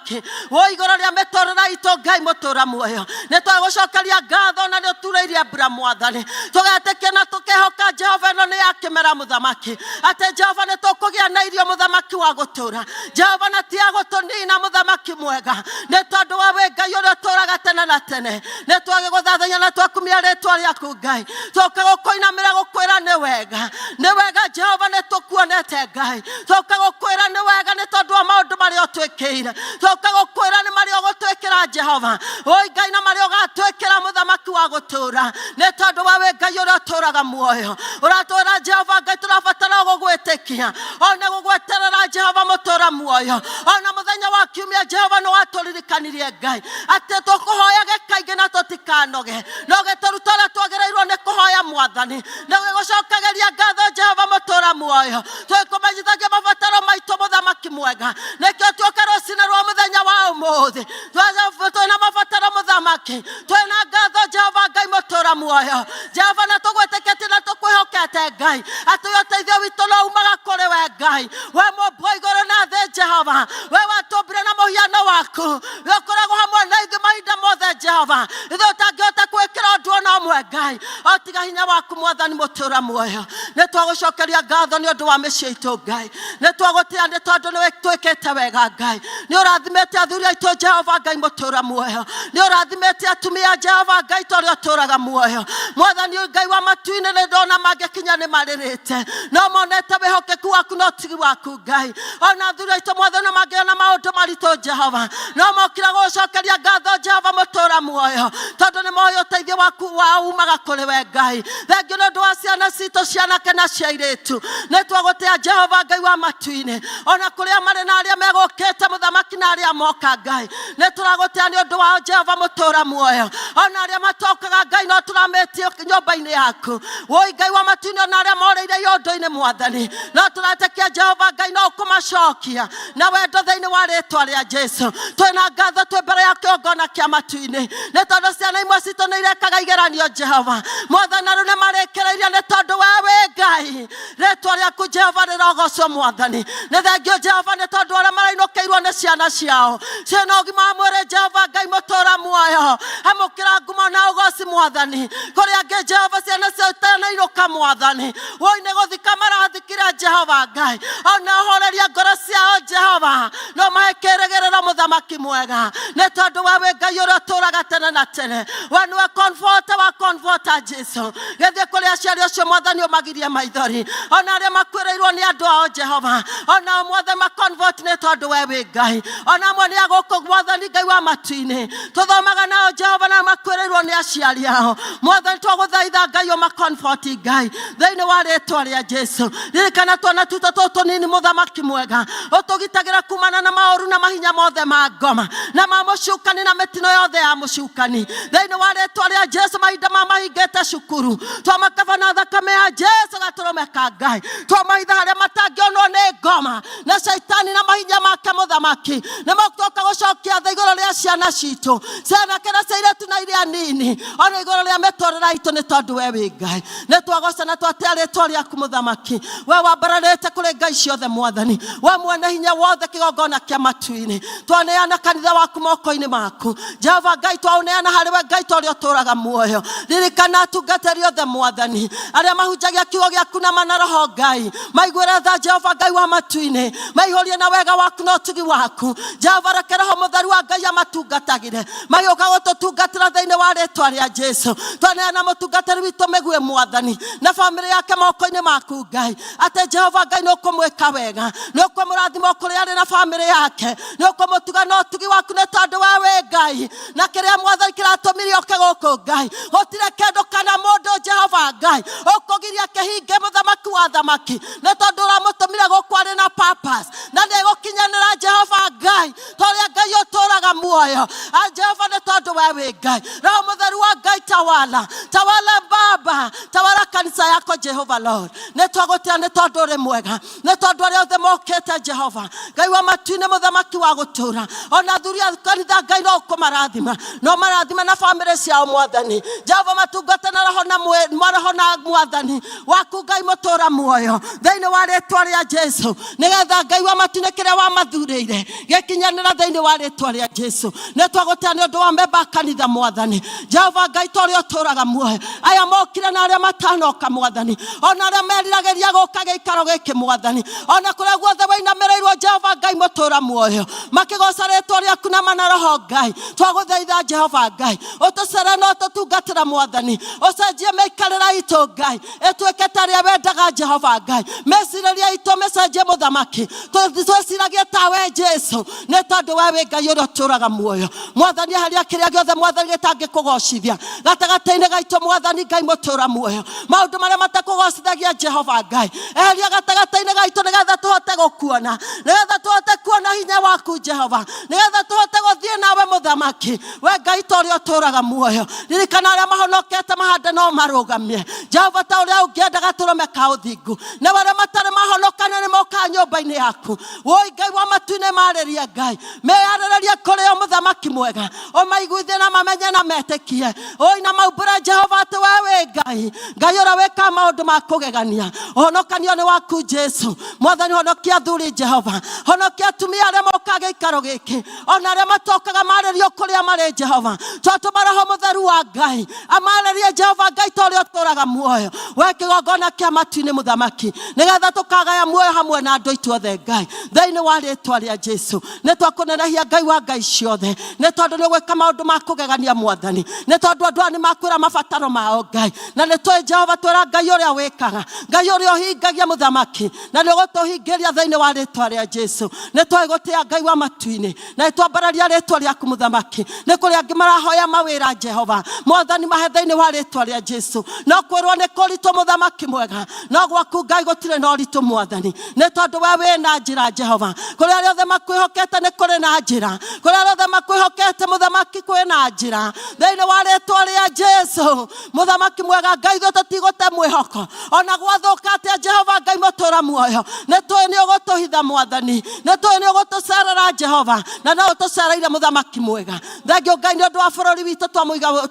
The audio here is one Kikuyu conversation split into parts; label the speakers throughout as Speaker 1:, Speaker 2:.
Speaker 1: Mũthamaki wo igũrũ rĩa mĩtũrĩre itũ. Ngai mũtũra muoyo, nĩ twagũcokeria ngatho na nĩ ũturĩirie mbura Mwathani. Tũgetĩkia na tũkehoka Jehova ĩno nĩ ya kĩmera Mũthamaki, atĩ Jehova nĩ tũkũgĩa na irio Mũthamaki wa gũtũra Jehova, na ti ya gũtũnina Mũthamaki mwega, nĩ tondũ wa wĩ Ngai ũrĩa ũtũraga tene na tene. Nĩ twagĩgũthathaiya na twakumia rĩtwa rĩaku Ngai, tũka gũkũinamĩra gũkwĩra nĩ wega, nĩ wega Jehova, nĩ tũkuonete Ngai. Tũka gũkwĩra nĩ wega nĩ tondũ wa maũndũ marĩa ũtwĩkĩire. Tũka gũkwĩra nĩ marĩa ũgũtwĩkĩra Jehova, oi Ngai, na marĩa ũgatwĩkĩra Mũthamaki wa gũtũra, nĩ tondũ wa wĩ Ngai ũrĩa ũtũraga muoyo. Ũratwĩra Jehova Ngai tũrabatara gũgwĩtĩkia ona gũgweterera Jehova mũtũra muoyo. Ona mũthenya wa kiumia Jehova nĩ watũririkanirie Ngai atĩ tũkũhoyage kaingĩ na tũtikanoge, no gĩtũruta ũrĩa twagĩrĩirwo nĩ kũhoya Mwathani. Nĩ gũcokagĩria ngatho Jehova mũtũra muoyo, twĩkũmenyithagia mabataro maitũ Mũthamaki mwega. Nĩkĩo tuoka rũcinĩ rwa mũthenya wa ũmũthĩ twĩna mabataro Mũthamaki, twĩna ngatho Jehova Ngai mũtũra muoyo Jehova, na tũgwĩtĩkĩtie na tũkwĩhokete Ngai atĩ ũteithio witũ no umaga kũrĩ we Ngai, we mũmbi wa igũrũ na thĩ. Jehova, we watũmbire na mũhiano waku, we ũkoragwo hamwe na ithuĩ mahinda mothe. Jehova, ithuĩ ũtangĩhota gwĩkĩra ũndũ ona ũmwe Ngai o tiga hinya waku Mwathani mũtũra muoyo. Nĩ twagũcokeria ngatho nĩ ũndũ wa mĩciĩ itũ Ngai. Nĩ twagũtĩa nĩ tondũ nĩ twĩkĩte wega Ngai. Nĩ ũrathimĩte athuri aitũ Jehova Ngai mũtũra muoyo, nĩ ũrathimĩte atumia Jehova Ngai ta ũrĩa ũtũraga muoyo. Mwathani Ngai wa matu-inĩ, nĩ ndona mangĩkinya nĩ marĩrĩte, no monete wĩhokeku waku na ũtugi waku Ngai. Ona athuri aitũ Mwathani mangĩona maũndũ maritũ Jehova, no mokira gũgũcokeria ngatho Jehova mũtũra muoyo, tondũ nĩ moĩ ũteithio waku wao umaga kũrĩ we Ngai. Thengiũ nĩ ũndũ wa ciana citũ cianake na cia airĩtu. Nĩ twagũtĩa Jehova Ngai wa matu-inĩ, ona kũrĩa marĩ na arĩa megũkĩte Mũthamaki na arĩa moka Ngai, nĩ tũragũtĩa nĩ ũndũ wao Jehova mũtũra muoyo. Ona arĩa matokaga Ngai, no tũrametie nyũmba-inĩ yaku woi Ngai wa matu-inĩ. Ona arĩa morĩire iũndũ-inĩ Mwathani, no tũretĩkia Jehova Ngai no ũkũmacokia na wendo thĩinĩ wa rĩtwa rĩa Jesu. Twĩna ngatho twĩ mbere ya kĩgongona kĩa matu-inĩ nĩ tondũ ciana imwe citũ nĩ irekaga igeranio Jehova Mwathani, na rĩu nĩ marĩkĩrĩirie nĩ tondũ we wĩ Ngai. Rĩtwa rĩaku Jehova rĩrogocwo Mwathani. Nĩ thengio Jehova nĩ tondũ arĩa marainũkĩirwo nĩ ciana ciao ciĩna ũgima wa mwĩrĩ. Jehova Ngai mũtũra muoyo, amũkĩra ngumo na ũgoci Mwathani. Kũrĩ angĩ Jehova ciana ciao itanainũka Mwathani, woi nĩ gũthika marathikire Jehova Ngai, ona ũhoreria ngoro ciao Jehova, no mahe kĩrĩgĩrĩro Mũthamaki mwega, nĩ tondũ we wĩ Ngai ũrĩa ũtũraga tene na tene. We nĩwe comforter wa comforter Jesu. Gĩthiĩ kũrĩ aciari ũcio Mwathani, ũmagirie maithori, ona arĩa makuĩrĩirwo nĩ andũ ao Jehova, ona o Mwathani maconvert, nĩ tondũ we wĩ Ngai. Ona amwe nĩ agũkũ Mwathani Ngai wa matu-inĩ tũthomaga nao Jehova, na makuĩrĩirwo nĩ aciari ao Mwathani, twagũthaitha Ngai ũmaconfort Ngai thĩinĩ wa rĩtwa rĩa Jesu. Ririkana twana twitũ tũtũ tũnini Mũthamaki mwega, ũtũgitagĩra kumana na maũru na mahinya mothe ma ngoma na ma mũcukani na mĩtino yothe ya mũcukani thĩinĩ wa rĩtwa rĩa Jesu. Mahinda ma mahingĩte cukuru, twamakaba na thakame ya Jesu gatũrũme ka Ngai, twamahitha harĩa matangĩonwo nĩ ngoma na caitani na mahinya make. Mũthamaki, nĩ motoka gũcokia thĩ igũrũ rĩa ciana citũ cianake na cia airĩtu na iria nini, ona igũrũ rĩa mĩtũrĩre itũ, nĩ tondũ we wĩ Ngai. Nĩ twagoca na twatĩa rĩtwa rĩaku Mũthamaki, we wambararĩte kũrĩ ngai ciothe Mwathani, we mwene hinya wothe. Kĩgongona kĩa matu-inĩ, twaneana kanitha waku moko-inĩ maku Jehova Ngai, twaũneana harĩ we Ngai ta ũrĩa ũtũraga muoyo. Ririkana atungatĩri othe Mwathani, arĩa mahunjagia kiugo gĩaku na mana roho Ngai, maiguĩre tha Jehova Ngai wa matu-inĩ, maihũrie na wega waku na ũtugi waku Jehova. Reke Roho Mũtheru wa Ngai amatungatagĩre magĩũka gũtũtungatĩra thĩinĩ wa rĩtwa rĩa Jesu. Twaneana mũtungatĩri witũ Mĩguĩ Mwathani na bamĩrĩ yake moko-inĩ maku Ngai, atĩ Jehova Ngai nĩ ũkũmwĩka wega, nĩ ũkũmũrathima o kũrĩa arĩ na bamĩrĩ yake, nĩ ũkũmũtuga na ũtugi waku, nĩ tondũ we wĩ Ngai. Na kĩrĩa Mwathani kĩratũmire oke gũkũ Ngai, gũtirĩ kĩndũ kana mũndũ Jehova Ngai ũkũgiria kĩhinge Mũthamaki wa thamaki, nĩ tondũ ũramũtũmire gũkũ arĩ na purpose na nĩ egũkinyanĩra Jehova Ngai, ta ũrĩa Ngai ũtũraga muoyo. Muoyo. A Jehova, nĩ tondũ we wĩ Ngai. Roho Mũtheru wa Ngai, tawala, tawala Baba, tawala kanitha yako Jehova Lord. Nĩ twagũtĩa nĩ tondũ ũrĩ mwega, nĩ tondũ arĩa othe mokĩte, Jehova Ngai wa matu-inĩ, mũthamaki wa gũtũra, ona athuri a kanitha, Ngai no ũkũmarathima, no marathima na bamĩrĩ ciao. Mwathani Jehova, matungate na roho na roho na mwathani waku Ngai mũtũra muoyo, thĩinĩ wa rĩtwa rĩa Jesu, nĩgetha Ngai wa matu-inĩ kĩrĩa wamathurĩire gĩkinyanĩra, thĩinĩ wa rĩtwa rĩa Jesu. Nĩ twagũtĩa nĩ ũndũ wa memba a kanitha. Mwathani Jehova Ngai, ta ũrĩa ũtũraga muoyo, aya mokire na arĩa matanoka, Mwathani, ona arĩa meriragĩria gũka gĩikaro gĩkĩ, Mwathani, ona kũrĩa guothe wĩinamĩrĩirwo, Jehova Ngai mũtũra muoyo, makĩgoca rĩtwa rĩaku na mana roho, Ngai twagũthaitha, Jehova Ngai, ũtũcere na ũtũtungatĩra. Mwathani, ũcenjie mĩikarĩra itũ, Ngai, ĩtuĩke ta rĩa wendaga. Jehova Ngai, mĩcirĩria itũ mĩcenjie, mũthamaki, twĩciragie ta we Jesu, nĩ tondũ we wĩ Ngai ũrĩa ũtũraga muoyo. Mwathani, eheria kĩrĩa gĩothe, Mwathani, gĩtangĩkũgocithia gatagatĩ-inĩ gaitũ. Mwathani Ngai mũtũra muoyo, maũndũ marĩa matakũgocithagia, Jehova Ngai, eheria gatagatĩ-inĩ gaitũ, nĩgetha tũhote gũkuona, nĩgetha tũhote kuona hinya waku, Jehova, nĩgetha tũhote gũthiĩ nawe, mũthamaki. We Ngai, ta ũrĩa ũtũraga muoyo, ririkana arĩa mahonokete, mahande no marũgamie, Jehova, ta ũrĩa ũngĩenda gatũrũme ka ũthingu, na arĩa matarĩ mahonokane nĩ mokaga nyũmba-inĩ yaku. Woi Ngai wa matu-inĩ, marĩrie, Ngai, meyarĩrĩrie kũrĩ o, mũthamaki mwega, ũmaiguithie na mamenye na metĩkie, oi na maumbũre, Jehova, atĩ we wĩ Ngai, Ngai ũrĩa wĩkaga maũndũ ma kũgegania. Ũhonokanio nĩ waku, Jesu. Mwathani, honokia athuri. Jehova, honokia atumia arĩa mokaga gĩikaro gĩkĩ, ona arĩa matokaga, marĩrio kũrĩa marĩ. Jehova, twatũma Roho Mũtheru wa Ngai amarĩrie. Jehova Ngai, ta ũrĩa ũtũraga muoyo, we kĩgongona kĩa matu-inĩ, mũthamaki, nĩgetha tũkagaya muoyo hamwe na andũ aitũ othe, Ngai, thĩinĩ wa rĩtwa rĩa Jesu. Nĩ twakũnenehia, Ngai wa ngai ciothe, nĩ tondũ nĩ ũgwĩka maũndũ ma kũgegania. Mwathani, nĩ tondũ andũ aya nĩ makwĩra mabataro mao, Ngai, na nĩ tũĩ, Jehova, twĩra Ngai ũrĩa wĩkaga, Ngai ũrĩa ũhingagia, mũthamaki, na nĩ ũgũtũhingĩria, thĩinĩ wa rĩtwa rĩa Jesu. Nĩ twaĩ gũtĩa, Ngai wa matu-inĩ, na nĩ twambararia rĩtwa rĩaku, mũthamaki. Nĩ kũrĩ angĩ marahoya mawĩra, Jehova Mwathani, mahe, thĩinĩ wa rĩtwa rĩa Jesu. No kwĩrwo nĩ kũritũ, mũthamaki mwega, no gwaku, Ngai, gũtirĩ na ũritũ. Mwathani, nĩ tondũ we wĩ na njĩra. Jehova, kũrĩ arĩa othe makwĩhokete nĩ kũrĩ na njĩra. Kũrĩ arĩa othe makwĩhokete, mũthamaki, kwĩ na njĩra, thĩinĩ wa rĩtwa rĩa Jesu. Mũthamaki mwega, Ngai, ithuĩ tũtigũte mwĩhoko ona gwathũka atĩa. Jehova Ngai mũtũra muoyo, nĩ tũĩ nĩ ũgũtũhitha. Mwathani, nĩ tũĩ nĩ ũgũtũcerera, Jehova, na no ũtũcereire, mũthamaki mwega. Thengio, Ngai, nĩ ũndũ wa bũrũri witũ,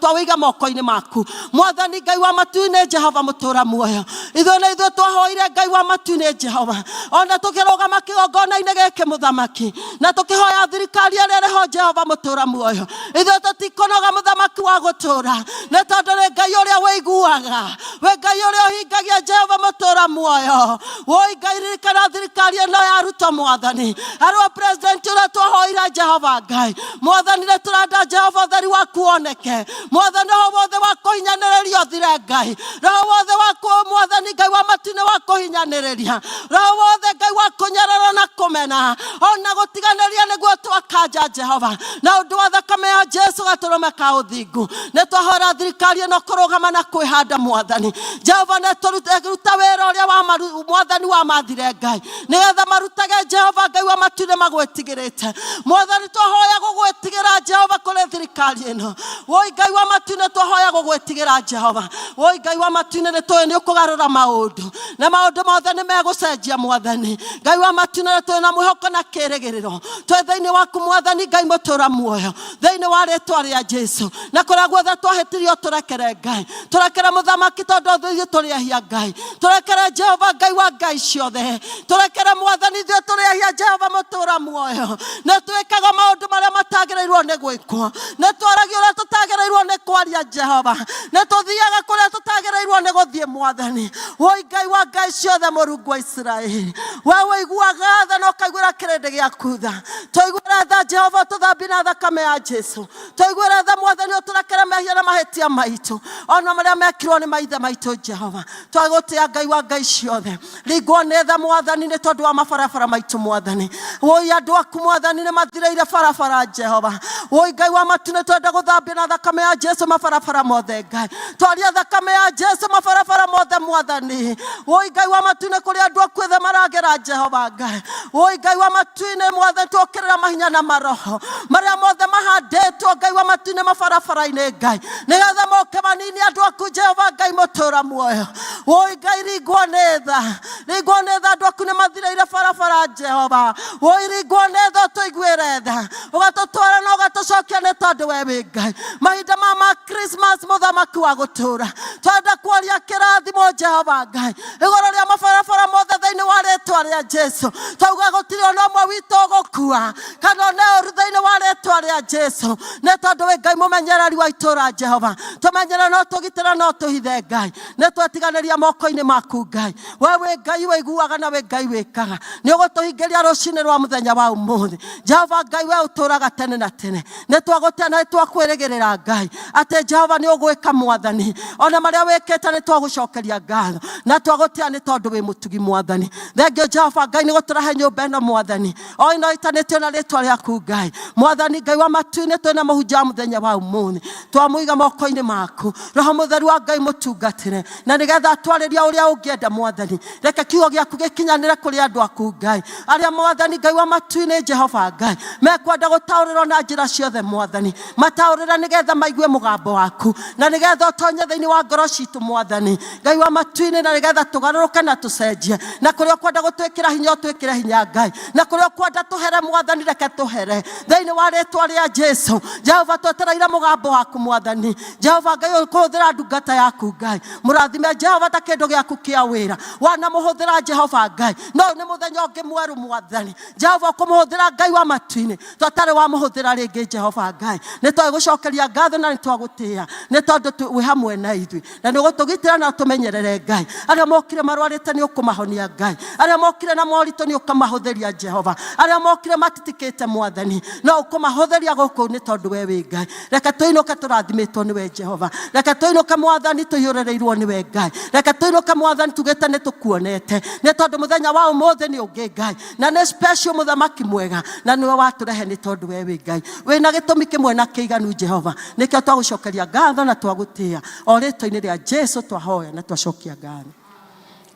Speaker 1: twawĩiga moko-inĩ maku. Mwathani Ngai wa matu-inĩ, Jehova mũtũra muoyo, ithuĩ nĩ ithuĩ twahoire, Ngai wa matu-inĩ, Jehova, ona tũkĩrũgama kĩgongona-inĩ gĩkĩ, mũthamaki, na tũkĩhoya thirikari ĩrĩa ĩrĩ ho. Jehova mũtũra muoyo, ithuĩ tũtikũnoga, mũthamaki wa gũtũra, nĩ tondũ nĩ Ngai ũrĩa wĩiguaga, wĩ Ngai ũrĩa ũhingagia. Jehova mũtũra muoyo, woi Ngai, ririkana thirikari ĩno ya Ruto. Mwathani, arĩ president ũrĩa twahoire, Jehova Ngai Mwathani, nĩ tũrenda, Jehova, ũtheri waku woneke. Mwathani, roho wothe wa kũhinyanĩrĩria ũthire. Ngai, roho wothe wa Mwathani Ngai wa matu-inĩ wa kũhinyanĩrĩria, roho wothe, Ngai, wa kũnyarara na kũmena ona gũtiganĩria, nĩguo twakanja, Jehova, na ũndũ wa thakame ya Jesu, gatũrũme ka ũthingu. Nĩ twahora thirikari ĩno kũrũgama na kwĩhanda. Mwathani Jehova, nĩ tũruta wĩra ũrĩa wa Mwathani wa mathire, Ngai, nĩgetha marutage, Jehova Ngai wa matu-inĩ, magwĩtigĩrĩte. Mwathani, twahoya gũgwĩtigĩra, Jehova, kũrĩ thirikari ĩno. Woi Ngai wa matu-inĩ, twahoya gũgwĩtigĩra, Jehova. Woi Ngai wa matu-inĩ, nĩ tũĩ nĩ ũkũgarũra maũndũ na maũndũ mothe nĩ megũcenjia. Mwathani Ngai wa matu-inĩ, twĩ na mwĩhoko na kĩĩrĩgĩrĩro, twĩ thĩinĩ waku, Mwathani Ngai mũtũra muoyo, thĩinĩ wa rĩtwa rĩa Jesu. Na kũrĩa guothe twahĩtirio, tũrekere, Ngai, tũrekere, mũthamaki, tondũ ithuĩ tũrĩ ehia. Ngai, tũrekere. Jehova Ngai wa ngai ciothe, tũrekere. Mwathani, ithuĩ tũrĩ ehia. Jehova mũtũra muoyo, nĩ twĩkaga maũndũ marĩa matagĩrĩirwo nĩ gwĩkwo, nĩ twaragia ũrĩa tũtagĩrĩirwo nĩ kwaria, Jehova, nĩ tũthiaga kũrĩa tũtagĩrĩirwo nĩ gũthiĩ. Mwathani, woi Ngai wa ngai ciothe, Mũrungu wa Isiraeli, we ũiguaga tha na ũkaiguĩra kĩrĩndĩ gĩaku tha, tũiguĩre tha, Jehova, tũthambie na thakame ya Jesu. Tũiguĩre tha, Mwathani, ũtũrekere mehia na mahĩtia maitũ, ona marĩa mekirwo nĩ maithe maitũ. Jehova, twagũtĩa, Ngai wa ngai ciothe. Ringwo nĩ tha, Mwathani, nĩ tondũ wa mabarabara maitũ. Mwathani, woi andũ aku, Mwathani, nĩ mathirĩire barabara. Jehova. Jehova. Woi Ngai wa matu, nĩ twenda gũthambia na thakame ya Jesu mabarabara mothe Ngai. Twaria thakame ya Jesu mabarabara mothe mwathani. Woi Ngai wa matu, nĩ kũrĩ andũ akuĩ thĩ maragera Jehova Ngai. Woi Ngai wa matu-inĩ mwathani, twokĩrĩra mahinya na maroho marĩa mothe mahandĩtwo Ngai wa matu-inĩ mabarabara-inĩ Ngai, nĩgetha moke manini andũ aku Jehova Ngai mũtũra muoyo. Woi Ngai, ringwo nĩ tha, ringwo nĩ tha, andũ aku nĩ mathirĩire barabara Jehova. Woi ringwo nĩ tha, ũtũiguĩre tha, ũgatũtwara na ũgatũcokia nĩ tondũ we wĩ Ngai. Mahinda ma Christmas, mũthamaki wa gũtũra, twenda kwaria kĩrathimo Jehova Ngai igũrũ rĩa mabarabara mothe thĩinĩ wa rĩtwa rĩa Jesu. Twauga gũtirĩ ona ũmwe witũ ũgũkua kana one ũru thĩinĩ wa rĩtwa rĩa Jesu, nĩ tondũ wĩ Ngai mũmenyereri wa itũra Jehova. Tũmenyere no tũgitĩre no tũhithe Ngai, nĩ twetiganĩria moko-inĩ maku Ngai. We wĩ Ngai wĩiguaga na wĩ Ngai wĩkaga, nĩ ũgũtũhingĩria rũcinĩ rwa mũthenya wa ũmũthĩ Jehova Ngai. We ũtũraga tene na tene, nĩ twagũtĩa na nĩ twakwĩrĩgĩrĩra Ngai atĩ Jehova nĩ ũgwĩka mwathani, ona marĩa wĩkĩte nĩ twagũcokeria ngatho na twagũtĩa nĩ tondũ wĩ mũtugi mwathani. Thengio Jehova Ngai nĩ gũtũrahe nyũmba ĩno mwathani, o ĩno ĩtanĩtio na rĩtwa rĩaku Ngai. Mwathani Ngai wa matu-inĩ, twĩna mũhunjia wa mũthenya wa ũmũthĩ, twamũiga moko-inĩ maku. Roho mũtheru wa Ngai mũtungatĩre na nĩgetha atwarĩria ũrĩa ũngĩenda mwathani. Reke kiugo gĩaku gĩkinyanĩre kũrĩ andũ aku Ngai, arĩa mwathani Ngai wa matu-inĩ Jehova Ngai mekwenda gũtaũrĩrwo na njĩra ciothe mwathani. Mataũrĩre nĩgetha maigue mũgambo waku na nĩgetha ũtonye thĩinĩ wa ngoro citũ mwathani Ngai wa matu-inĩ, na nĩgetha tũgarũrũke na tũcenjie, na kũrĩa ũkwenda gũtwĩkĩra hinya ũtwĩkĩre hinya Ngai, na kũrĩa ũkwenda tũhere mwathani reke tũhere thĩinĩ wa rĩtwa rĩa Jesu. Jehova, twetereire mũgambo waku mwathani. Jehova Ngai, ũkũhũthĩra ndungata yaku Ngai, mũrathime Jehova ta kĩndũ gĩaku kĩa wĩra wanamũhũthĩra Jehova Ngai. No nĩ mũthenya ũngĩ mwerũ mwathani Jehova ũkũmũhũthĩra Ngai wa matu-inĩ, twatarĩ wamũhũthĩra rĩngĩ Jehova Ngai. Nĩ twagũcokeria ngatho na nĩ twagũtĩĩa nĩ tondũ wĩ hamwe na ithuĩ na nĩ ũgũtũgitĩra na ũtũmenyerere Ngai. Arĩa mokire marwarĩte nĩ ũkũmahonia Ngai, arĩa mokire na moritũ nĩ ũkũmahũthĩria Jehova, arĩa mokire matitikĩte mwathani no ũkũmahũthĩria gũkũ nĩ tondũ we wĩ Ngai. Reke tũinũke tũrathimĩtwo nĩwe Jehova, reke tũinũke mwathani tũiyũrĩrĩirwo nĩwe Ngai, reke tũinũke mwathani tugĩte nĩ tũkuonete, nĩ tondũ mũthenya wa ũmũthĩ nĩ ũngĩ Ngai na nĩ special mũthamaki mwega, na nĩwe watũrehe nĩ tondũ we wĩ Ngai wĩna gĩtũmi kĩmwe na kĩiganu Jehova. Nĩkĩo twagũcokeria ngatho na twagũtĩĩa o rĩtwa-inĩ rĩa Jesu twahoya na twacokia ngatho.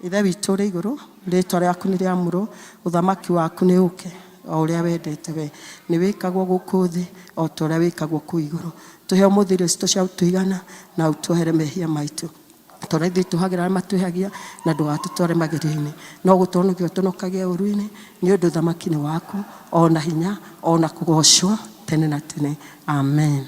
Speaker 1: Ithe witũ ũrĩ igũrũ, rĩtwa rĩaku nĩ rĩamũrwo, ũthamaki waku nĩ ũke, o ũrĩa wendete we nĩ wĩkagwo gũkũ thĩ o ta ũrĩa wĩkagwo kũu igũrũ. Tũhe ũmũthĩ irio citũ cia gũtũigana, na ũtuohere mehia maitũ ta ũrĩa ithuĩ tuohagĩra arĩa matwĩhagia, na ndũgatũtware magerio-inĩ, no gũtũhonokia ũtũhonokagie ũũru-inĩ, nĩ ũndũ ũthamaki nĩ waku, o na hinya, o na kũgoocwo tene na tene. Amen.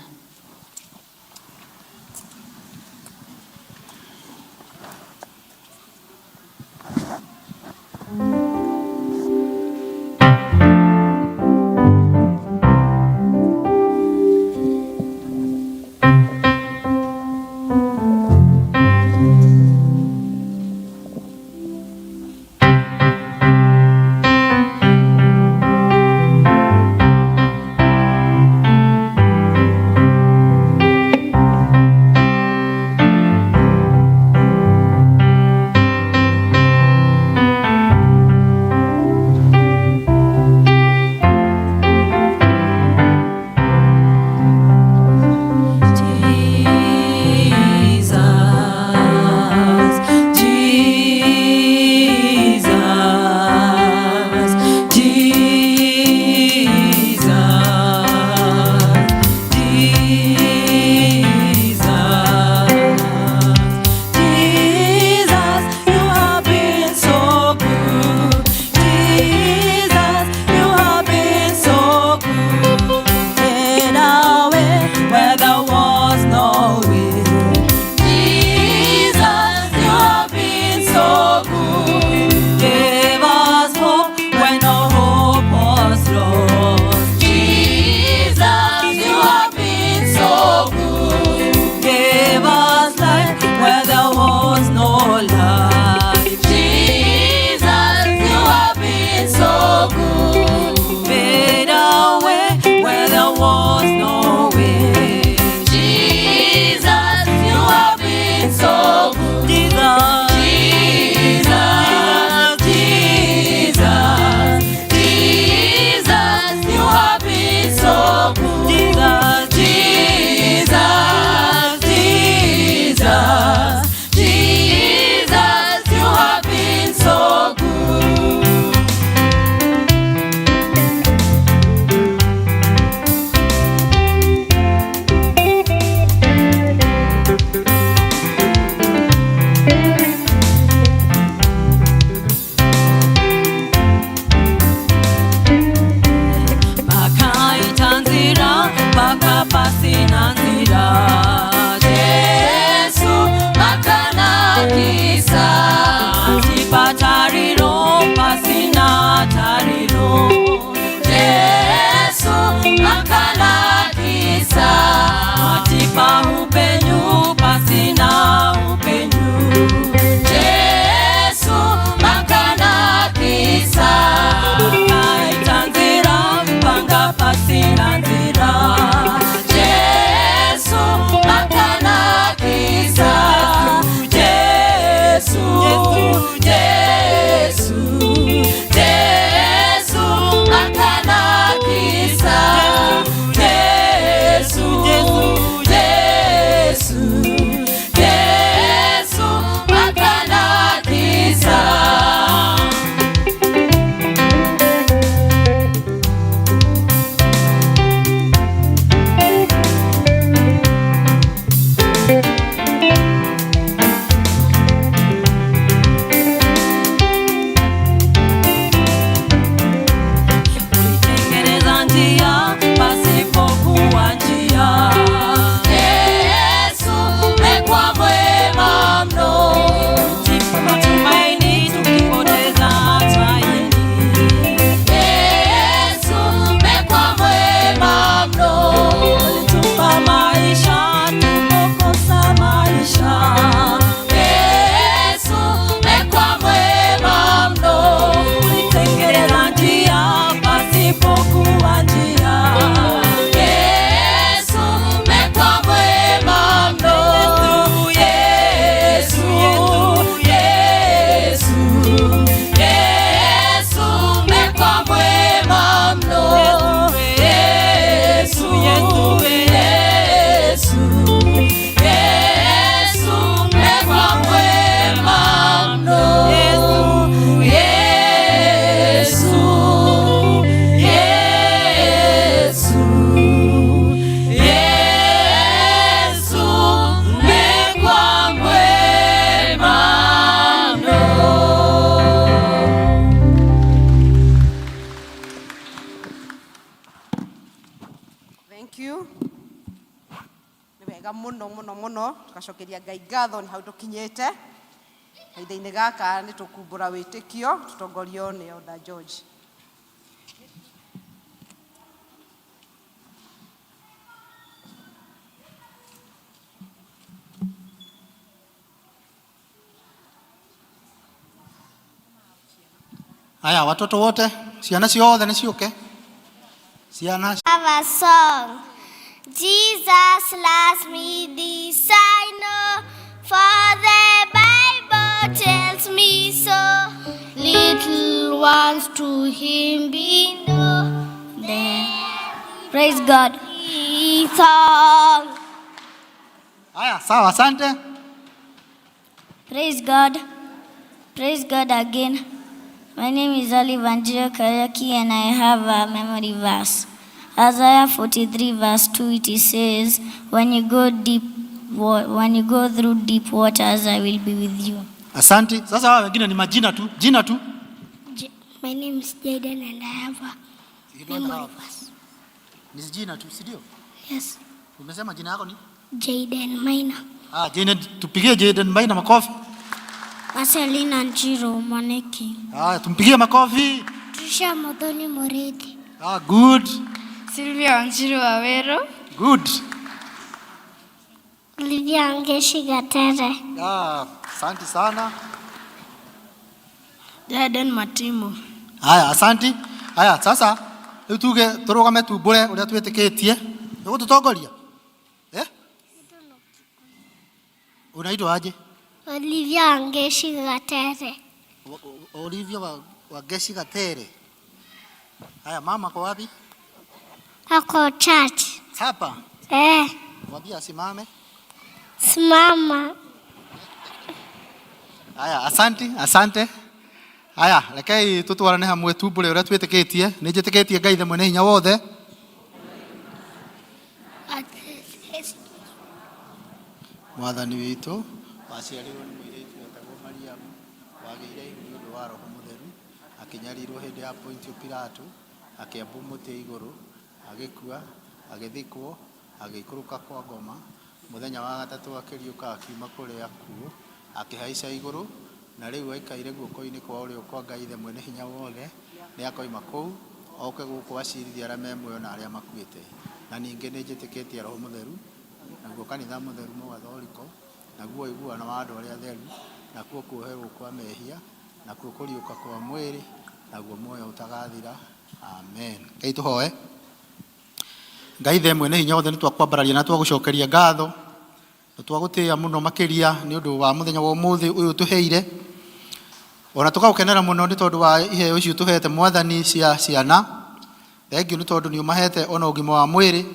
Speaker 2: Mpaka pasina nzira. Jesu makanakisa, Matipa tariro pasina tariro. Jesu makanakisa, Matipa upenyu pasina upenyu. Jesu makanakisa, Kaita nzira panga pasina nzira. Jesu makanakisa, Jesu, Jesu, Jesu makanakisa, Jesu, Jesu, Jesu makanakisa. Ulitengeneza njia pasipokuwa njia. Yesu umekuwa mwema mno. Tupa matumaini tukipoteza matumaini. Yesu umekuwa mwema mno. Ulitupa maisha tupokosa maisha. Yesu umekuwa mwema mno. Ulitengeneza njia pasipokuwa njia. Yesu umekuwa mwema mno. Yesu, Yesu, Yesu umekuwa mwema mno. Yesu, Yesu, Yesu umekuwa mwema mno. Yesu, Yesu, Yesu umekuwa mwema mno.
Speaker 3: Thank you. Nĩ wega mũno mũno mũno tũgacokeria Ngai ngatho nĩ hau tũkinyĩte. Kahinda-inĩ gaka nĩ tũkumbũra wĩtĩkio tũtongorio nĩ Elder George.
Speaker 4: Haya, watoto wote, ciana ciothe nĩ ciũke. Ciana.
Speaker 5: Have a song. Jesus loves me, this I know, for the Bible tells me so. Little ones to him be know. Then
Speaker 6: Praise God.
Speaker 5: Song.
Speaker 4: Haya, sawa, asante.
Speaker 6: Praise God. Praise God again. My name is Olive Angelo Kariuki and I have a memory verse. Isaiah 43 verse 2, it says, when you go through deep waters, I will be with you.
Speaker 4: Asante. Sasa hawa wengine ni majina tu, jina tu.
Speaker 5: My name is Jaden and I have a
Speaker 4: You don't
Speaker 5: memory
Speaker 4: have.
Speaker 5: verse.
Speaker 4: Ni jina tu, si ndio?
Speaker 5: Yes,
Speaker 4: Umesema jina yako ni?
Speaker 5: Jaden Maina.
Speaker 4: Ah, Jaden, tupigie Jaden Maina makofi.
Speaker 5: Marcelina Njiro Mwaneki.
Speaker 4: Ah, tumpigie makofi.
Speaker 5: Trisha Modoni Moredi.
Speaker 4: Ah, good.
Speaker 7: Sylvia Wanjiru Wawero.
Speaker 4: Good.
Speaker 5: Olivia Ngeshi Gatere.
Speaker 4: Ah, asante sana.
Speaker 7: Jaden Matimo.
Speaker 4: Haya, asante. Haya, sasa rĩu tuge tũrũgame tumbũre ũrĩa twĩtĩkĩtie. Nĩgũtũtongoria? Eh? Unaitwa aje?
Speaker 5: Olivia Ngeshi Gatere.
Speaker 4: Olivia wa Geshi Gatere. Haya, mama kwa wapi?
Speaker 5: Ako church.
Speaker 4: Hapa.
Speaker 5: Eh,
Speaker 4: Mwambie asimame.
Speaker 5: Simama.
Speaker 4: Haya, asante, asante. Haya, rekei tutwarane hamwe tumbũre ũrĩa twĩtĩkĩtie. Nĩ njĩtĩkĩtie Ngai the mwene hinya wothe. Mwathani witũ waciarirwo nĩ mũirĩtu wetagwo Mariamu, wagĩire ihu nĩ ũndũ wa Roho Mũtheru, akĩnyarirwo hĩndĩ ya Pontio Pilato, akĩambwo mũtĩ igũrũ, agĩkua,
Speaker 8: Agĩthikwo, agĩikũrũka kwa ngoma. Mũthenya wa gatatũ akĩriũka akiuma kũrĩ akuũ, akĩhaica igũrũ, na rĩu aikaire guoko-inĩ kwa ũrĩo kwa Ngai Ithe Mwene-Hinya-Wothe. Nĩakoima kũu, oke gũkũ acirithie arĩa me muoyo na arĩa makuĩte. Na ningĩ nĩnjĩtĩkĩtie Roho Mũtheru, naguo kanitha mũtheru Mũgathoriko, naguo ũiguano wa andũ arĩa atheru, nakuo kuoherwo kwa mehia, nakuo kũriũka kwa mwĩrĩ, naguo muoyo ũtagathira. Amen. Ngai tũhoe. Ngai Ithe mwene hinya wothe, nĩ twakwambararia na twagũcokeria ngatho na twagũtĩĩa mũno makĩria nĩ ũndũ wa mũthenya wa ũmũthĩ ũyũ ũtũheire, ona tũkaũkenera mũno nĩ tondũ wa iheo icio ũtũhete Mwathani cia ciana. Thengiũ nĩ tondũ nĩ ũmahete ona ũgima wa mwĩrĩ,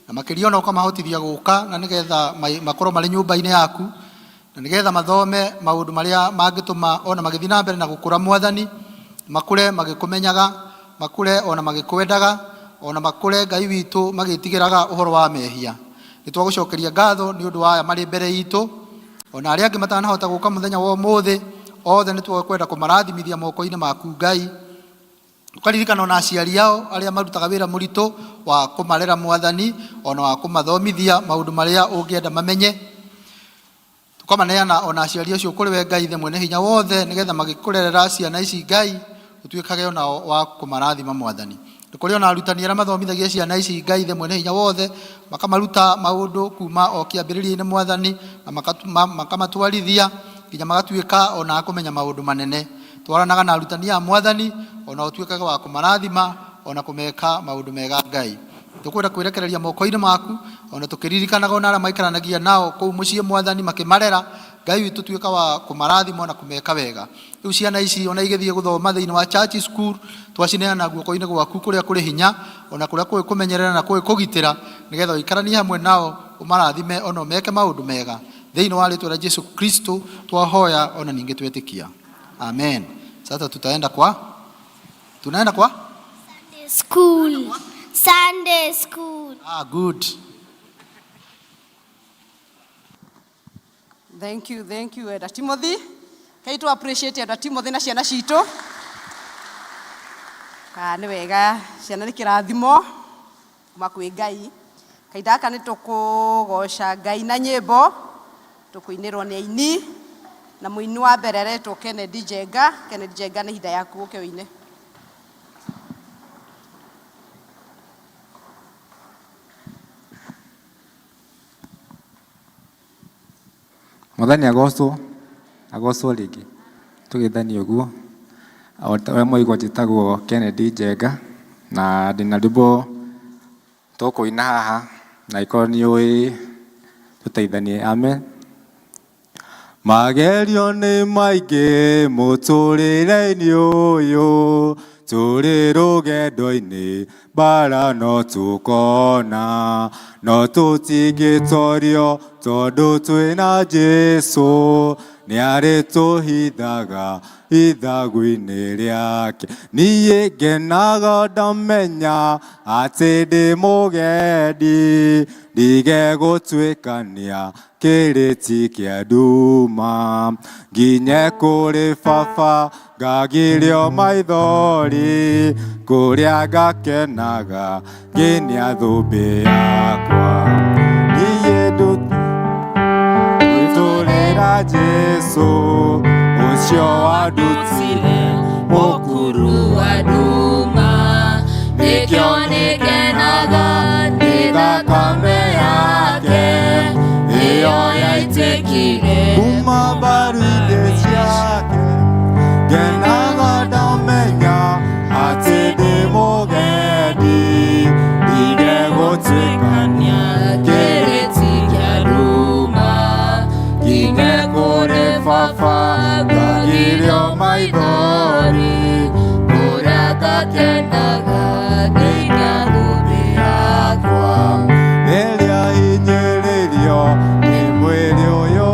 Speaker 8: na makĩria ona ũkamahotithia gũka na nĩgetha makorwo marĩ nyũmba-inĩ yaku, na nĩgetha mathome maũndũ marĩa mangĩtũma ona magĩthiĩ na mbere na gũkũra Mwathani, makũre magĩkũmenyaga, makũre ona magĩkwendaga, ona makũre Ngai witũ magĩtigĩraga ũhoro wa mehia. Nĩ twagũcokeria ngatho nĩ ũndũ wa aya marĩ mbere itũ, ona arĩa angĩ matanahota gũka mũthenya wa ũmũthĩ, othe nĩ twakwenda kũmarathimithia moko-inĩ maku Ngai. Ũkaririkana ona aciari ao arĩa marutaga wĩra mũritũ wa kũmarera Mwathani, ona wa kũmathomithia maũndũ marĩa ũngĩenda mamenye. Tũkamaneana ona aciari acio kũrĩ we Ngai Ithe mwene hinya wothe, nĩgetha magĩkũrerera ciana ici Ngai, ũtuĩkage onao wa kũmarathima Mwathani. Nĩ kũrĩ ona arutani arĩa mathomithagia ciana ici Ngai Ithe mwene hinya wothe, makamaruta maũndũ kuma o kĩambĩrĩria-inĩ Mwathani, na makamatwarithia nginya magatuĩka ona a kũmenya maũndũ manene. Twaranaga na arutani a Mwathani, ona ũtuĩkage wa kũmarathima, ona kũmeka maũndũ mega Ngai. Tũkwenda kwĩrekereria moko-inĩ maku, ona tũkĩririkanaga ona arĩa maikaranagia nao kũu mũciĩ Mwathani makĩmarera, Ngai witũ tuĩka wa kũmarathima na kũmeka wega. Rĩu ciana ici ona igĩthiĩ gũthoma thĩinĩ wa church school, twacineana guoko-inĩ gwaku kũrĩa kũrĩ hinya, ona kũrĩa kũĩ kũmenyerera na kũĩ kũgitĩra, nĩgetha ũikaranie hamwe nao, ũmarathime ona ũmeke maũndũ mega. Thĩinĩ wa rĩtwa rĩa Jesu Kristo twahoya ona ningĩ twetĩkia. Amen. Sasa tutaenda kwa tunaenda kwa
Speaker 5: Sunday school. Sunday school.
Speaker 8: Ah, good.
Speaker 3: Thank you, thank you, Eda Timothy. Kai tu appreciate Eda Timothy na ciana citũ. Ah, nĩ wega, ciana nĩ kĩrathimo kuma kwĩ Ngai. Kahinda gaka nĩ tũkũgoca Ngai na nyĩmbo, tũkũinĩrwo nĩ aini, na mũini wa mbere aretwo Kennedy Njenga. Kennedy Njenga, nĩ ihinda yaku ũke ũine.
Speaker 9: Mwathani agocwo, agocwo rĩngĩ. Tũgeithanie ũguo. O ta ũrĩa mwaigua njĩtagwo Kennedy Njenga, na ndĩna rwĩmbo tũkũina haha, na angĩkorwo nĩ ũĩ tũteithanie. Amen. Magerio nĩ maingĩ mũtũrĩre-inĩ ũyũ, tũrĩ rũgendo-inĩ mbara no tũkona, no tũtingĩtorio tondũ twĩna Jesu, nĩarĩtũhithaga ithagu-inĩ rĩake. Niĩ ngenaga ndamenya atĩ ndĩ mũgendi, ndige gũtuĩkania kĩrĩti kĩa nduma, nginye kũrĩ baba ngagirio maithori, kũrĩa ngakenaga nginya thũmbĩ yakwa. Niĩ ndutũrĩra Jesu ũcio wandutire
Speaker 2: mũkuru wa nduma, nĩkĩo nĩngenaga nĩ thakame yake ĩyo yaitĩkire
Speaker 9: kuma mbaru-inĩ ciake. Ngenaga ndamenya atĩ ndĩ mũgendi, ndige gũtuĩkania
Speaker 2: kĩrĩti kĩa nduma, nginye kũrĩ baba ngagirio maithori, kũrĩa ngakenaga nginya thũmbĩ yakwa.
Speaker 9: Rĩrĩa hinyĩrĩrio nĩ mwĩrĩ ũyũ.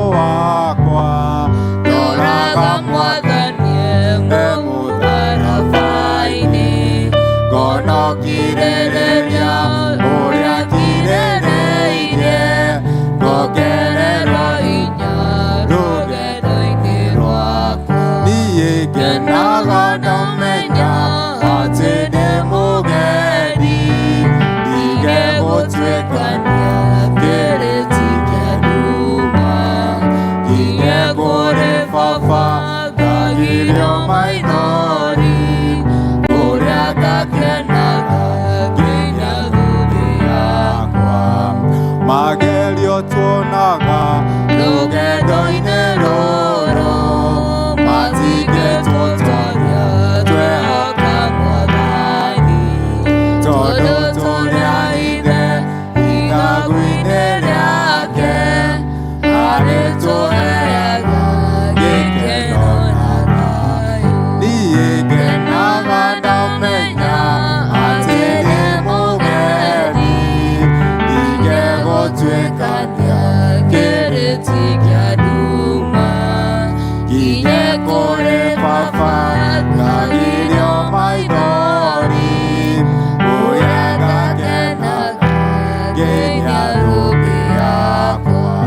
Speaker 2: Ngenia thũmbĩ yakwa.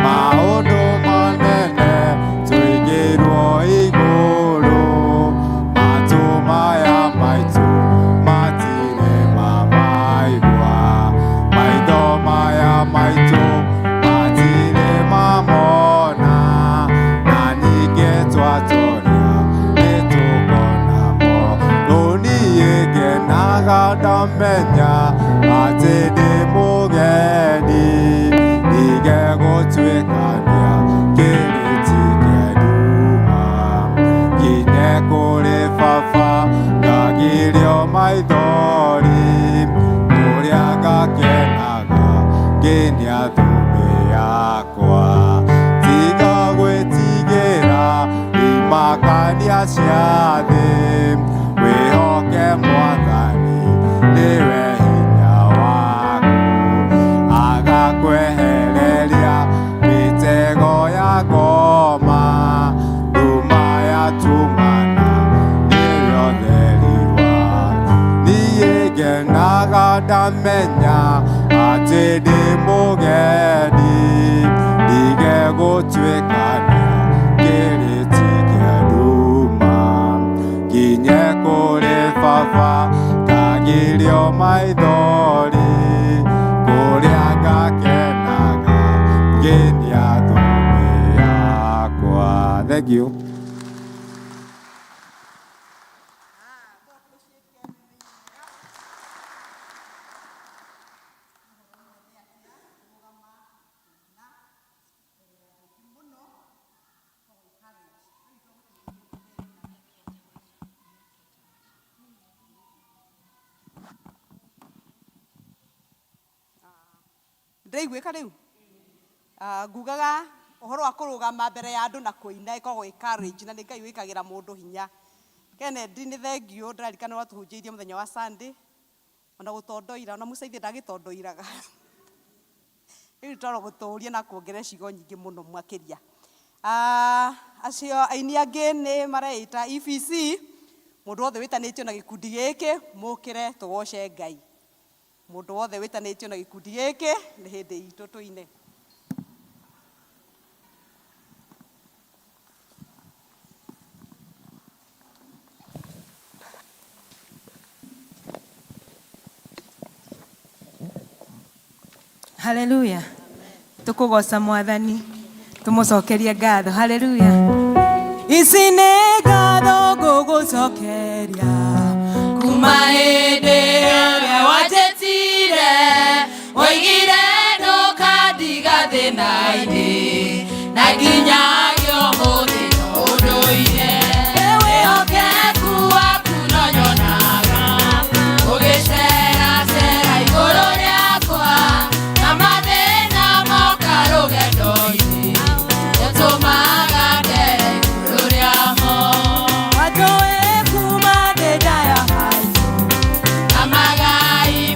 Speaker 2: Maũndũ manene tũigĩirwo igũrũ, matũ maya maitũ matirĩ mamaigua, maitho maya maitũ matirĩ mamona, na ningĩ twatoria nĩtũkona mo. Niĩ ngenaga ndamenya atĩ ndĩ mũgeni, ndige gũtuĩkania kĩrĩti kĩa nduma, nginye kũrĩ baba ngagirio maithori, kũrĩa ngakenaga ngenia thũmbĩ yakwa. Tiga gwĩtigĩra imakania cia thĩ, wĩhoke Mwathani nĩwe hinya waku, agakwehereria mĩtego ya ngoma, nduma yatumana nĩwe ũtheri waku. Niĩ ngenaga ndamenya atĩ ndĩ mũgeni, ndige gũtuĩkania kĩrĩti kĩa nduma, nginye kũrĩ baba ngagirio maithori, kũrĩa ngakenaga ngenia thũmbĩ yakwa. Thank you.
Speaker 3: Ndĩraiguĩka rĩu. Ngugaga ũhoro wa kũrũgama mbere ya andũ na kũina ĩkoragwo ĩ courage, na nĩ Ngai wĩkagĩra mũndũ hinya. Kennedy, nĩ thengiũ, ndĩrarikana watũhunjĩirie mũthenya wa Sunday, ona gũtondoira, ona Musa ithe ndagĩtondoiraga. Rĩu toro gũtũria na kuongerera ciugo nyingĩ mũno makĩria. Acio aini angĩ nĩ mareĩta EPC, mũndũ wothe wĩtanĩtio na gĩkundi gĩkĩ mũkĩre tũgoce Ngai. Mũndũ wothe wĩtanĩtio na gĩkundi gĩkĩ, nĩ hĩndĩ itũ tũine.
Speaker 10: Haleluya, tukugoca Mwathani, tumucokerie ngatho. Haleluya. Ici nĩ ngatho ngũgũcokeria kuma hĩndĩ ĩrĩa wanjĩtire, woigire ndũkandiga thĩna-inĩ, na nginyagia ũmũthĩ no ũndũire. Wĩhokeku waku no nyonaga ũgĩceracera igũrũ rĩakwa, na mathĩna moka rũgendo-inĩ, ũtũmaga ndere igũrũ rĩamo. Wanjũĩ kuma ndĩ nda ya maitũ, na magai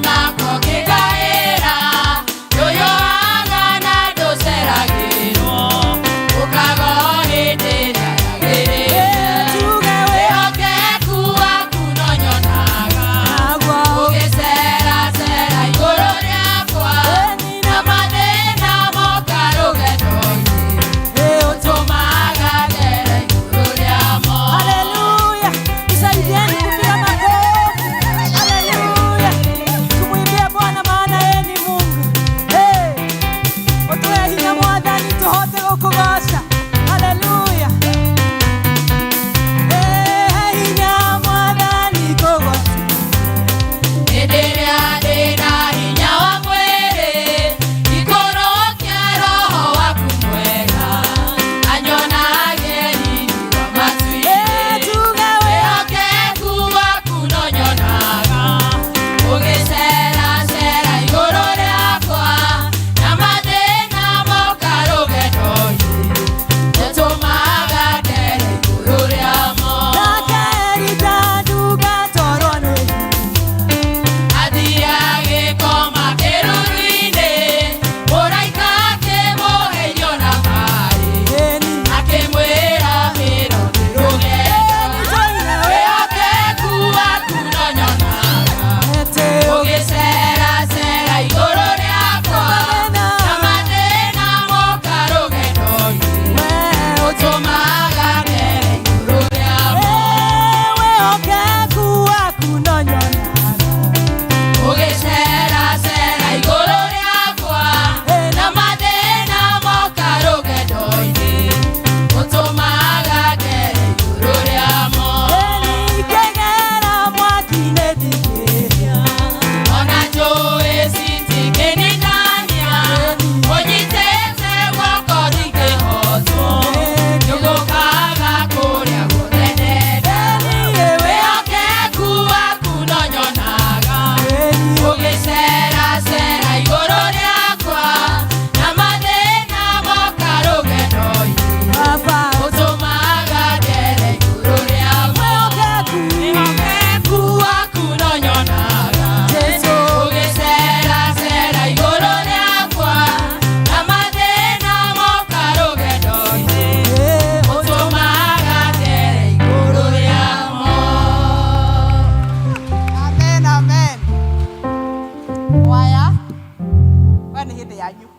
Speaker 3: Nĩ hĩndĩ yanyu.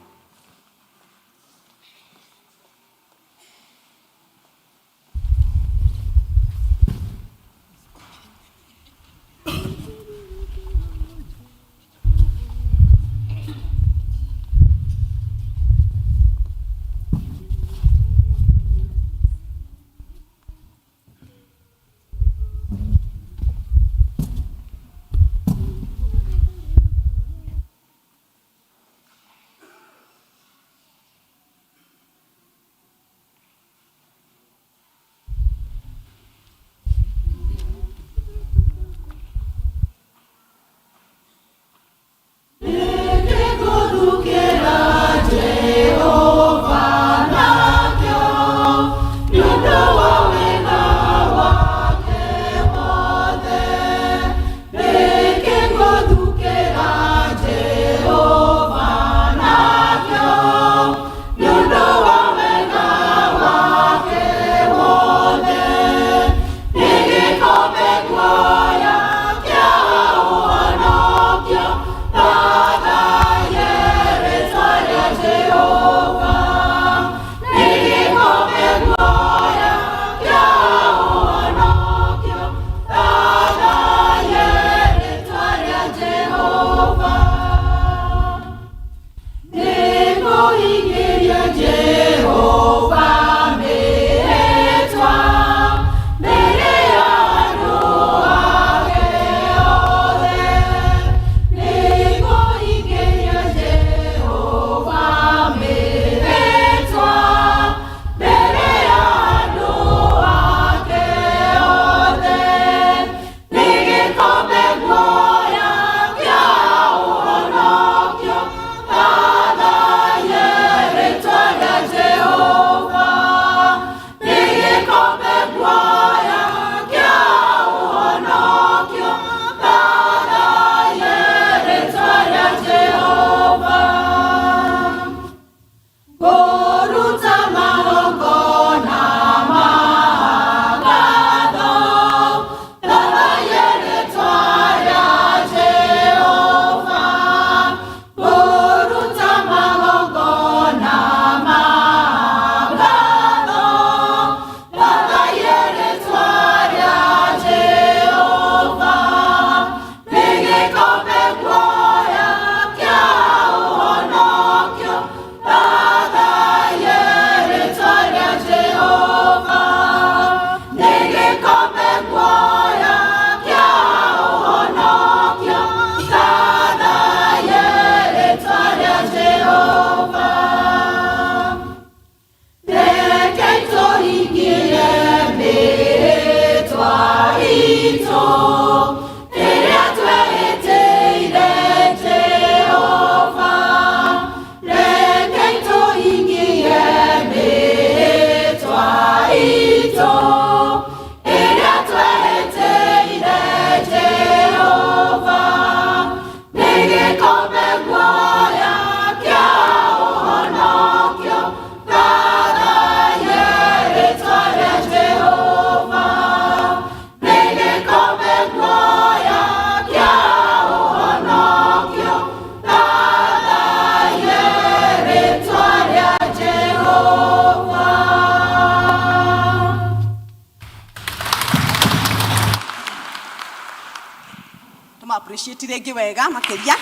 Speaker 3: Tũma appreciate rĩngĩ wega makĩria.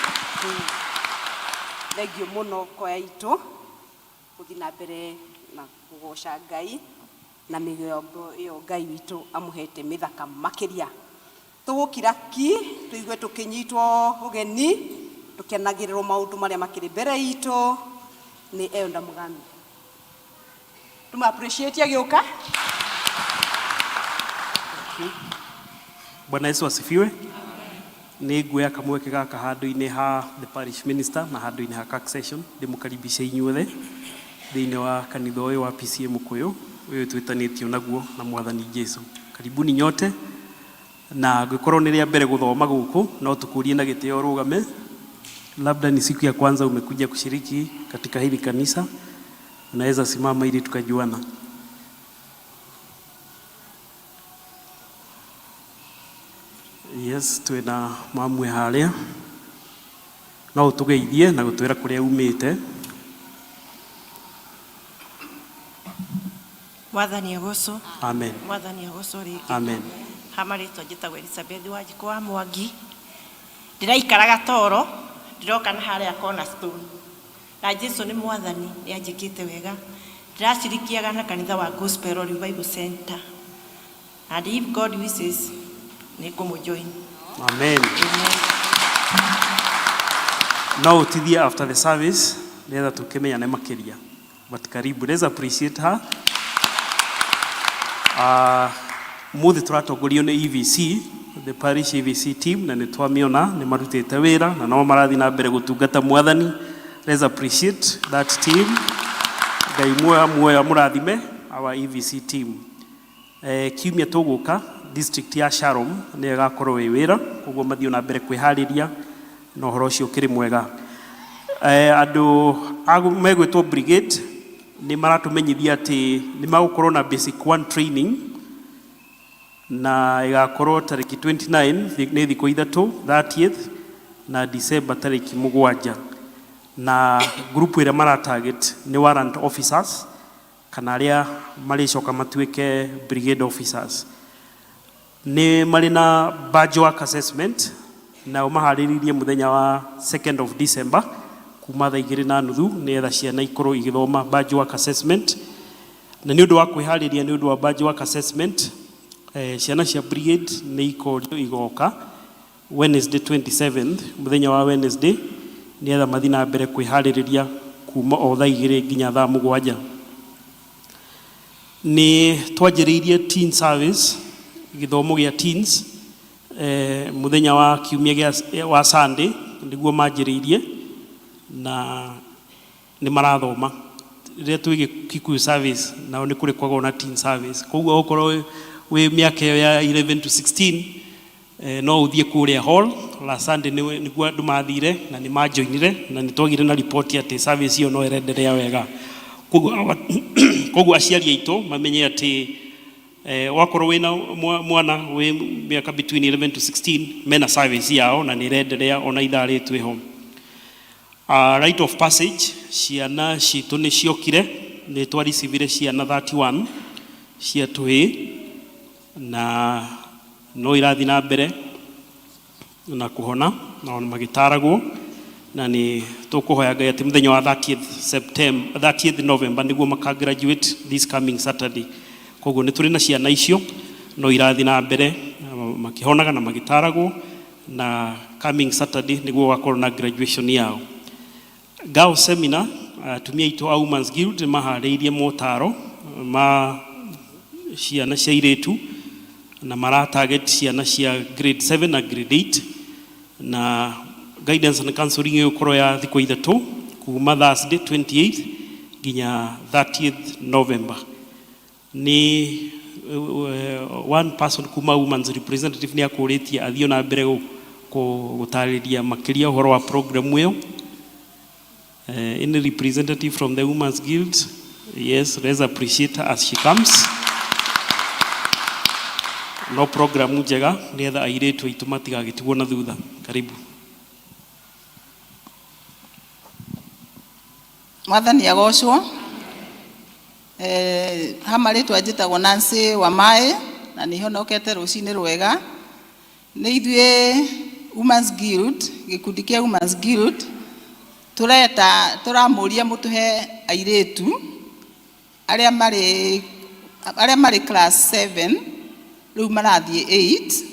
Speaker 3: Thengiũ mũno kwaya itũ gũthiĩ na mbere na kũgoca Ngai na mĩgambo ĩyo Ngai witũ amũhete mĩthaka makĩria. Tũgũkira ki tũigue tũkĩnyitwo ũgeni tũkenagĩrĩrwo maũndũ marĩa makĩrĩ mbere itũ nĩ Elda Mũgami. Tũma appreciate agĩũka.
Speaker 11: Bwana Yesu asifiwe. Nĩ nguoya kamweke gaka handũ-inĩ ha the parish minister na handũ-inĩ ha CAC session ndĩmũkaribishe inyuothe thĩinĩ wa kanitha ũyũ wa PCEA Mũkũyũ ũyũ twĩtanĩtio naguo na Mwathani Jesu. Karibuni nyote, na ngĩkorwo nĩ rĩa mbere gũthoma gũkũ no tũkũrie na gĩtĩo ũrũgame. Labda ni siku ya kwanza umekuja kushiriki katika hili kanisa, unaweza simama ili tukajuana. Yes, twĩna mamwe harĩa. No ũtũgeithie na gũtwĩra kũrĩa umĩte.
Speaker 12: Mwathani agocwo.
Speaker 11: Amen.
Speaker 12: Mwathani agocwo rĩngĩ.
Speaker 11: Amen.
Speaker 12: Ha marĩtwa njĩtagwo Elizabeth Wanjikũ wa Mwangi. Ndĩraikara Gatoro, ndĩroka na harĩa Cornerstone. Na Jesu nĩ Mwathani, nĩ anjĩkĩte wega. Ndĩracirikiaga na kanitha wa Gospel Revival Center. And if God wishes, nĩ ngũmũ join.
Speaker 11: Amen. No ũtithie after the service nĩgetha tũkĩmenyane makĩria. But karibu, let's appreciate her. Mũthĩ tũratongorio nĩ EVC, the parish EVC team, na nĩ twamĩona nĩ marutĩte wĩra na no marathiĩ na mbere gũtungata Mwathani. Let's appreciate that team. Ngai muoyo muoyo amũrathime our EVC team. Kiumia tũgũka district ya Shalom nĩyo ĩgakorwo ĩ wĩra, koguo mathiĩ na mbere kwĩharĩria na ũhoro ũcio ũkĩrĩ mwega. Andũ megwĩtwo brigade nĩ maratũmenyithia atĩ nĩ magũkorwo na basic one training na ĩgakorwo tarĩki 29, nĩ thikũ ithatũ, 30th na December tarĩki 7, na group ĩrĩa mara target nĩ warrant officers kana arĩa marĩcoka matuĩke brigade officers. Nĩ marĩ na badge work assessment nao maharĩrĩirie mũthenya wa 2nd of December kuma thaa 2:30 nĩgetha ciana ikorwo igĩthoma badge work assessment. Na nĩ ũndũ wa kwĩharĩria nĩ ũndũ wa badge work assessment, ciana cia brigade nĩ ikorio igoka Wednesday 27th, mũthenya wa Wednesday, nĩgetha mathiĩ na mbere kwĩharĩrĩria kuma o thaa 2 nginya thaa 7. Nĩ twanjĩrĩirie teen service, gĩthomo gĩa teens, mũthenya wa kiumia gĩa wa Sunday nĩguo manjĩrĩirie na nĩ marathoma. Rĩrĩa twĩ Kikuyu service nao nĩ kũrĩ kwagwo na teen service, koguo okorwo wĩ mĩaka ĩyo ya 11 to 16, no ũthiĩ kũrĩa hall. Last Sunday nĩguo andũ mathire na nĩ majoinire na nĩ twagire na report atĩ service ĩyo no ĩrenderea wega. Koguo aciari aitũ mamenye atĩ wakorwo wĩna mwana wĩ mĩaka between 11 to 16, mena service yao na nĩ ĩrenderea ona ithaa rĩrĩ twĩho. Rite of passage, ciana citũ nĩ ciokire, nĩ twarecivire ciana 31 cia tũhĩĩ na no irathiĩ na mbere na kũhona na ona magĩtaragwo, na nĩ tũkũhoya Ngai atĩ mũthenya wa 30th September, 30th November nĩguo maka graduate this coming Saturday. Koguo nĩ tũrĩ na ciana icio no irathiĩ na mbere makĩhonaga na magĩtaragwo, na coming Saturday nĩguo gũgakorwo na graduation yao. Girls seminar, atumia aitũ a Women's Guild nĩ maharĩirie motaro ma ciana cia irĩtu na mara target ciana cia grade 7 na grade 8, na guidance and counseling ĩgũkorwo ya thikũ 3 kuma Thursday 28 nginya 30th November. Nĩ one person kuma women's representative nĩ akũrĩtie athiĩ na mbere gũtarĩria makĩria ũhoro wa program ĩyo. Any representative from the Women's Guild? Yes, let's appreciate her as she comes. No program njega nĩgetha airĩtu aitũ matigagĩtigwo na thutha. Karibu.
Speaker 13: Mwathani agocwo. Ha marĩtwa njĩtagwo Nancy Wamaĩ na nĩ honokete rũcinĩ rwega. Nĩ ithuĩ Women's Guild, gĩkundi kĩa Women's Guild, tũreta tũramũria mũtũhe airĩtu arĩa marĩ class 7 rĩu marathiĩ 8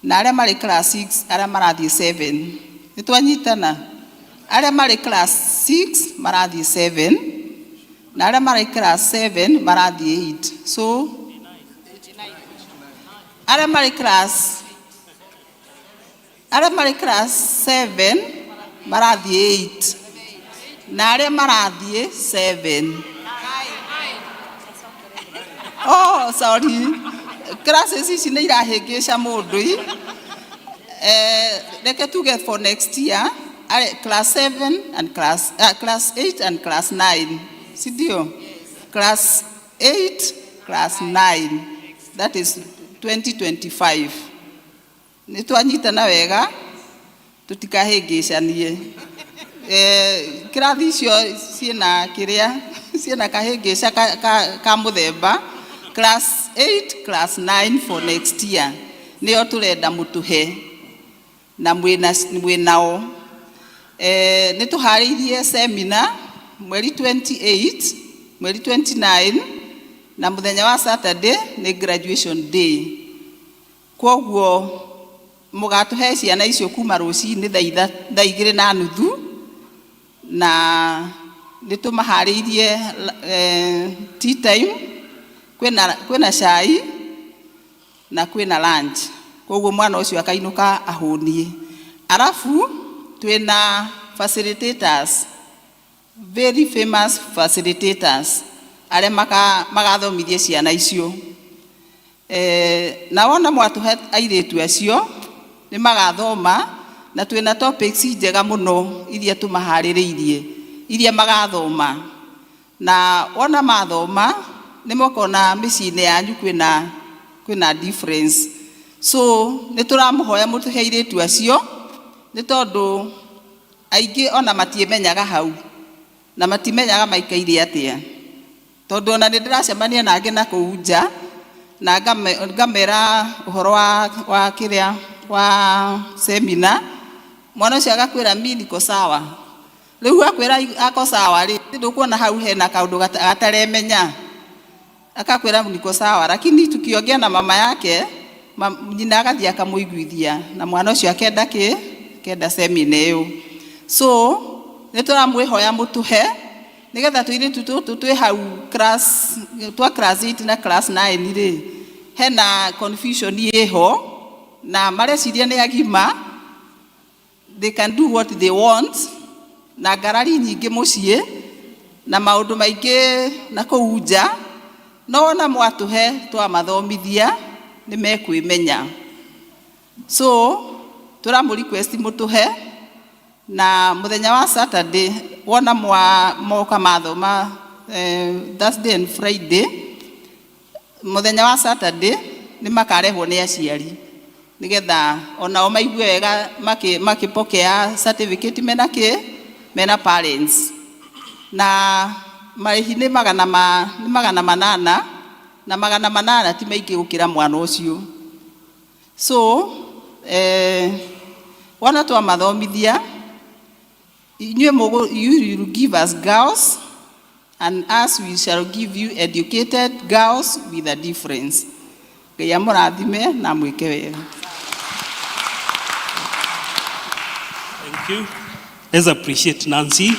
Speaker 13: na arĩa marĩ class 6 arĩa marathiĩ 7. Nĩ twanyitana? Arĩa marĩ class 6 marathiĩ 7 na arĩa marĩ class 7 marathiĩ 8. So arĩa marĩ class 7 marathiĩ 8 na arĩa marathiĩ 7. Oh, sorry, classes ici nĩ irahĩngĩca mũndũ i. Reke tuge for next year class 7 and class 8 and class 9, si ndio? Class 8, class 9, that is 2025. Nĩ twanyitana wega? Tũtikahĩngĩcanie. Eh, kĩrathi icio ciĩna kĩrĩa ciĩna kahĩngĩca ka, ka, ka mũthemba class 8 class 9 for next year nĩo tũrenda mũtũhe na mwĩna mwĩnao. Eh, nĩ tũharĩirie seminar mweri 28 mweri 29 na mũthenya wa Saturday nĩ graduation day. Kwoguo mũgatũhe ciana icio kuma rũcinĩ thaa igĩrĩ na nuthu, na nĩ tũmaharĩirie tea time, kwĩna cai na kwĩna lunch. Kwoguo mwana ũcio akainũka ahũniĩ. Arabu twĩna facilitators very famous facilitators arĩa magathomithia ciana icio. Eh, na wona mwatũhe airĩtu acio nĩ magathoma na twĩna topics njega mũno iria tũmaharĩrĩirie iria magathoma na wona mathoma nĩ mũkona mĩciĩ-inĩ yanyu kwĩna kwĩna difference. So nĩ tũramũhoya mũtũhe airĩtu acio nĩ tondũ Aingĩ o na matiĩmenyaga hau, na matimenyaga maikaire atĩa. Tondũ o na nĩ ndĩracemania na angĩ na kũu nja, na ngamera ũhoro wa, wa kĩrĩa, wa seminar, mwana ũcio agakwĩra mi niko sawa. Rĩu akwĩra ako sawa rĩ, ndũkuona hau hena kaũndũ gataremenya? Akakwĩra niko sawa, lakini tukiongea na mama yake, nyina agathiĩ akamũiguithia na mwana ũcio akenda kĩ? Akenda semina ĩyo. So nĩ tũramwĩhoya mũtũhe nĩgetha tũirĩtu tũtũ twĩ hau class, twa class 8 na class 9 rĩ, hena confusion ĩho na mareciria nĩ agima, they can do what they want na ngarari nyingĩ mũciĩ na maũndũ maingĩ na kũu nja no ona mwatũhe twamathomithia nĩ mekwĩmenya. So tũramũ request mũtũhe na mũthenya wa Saturday wona mwa moka mathoma eh, Thursday and Friday Mũthenya wa Saturday nĩ makarehwo nĩ aciari nĩgetha onao maigue wega makĩpokea certificate mena kĩ mena parents. Na marĩhi nĩ magana ma nĩ magana manana na magana manana ti maingĩ gũkĩra mwana ũcio. So eh, wona twamathomithia inyuĩ mũgũ you will give us girls And us we shall give you educated girls with a difference. Ngai amũrathime na amwĩke wega.
Speaker 11: Thank you. Let's appreciate Nancy.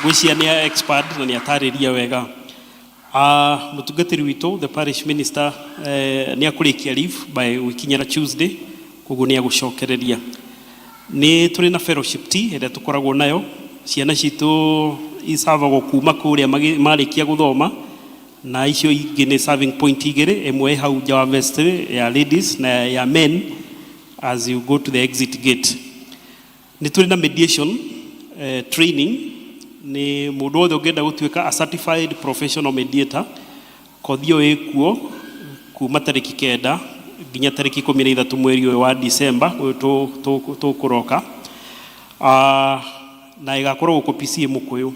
Speaker 11: Gwĩcia nĩ expert na nĩ atarĩria wega. Uh, mũtungatĩri witũ the parish minister eh, nĩ akũrĩkia leave by gũkinyĩra Tuesday koguo nĩ agũcokereria. Nĩ tũrĩ na fellowship tea ĩrĩa tũkoragwo nayo ciana citũ icavagwo kuma kũrĩa marĩkia gũthoma na icio ingĩ nĩ serving point igĩrĩ ĩmwe ĩ hau nja wa vestry ya ladies na ya men as you go to the exit gate. Nĩ tũrĩ na mediation eh, training nĩ mũndũ wothe ũngĩenda gũtuĩka a certified professional mediator kothi ĩyo ĩkuo kuma tarĩki kenda nginya tarĩki 13 mweri ũyũ wa December ũyũ tũkũroka. Ah, na ĩgakorwo gũkũ PCEA Mũkũyũ.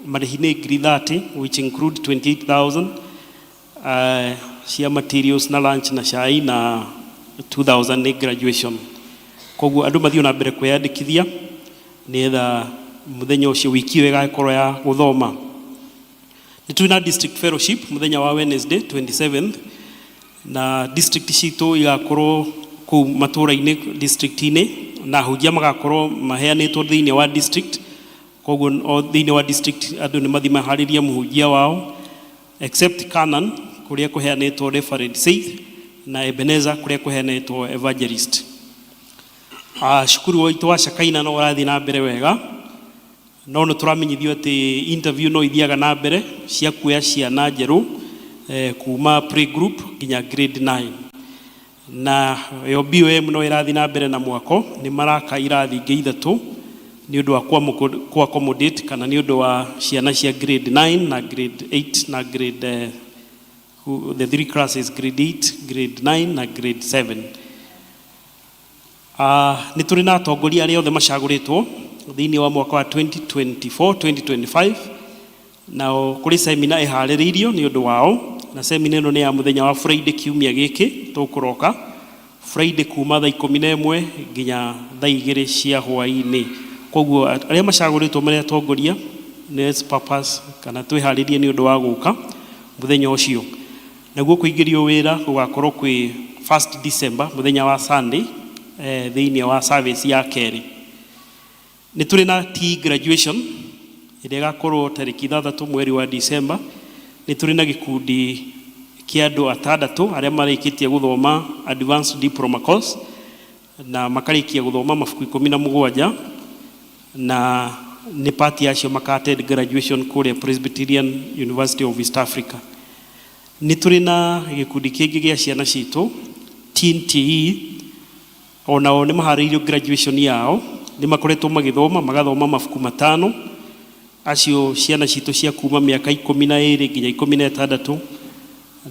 Speaker 11: Marĩhi nĩ ngiri 30 which include 28,000 uh, cia materials na lunch na cai na 2000 nĩ graduation. Koguo andũ mathiĩ na mbere kwĩyandĩkithia nĩgetha mũthenya ũcio wiki ĩyo ĩgakorwo ya gũthoma. Nĩ tũrĩ na district fellowship mũthenya wa Wednesday 27th na district citũ igakorwo kũu matũra-inĩ district-inĩ na ahunjia magakorwo maheanĩtwo thĩinĩ wa district. Koguo o thĩinĩ wa district andũ nĩ mathiĩ maharĩrie mũhunjia wao except Canaan kũrĩa kũheanĩtwo Reverend Seith na Ebenezer kũrĩa kũheanĩtwo evangelist. Uh, cukuru witũ wa Shakaina no ũrathiĩ na mbere wega no nĩ tũramenyithio atĩ interview no ithiaga na mbere cia kuoya ciana njerũ eh, kuma playgroup nginya grade 9 na yo BOM no ĩrathiĩ na mbere na mwako nĩ maraka irathi ingĩ ithatũ nĩ ũndũ wa ku accommodate kana nĩ ũndũ wa ciana cia grade 9 na grade 8 na grade eh, the three classes grade 8 grade 9 na grade 7. Nĩ tũrĩ na atongoria arĩa othe macagũrĩtwo thĩinĩ wa mwaka wa 2024 2025 nao kũrĩ semina ĩharĩrĩirio nĩ ũndũ wao na semina ĩno nĩ ya mũthenya wa Friday kiumia gĩkĩ tũkũroka Friday kuma thaa 11 nginya thaa 2 cia hwaĩ-inĩ. Koguo arĩa macagũrĩtwo marĩ atongoria nĩ purpose kana twĩharĩrie nĩ ũndũ wa gũka mũthenya ũcio. Naguo kũingĩrio wĩra gũgakorwo kwĩ 1st December mũthenya wa Sunday thĩinĩ wa service ya kerĩ. Nĩ tũrĩ na tea graduation ĩrĩa ĩgakorwo tarĩki 6 mweri wa December. Nĩ tũrĩ na gĩkundi kĩa andũ atandatũ arĩa marĩkĩtie gũthoma advanced diploma course na makarĩkia gũthoma mabuku 17 na nĩ part yacio maka attend graduation kũrĩa Presbyterian University of East Africa. Nĩ tũrĩ na gĩkundi kĩngĩ gĩa ciana citũ Teen TE, onao nĩ maharĩirio graduation yao, nĩ makoretwo magĩthoma magathoma mabuku 5. Acio ciana citũ cia kuma mĩaka 12 nginya 16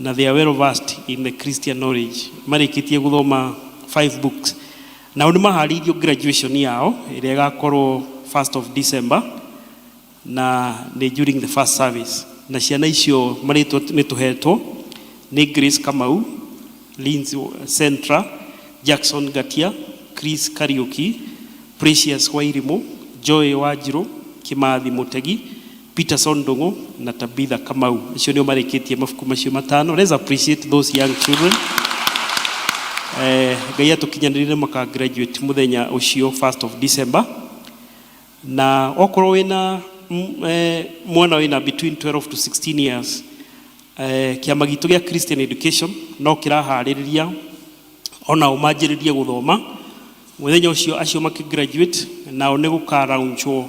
Speaker 11: na they are well versed in the Christian knowledge, marĩkĩtie gũthoma 5 books. Nao nĩ maharĩirio graduation yao ĩrĩa ĩgakorwo 1st of December na nĩ during the first service. Na ciana icio marĩtwa nĩ tũhetwo nĩ Grace Kamau, Lindsay Centra, Jackson Gatia, Chris Kariuki, Precious Wairimu, Joy Wanjiru, Kimathi Mutegi, Peterson Ndung'u na Tabitha Kamau. Acio nĩo marĩkĩtie mabuku macio 5. Let's appreciate those young children. Ngai atũkinyanĩrie maka graduate mũthenya ũcio 1st of December. Na okorwo wĩna mwana wĩna between 12 to 16 years, kĩama gitũ gĩa Christian Education no kĩraharĩrĩria onao manjĩrĩrie gũthoma mũthenya ũcio. Acio makĩgraduate nao nĩ gũkaraunchwo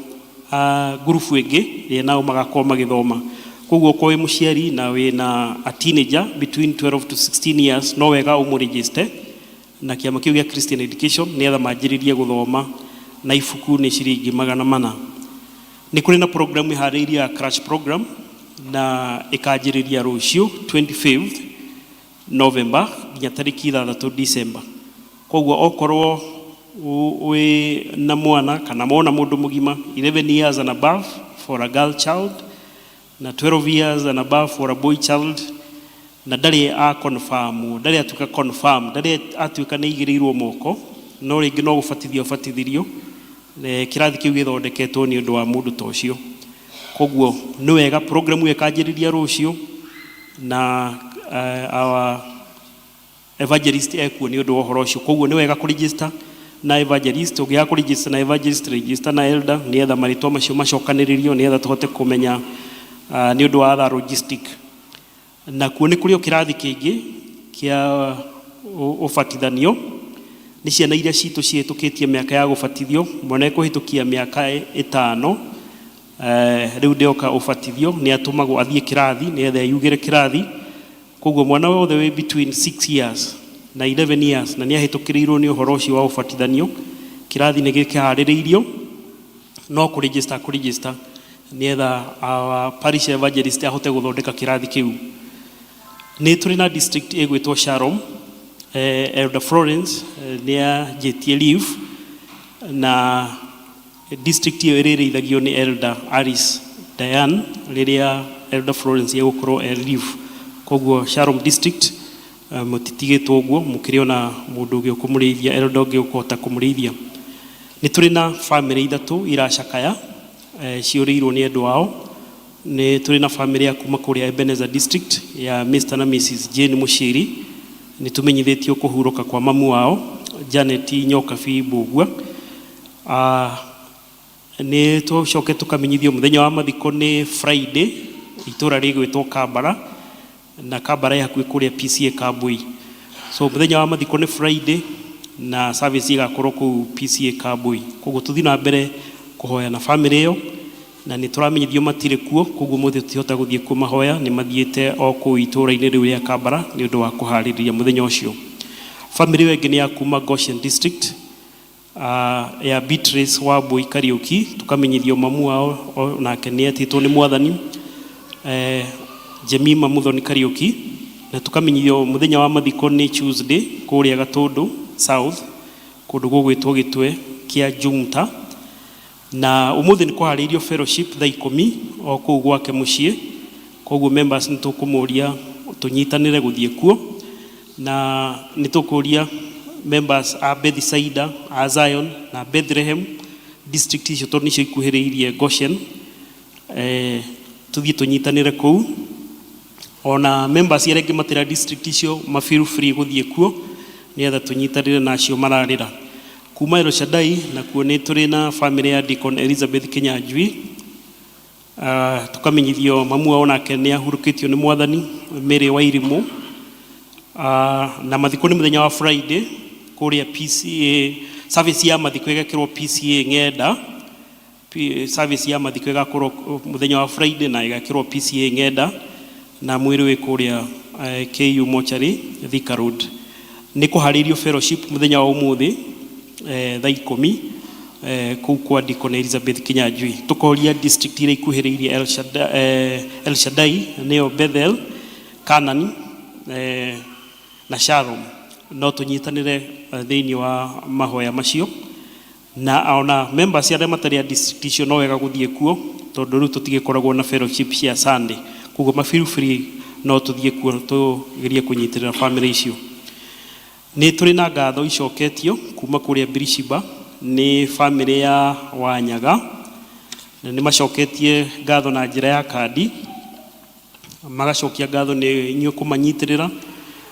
Speaker 11: ngurubu ĩngĩ ĩrĩa nao magakorwo magĩthoma. Koguo okorwo wĩ mũciari na wĩna a teenager between 12 to 16 years, no wega ũmũregister na kĩama kĩu gĩa Christian Education nĩgetha manjĩrĩrie gũthoma, na ibuku nĩ ciringi 400. Nĩ kũrĩ na program ĩharĩirio ya crash program na ĩkanjĩrĩria rũciũ 25th November nginya tarĩki 6 December. Koguo okorwo wĩ na mwana kana mona mũndũ mũgima 11 years and above for a girl child na 12 years and above for a boy child, na ndarĩ a confirm, ndarĩ atuĩka confirm, ndarĩ atuĩka nĩ aigĩrĩirwo moko, no rĩngĩ no gũbatithio abatithirio, kĩrathi kĩu gĩthondeketwo nĩ ũndũ wa mũndũ ta ũcio. Koguo nĩ wega program ĩyo ĩkanjĩrĩria rũciũ na our evangelist ekuo nĩ ũndũ wa ũhoro ũcio. Koguo nĩ wega kũregister na evangelist. Ũngĩaga kũregister na evangelist, register na elder nĩgetha marĩtwa macio macokanĩrĩrio nĩgetha tũhote kũmenya nĩ ũndũ wa other logistic. Na kuo nĩ kũrĩ o kĩrathi kĩngĩ kĩa ũbatithanio, nĩ ciana iria citũ cihĩtũkĩtie mĩaka ya gũbatithio. Mwana ekũhĩtũkia mĩaka 5, rĩu ndĩoka ũbatithio, nĩ atũmagwo athiĩ kĩrathi nĩgetha eyugĩre kĩrathi. Koguo mwana wothe wĩ between 6 years na 11 years na nĩ ahĩtũkĩrĩirwo nĩ ũhoro ũcio wa ũbatithanio, kĩrathi nĩ gĩkĩharĩrĩirio, no kũregister kũregister nĩgetha our parish evangelist ahote gũthondeka kĩrathi kĩu. Nĩ tũrĩ na district ĩgwĩtwo Shalom. Elder Florence nĩ anjĩtie leave na district ĩyo ĩrĩrĩithagio nĩ Elder Alice Diane rĩrĩa Elder Florence egũkorwo e leave. Koguo Shalom district, mũtitigĩtwo ũguo, mũkĩrĩ ona mũndũ ũngĩ ũkũmũrĩithia, elder ũngĩ ũkũhota kũmũrĩithia. Nĩ tũrĩ na famĩlĩ 3 iracakaya, ciũrĩirwo nĩ endwa ao. Nĩ tũrĩ na famĩlĩ ya kuma kũrĩa Ebenezer district ya Mr na Mrs Jane Mũciri. Nĩ tũmenyithĩtio kũhurũka kwa mamu wao Janet Nyokabi Mbũgua. Nĩ tũcoke tũkamenyithio mũthenya wa mathiko nĩ Friday, itũra rĩgwĩtwo Kambara, na Kambara ĩ hakuhĩ kũrĩa PCA Kambui. So mũthenya wa mathiko nĩ Friday na service ĩgakorwo kũu PCA Kambui. Koguo tũthiĩ na mbere kũhoya na famĩlĩ ĩyo, na nĩ tũramenyithio matirĩ kuo, koguo mũthĩ tũtihota gũthiĩ kũmahoya, nĩ mathiĩte o kũu itũra-inĩ rĩu rĩa Kambara nĩ ũndũ wa kũharĩrĩria mũthenya ũcio. Famĩlĩ ĩyo ĩngĩ nĩ ya kuma Goshen district, ya Beatrice Wambui Kariuki, tukamenyithio mamu wao nake nĩ etĩtwo nĩ mwathani, Jemima Muthoni Kariuki, na tukamenyithio mũthenya wa mathiko nĩ Tuesday kũrĩa Gatũndũ South. Kũndũ gũgwĩtwo Gĩtwe kĩa Jumta. Na ũmũthĩ nĩ kũharĩirio fellowship thaa ikũmi o kũu gwake mũciĩ. Koguo members nĩ tũkũmũria tũnyitanĩre gũthiĩ kuo. Na nĩ tũkũria members a Bethsaida, a Zion na Bethlehem district icio tondũ nĩcio ikuhĩrĩirie Goshen. Eh, tũthiĩ tũnyitanĩre kũu. Ona members arĩa angĩ matĩra district icio ma feel free gũthiĩ kuo nĩgetha tũnyitanĩre na acio mararĩra. Kuma El Shaddai nakuo nĩ tũrĩ na family ya Deacon Elizabeth Kinyanjui. Uh, tukamenyithio mamu wao nake nĩ ahurũkĩtio nĩ mwathani Mary Wairimũ. Uh, na mathiko nĩ mũthenya wa Friday kũrĩa PCA service ya mathiko ĩgekĩrwo PCA Ng'enda. Service ya mathiko ĩgakorwo mũthenya wa Friday na ĩgekĩrwo PCA Ng'enda na mwĩrĩ wĩ kũrĩa eh, KU Mortuary Thika Road. Nĩ kũharĩirio fellowship mũthenya wa ũmũthĩ eh, thaa ikũmi eh, kũu kwa Deacon Elizabeth Kinyanjui. Tũkoria district iria ikuhĩrĩirie El Shaddai, El Shaddai nĩyo Bethel, Canaan na Shalom. No tũnyitanĩre thĩinĩ wa mahoya macio na ona members arĩa matarĩ a district icio no wega gũthiĩ kuo tondũ rĩu tũtigĩkoragwo na fellowship cia Sunday koguo ma feel free no tũthiĩ kuo tũgerie kũnyitĩrĩra family icio. Nĩ tũrĩ na ngatho icoketio kuma kũrĩa Birishiba nĩ family ya Wanyaga na nĩ macoketie ngatho na njĩra ya kandi magacokia ngatho nĩ inyuĩ kũmanyitĩrĩra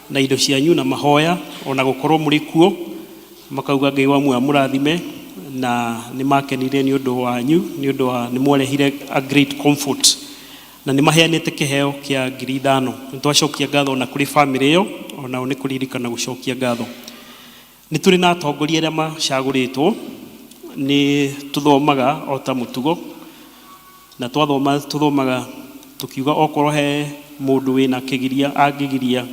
Speaker 11: na indo cianyu na mahoya ona gũkorwo mũrĩ kuo makauga Ngai wa muoyo amũrathime na nĩ makenire nĩ ũndũ wanyu nĩ ũndũ wa nĩ mwarehire a great comfort na nĩ maheanĩte kĩheo kĩa 5,000. Nĩ twacokia ngatho ona kũrĩ family ĩyo onao nĩ kũririkana gũcokia ngatho. Nĩ tũrĩ na atongoria arĩa macagũrĩtwo nĩ tũthomaga o ta mũtugo na twathoma tũthomaga tũkiuga okorwo he mũndũ wĩna kĩgiria angĩgiria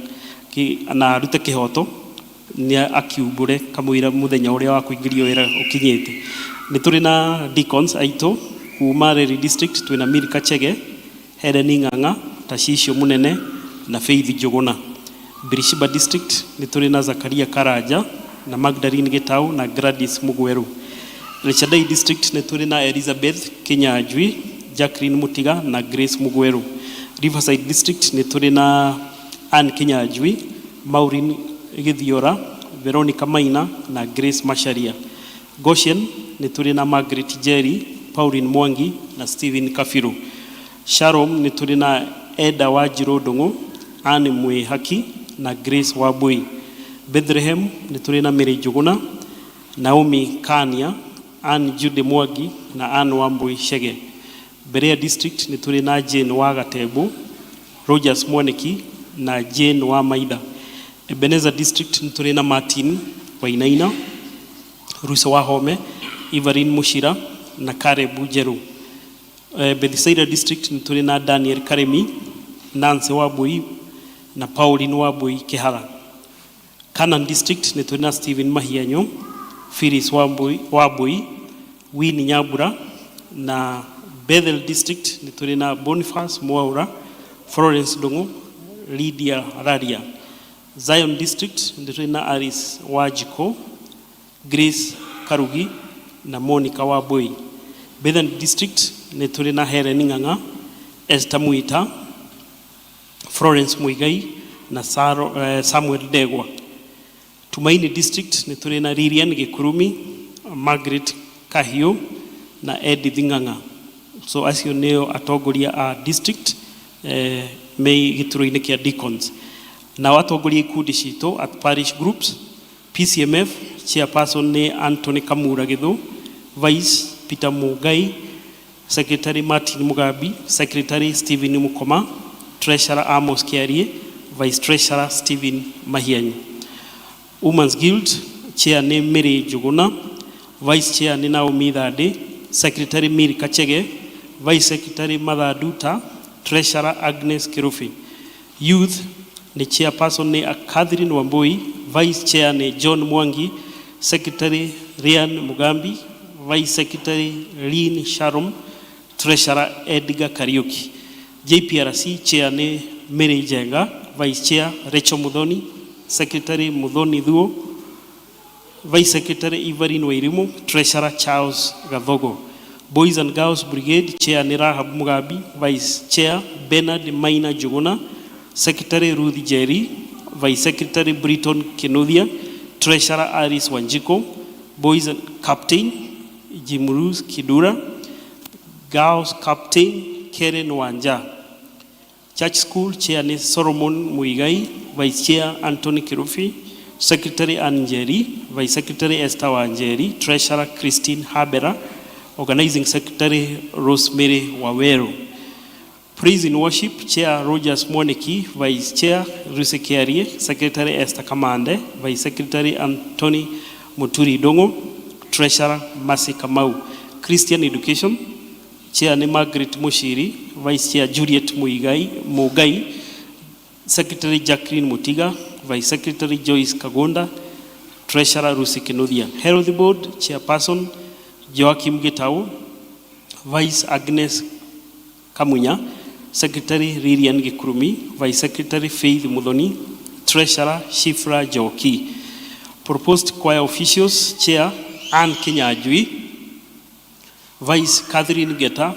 Speaker 11: na arute kĩhoto nĩ akiumbũre kamũira mũthenya ũrĩa wa kũingĩrio wĩra ũkinyĩte. Nĩ tũrĩ na deacons aitũ kuma Reri district twĩna Milka Chege, Helen Ng'ang'a, Tashicio Mũnene na Faith Njũgũna. Birishiba district nĩ tũrĩ na Zakaria Karanja na Magdalene Gĩtaũ na Gladys Mugweru. El Shaddai district nĩ tũrĩ na Elizabeth Kinyanjui, Jacqueline Mutiga na Grace Mugweru. Riverside district nĩ tũrĩ na Ann Kinyanjui, Maureen Githiora, Veronica Maina na Grace Macharia. Goshen nĩ tũrĩ na Margaret Jerry, Pauline Mwangi na Stephen Kabiru. Shalom nĩ tũrĩ na Eda Wanjirũ Ndung'u, Ann Mwihaki na Grace Wambui. Bethlehem nĩ tũrĩ na Mary Njũgũna, Naomi Kania, Ann Jude Mwangi na Ann Wambui Chege. Berea district nĩ tũrĩ na Jane wa Gatembu, Rogers Mwaniki na Jane wa Maitha. Ebenezer district nĩ tũrĩ na Martin Wainaina, Ruso Wahome, Evelyn Mushira na Caleb Njeru. Eh, Bethsaida district nĩ tũrĩ na Daniel Karemi, Nancy Wambui na Pauline Wambui Kĩhara. Canaan district nĩ tũrĩ na Stephen Mahianyo, Phyllis Wambui, Wambui Winnie Nyambura na Bethel district nĩ tũrĩ na Boniface Mwaura, Florence Ndung'u, Lydia Raria. Zion district nĩ tũrĩ na Alice Wanjikũ, Grace Karugi na Monica Wambui. Bethany district nĩ tũrĩ na Helen Ng'ang'a, Esther Mwita, Florence Muigai na Saro, eh, Samuel Ndegwa. Tumaini district nĩ tũrĩ na Lilian Gĩkurumi, Margaret Kahiũ na Edith Ng'ang'a. So acio nĩo atongoria a district eh, me gĩturwa-inĩ kĩa deacons. Nao atongoria ikundi citũ at parish groups PCMF chairperson nĩ Anthony Kamura Gĩthũ, vice Peter Mungai, Secretary Martin Mugambi, Secretary Stephen Mukoma, Treasurer Amos Kiarie, Vice Treasurer Stephen Mahianyi. Women's Guild Chair nĩ Mary Njuguna, Vice Chair nĩ Naomi Thandi, Secretary Mary Kachege, Vice Secretary Martha Nduta, Treasurer Agnes Kirubi. Youth nĩ Chairperson nĩ Catherine Wambui, Vice Chair nĩ John Mwangi, Secretary Ryan Mugambi, Vice Secretary Lynn Sharom, Treasurer Edgar Kariuki. JPRC Chair nĩ Mary Njenga, Vice Chair Rachel Muthoni, Secretary Muthoni Thuo, Vice Secretary Evelyn Wairimu, Treasurer Charles Gathogo. Boys and Girls Brigade, Chair nĩ Rahab Mugambi, Vice Chair Bernard Maina Njuguna, Secretary Ruth Njeri, Vice Secretary Britton Kinuthia, Treasurer Alice Wanjiko, Boys and Captain Jimrus Kidura, Girls Captain Karen Wanja. Church School Chair nĩ Solomon Muigai, Vice Chair Anthony Kirufi, Secretary Ann Njeri, Vice Secretary Esther Wanjeri, Treasurer Christine Habera, Organizing Secretary Rosemary Waweru. Praise in Worship, Chair Rogers Mwaniki, Vice Chair Ruse Kiarie, Secretary Esther Kamande, Vice Secretary Anthony Muturi Dongo, Treasurer Mercy Kamau. Christian Education, Chair nĩ Margaret Mushiri, Vice Chair Juliet Muigai, Mugai, Secretary Jacqueline Mutiga, Vice Secretary Joyce Kagonda, Treasurer Lucy Kinuthia. Health Board Chairperson Joachim Gitau, Vice Agnes Kamunya, Secretary Lilian Gikurumi, Vice Secretary Faith Muthoni, Treasurer Shifra Joki. Proposed choir officials, Chair Ann Kinyanjui, Vice Catherine Geta,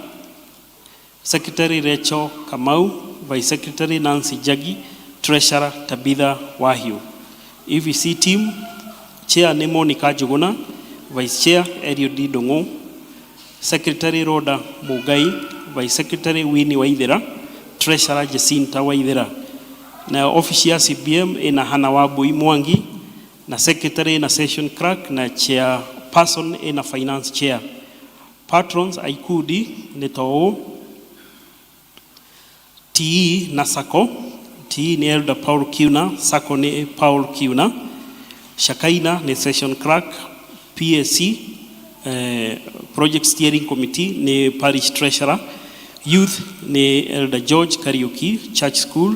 Speaker 11: Secretary Rachel Kamau, Vice Secretary Nancy Jagi, Treasurer Tabitha Wahiu. EVC team, Chair nĩ Monica Njuguna, Vice Chair Eliud Ndung'u, Secretary Rhoda Mugai, Vice Secretary Winnie Waithera, Treasurer Jacinta Waithera. Na office ya CBM ina Hana Wambui Mwangi, na Secretary ina Session Clerk na Chairperson ina Finance Chair. Patrons Aikudi nĩ ta ũũ TE na SACCO, TE nĩ Elder Paul Kiuna, SACCO nĩ Paul Kiuna, Shakaina nĩ Session Clerk, PAC Project Steering Committee nĩ Parish Treasurer, Youth nĩ Elder George Kariuki, Church School,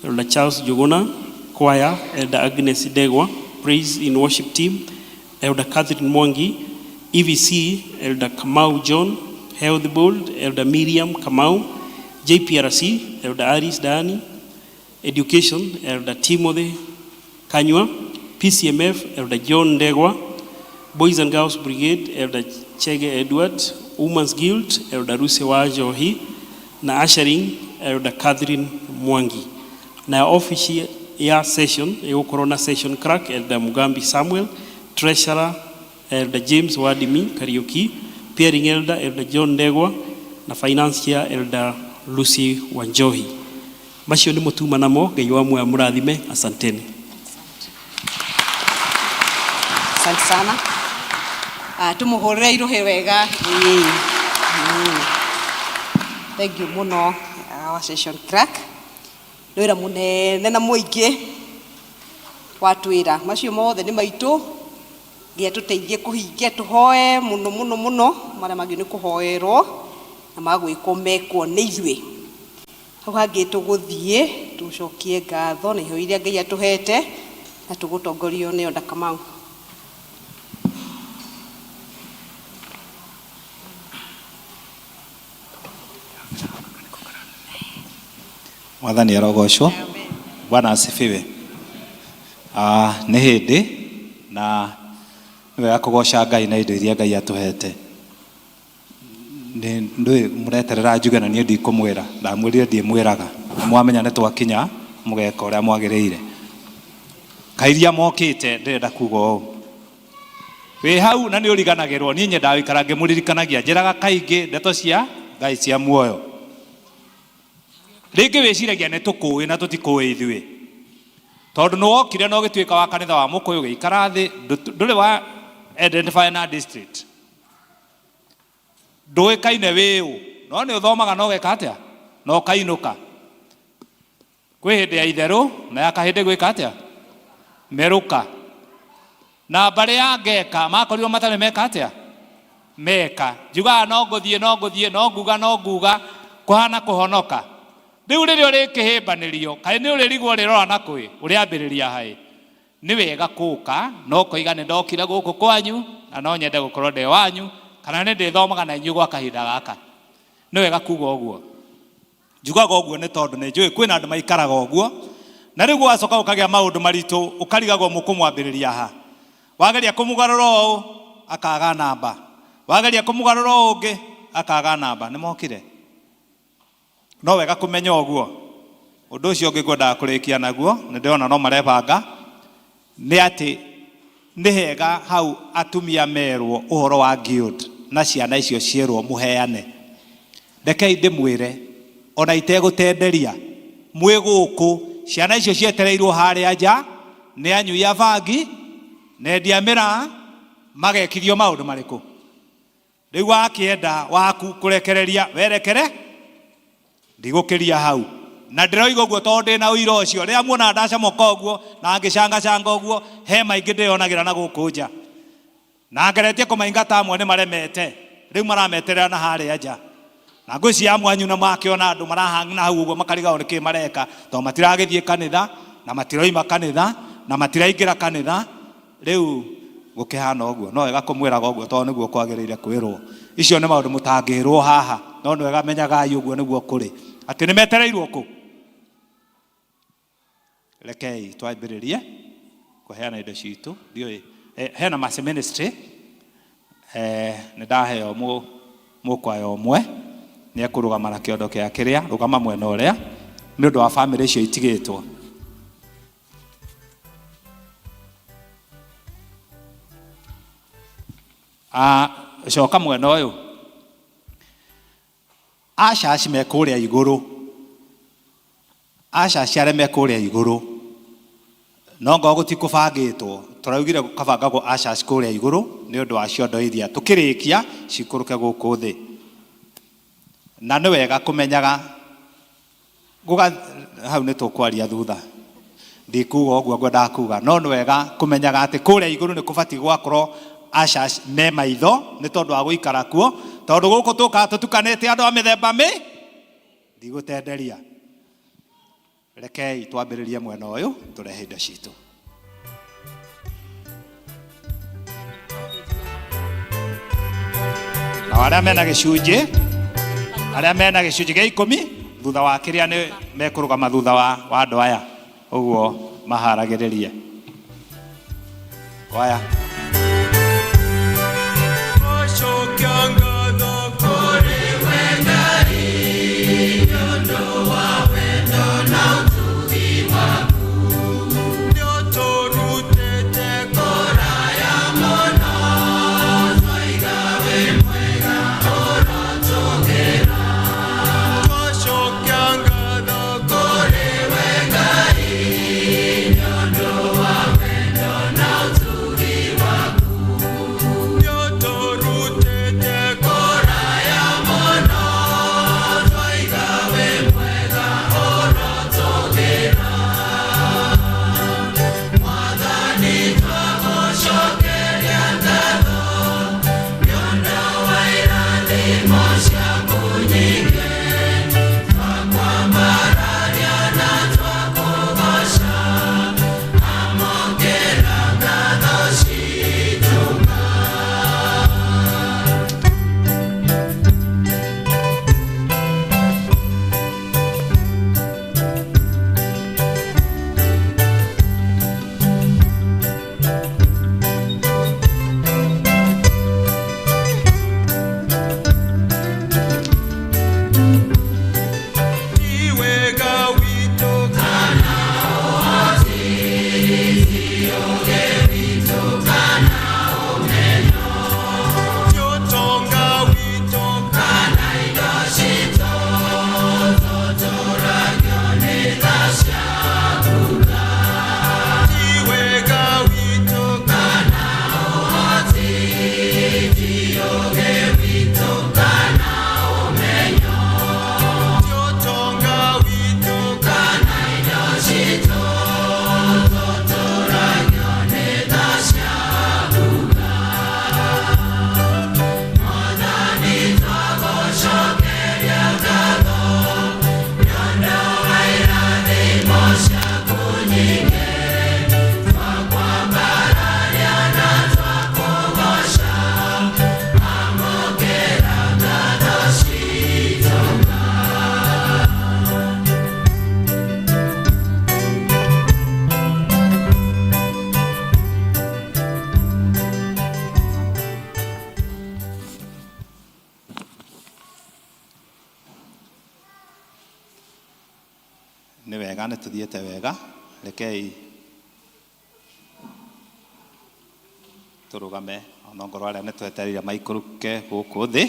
Speaker 11: Elder Charles Njuguna, Choir, Elder Agnes Ndegwa, Praise in Worship Team, Elder Catherine Mwangi, EVC, Elder Kamau John, Health Board, Elder Miriam Kamau, JPRC, Elder Aris Dani, Education, Elder Timothy Kanyua, PCMF, Elder John Ndegwa, Boys and Girls Brigade, Elder Chege Edward, Women's Guild, Elder Ruse Wajohi, na Ushering, Elder Catherine Mwangi. Na office ya session, ĩgũkorwo na session clerk, Elder Mugambi Samuel, Treasurer, Elder James Wadimi Kariuki, Peering Elder, Elder John Ndegwa, na Finance Chair, Elder Lucy Wanjohi. Macio nĩmo tuma namo, Ngai wa muoyo amũrathime, asanteni.
Speaker 3: Asante sana. Tumuhũrĩre iruhĩ wega. Ĩĩ. Thank you mũno our session clerk. Nĩ wĩra mũnene na mũingĩ watwĩra. Macio mothe nĩ maitũ. Ngai atũteithie kũhingia tũhoe mũno mũno mũno marĩa mangĩ nĩ kũhoerwo na magwĩkwo mekwo nĩ ithuĩ. Hau hangĩ tũgũthiĩ tũcokie ngatho na iheo iria Ngai atũhete na tũgũtongorio nĩ Elder Kamau.
Speaker 14: Mwathani arogocwo. Bwana asifiwe. Nĩ hĩndĩ na nĩ wega kũgoca Ngai na indo iria Ngai atũhete. Nĩ ndũĩ mũreterera njuge na niĩ ndikũmwĩra, ndamwĩrire ndiĩmwĩraga. Nĩ mwamenya nĩ twakinya mũgeka ũrĩa mwagĩrĩire. Kairia mokĩte ndĩrenda kuga ũũ. Wĩ hau na nĩ ũriganagĩrwo, niĩ nyendaga gũikara ngĩmũririkanagia, njĩraga kaingĩ ndeto cia Ngai cia muoyo. Rĩngĩ wĩciragia nĩ tũkũĩ na tũtikũĩ ithuĩ. Tondũ nĩ wokire na ũgĩtuĩka wa kanitha wa Mũkũyũ ũgĩikara thĩ, ndũrĩ wa identify na district. Ndũĩkaine wĩ ũ, no nĩ ũthomaga na ũgeka atĩa? Na ũkainũka. Kwĩ hĩndĩ ya itherũ na ya kahĩndĩ gwĩka atĩa? Merũka. Na mbarĩ ya Ngeka makorirwo matarĩ meka atĩa? Meka. Njugaga no ngũthiĩ no ngũthiĩ no nguga no nguga kũhana kũhonoka. Rĩu rĩrĩa ũrĩkĩhĩmbanĩrio, kaĩ nĩ ũrĩrigwo ũrĩrora na kũĩ, ũrĩambĩrĩria haĩ. Nĩ wega kũka, no ũkoiga nĩ ndokire gũkũ kwanyu, na no nyende gũkorwo ndĩ wanyu, kana nĩ ndĩthomaga na inyuĩ gwa kahinda gaka. Nĩ wega kuga ũguo. Njugaga ũguo nĩ tondũ nĩ njũĩ kwĩna andũ maikaraga ũguo, na rĩu gwacoka gũkagĩa maũndũ maritũ, ũkarigagwo mũkũmwambĩrĩria ha. Wageria kũmũgarũra ũũ akaga namba, wageria kũmũgarũra ũũ ũngĩ akaga namba. Nĩ mokire. No wega kũmenya ũguo. Ũndũ ũcio ũngĩ ngwendaga kũrĩkia naguo, nĩ ndĩrona no marebanga, nĩ atĩ nĩ hega hau atumia merwo ũhoro wa guild na ciana icio cierwo mũheane. Rekei ndĩmwĩre, ona itegũtenderia, mwĩ gũkũ, ciana icio cietereirwo harĩa nja nĩ anyui a bangi na endia mĩraa, magekithio maũndũ marĩkũ? Rĩu wakĩenda waku kũrekereria werekere, ndigũkĩria hau. Na ndĩroiga ũguo tondũ ndĩna ũira ũcio. Rĩrĩa muonaga ndacomoka ũguo na ngĩcangacanga ũguo, he maingĩ ndĩyonagĩra na gũkũ nja. Na ngeretie kũmaingata amwe nĩ maremete, rĩu marameterera na harĩa nja. Na ngwĩciria amwe anyu nĩ makĩona andũ marahang'na hau ũguo makarigagwo nĩ kĩĩ mareka, tondũ matiragĩthiĩ kanitha, na matiroima kanitha, na matiraingĩra kanitha. Rĩu gũkĩhana ũguo. No wega kũmwĩraga ũguo tondũ nĩguo kwagĩrĩire kwĩrwo. Icio nĩ maũndũ mũtangĩrwo haha, no nĩ wega menyagai ũguo nĩguo kũrĩ. Atĩ nĩ metereirwo kũ? Rekei twambĩrĩrie kũheana indo citũ. Ndiũĩ, hena Mercy Ministry, nĩ ndaheo mũkwaya ũmwe, nĩ ekũrũgama na kĩondo kĩa kĩrĩa, rũgama mwena ũrĩa, nĩ ũndũ wa bamĩrĩ icio itigĩtwo. Coka mwena ũyũ. Ushers me kũrĩa igũrũ. Ushers arĩa me kũrĩa igũrũ. No ngorwo gũtikũbangĩtwo, tũraugire gũkabangagwo ushers kũrĩa igũrũ nĩ ũndũ wa ciondo iria tũkĩrĩkia cikũrũke gũkũ thĩ. Na nĩ wega kũmenyaga gũga, hau nĩ tũkwaria thutha. Ndikuga ũguo ngwendaga kuga, no nĩ wega kũmenyaga atĩ kũrĩa igũrũ nĩ kũbatiĩ gwakorwo ushers me maitho nĩ tondũ wa gũikara kuo, tondũ gũkũ tũkaga tũtukanĩte andũ a mĩthemba mĩ, ndigũtenderia. Rekei twambĩrĩrie mwena ũyũ tũrehe indo citũ. Nao arĩa mena gĩcunjĩ, arĩa mena gĩcunjĩ gĩa ikũmi, thutha wa kĩrĩa nĩ mekũrũgama thutha wa andũ aya, ũguo maharagĩrĩrie. Kwaya. Nĩ wega, nĩ tũthiĩte wega. Rekei tũrũgame onongorwo arĩa nĩ twetereire maikũrũke gũkũ thĩ,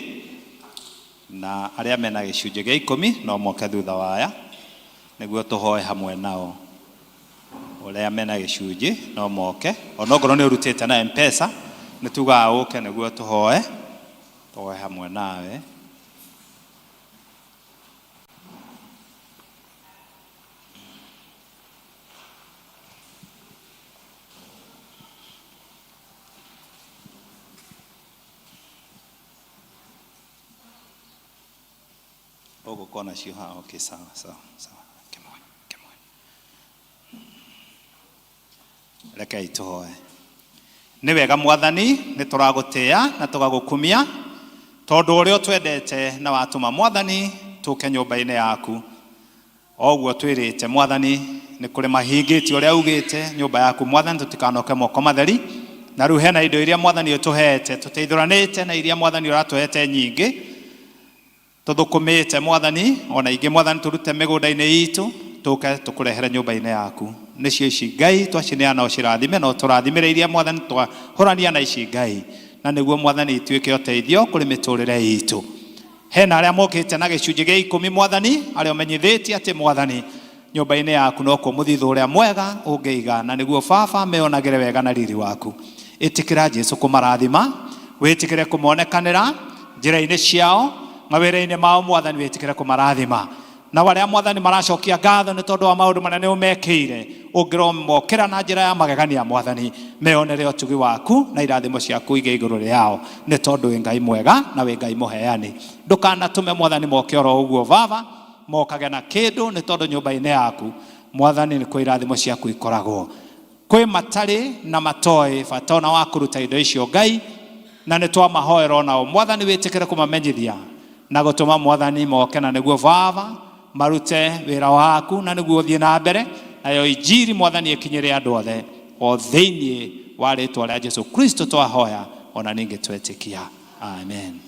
Speaker 14: na arĩa mena gĩcunjĩ gĩa ikũmi no moke thutha wa aya nĩguo tũhoe hamwe nao. Ũrĩa mena gĩcunjĩ no moke, onongorwo nĩ ũrutĩte na M-Pesa, nĩ tugaga ũke nĩguo tũhoe, tũhoe hamwe nawe. Ũgũkorwo nacio haha, okay, sawa sawa sawa, kĩmwe kĩmwe. Rekei tũhoe. Nĩ wega Mwathani, nĩ tũragũtĩĩa na tũgagũkumia tondũ ũrĩa ũtwendete na watũma Mwathani tũke nyũmba-inĩ yaku. O ũguo twĩrĩte Mwathani, nĩ kũrĩ mahingĩtie ũrĩa ugĩte nyũmba yaku Mwathani, tũtikanoke moko matheri. Na rĩu hena indo iria Mwathani ũtũhete, tũteithũranĩte na iria Mwathani ũratũhete nyingĩ. Tũthũkũmĩte Mwathani, o na ingĩ Mwathani tũrute mĩgũnda-inĩ itũ, tũke tũkũrehere nyũmba-inĩ yaku. Nĩcio ici Ngai twacineana ũcirathime na ũtũrathimĩre iria Mwathani twahũrania na ici Ngai, na nĩguo Mwathani ituĩke ũteithio kũrĩ mĩtũrĩre itũ. Hena arĩa mokĩte na gĩcunjĩ gĩa ikũmi Mwathani, arĩa ũmenyithĩtie atĩ Mwathani nyũmba-inĩ yaku nokuo mũthithũ ũrĩa mwega ũngĩiga, na nĩguo Baba meonagĩre wega na riri waku. Ĩtĩkĩra Jesu kũmarathima, wĩtĩkĩre kũmonekanĩra njĩra-inĩ ciao, mawĩra-inĩ mao Mwathani, wĩtĩkĩre kũmarathima. Nao arĩa Mwathani maracokia ngatho nĩ tondũ wa maũndũ marĩa nĩ ũmekĩire, ũngĩromokĩra na njĩra ya magegania Mwathani, meonere ũtugi waku na irathimo ciaku igĩe igũrũ rĩao, nĩ tondũ wĩ Ngai mwega na wĩ Ngai mũheani. Ndũkanatũme Mwathani moke oro ũguo Baba, mokage na kĩndũ, nĩ tondũ nyũmba-inĩ yaku Mwathani nĩkuo irathimo ciaku ikoragwo. Kwĩ matarĩ na matoĩ bata ona wa kũruta indo icio Ngai, na nĩ twamahoera onao Mwathani wĩtĩkĩre kũmamenyithia na gũtũma Mwathani moke, na nĩguo Baba marute wĩra waku, na nĩguo ũthiĩ na mbere nayo injiri Mwathani ĩkinyĩre andũ othe, o thĩinĩ wa rĩtwa rĩa Jesu Kristo twahoya ona ningĩ twetĩkia, amen.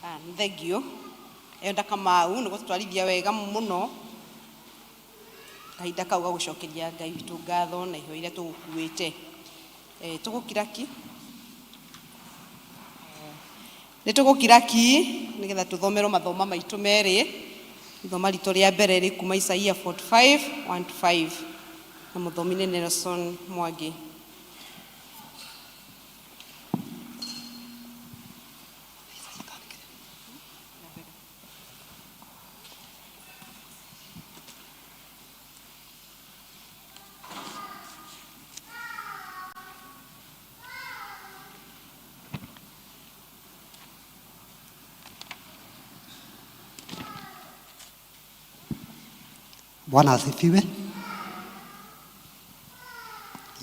Speaker 3: Ah, nĩ thengiũ Elder Kamau nĩ gũtũtwarithia wega mũno kahinda kau gagũcokeria Ngai witũ ngatho na ihoya iria tũgũkuĩte. Eh, tũgũkira ki nĩ tũgũkira ki nĩgetha tũthomerwo mathoma maitũ merĩ. Ithoma ritũ rĩa mbere rĩ kuma Isaia 45 1 to 5 na mũthomi nĩ Nelson Mwangi.
Speaker 4: Bwana asifiwe.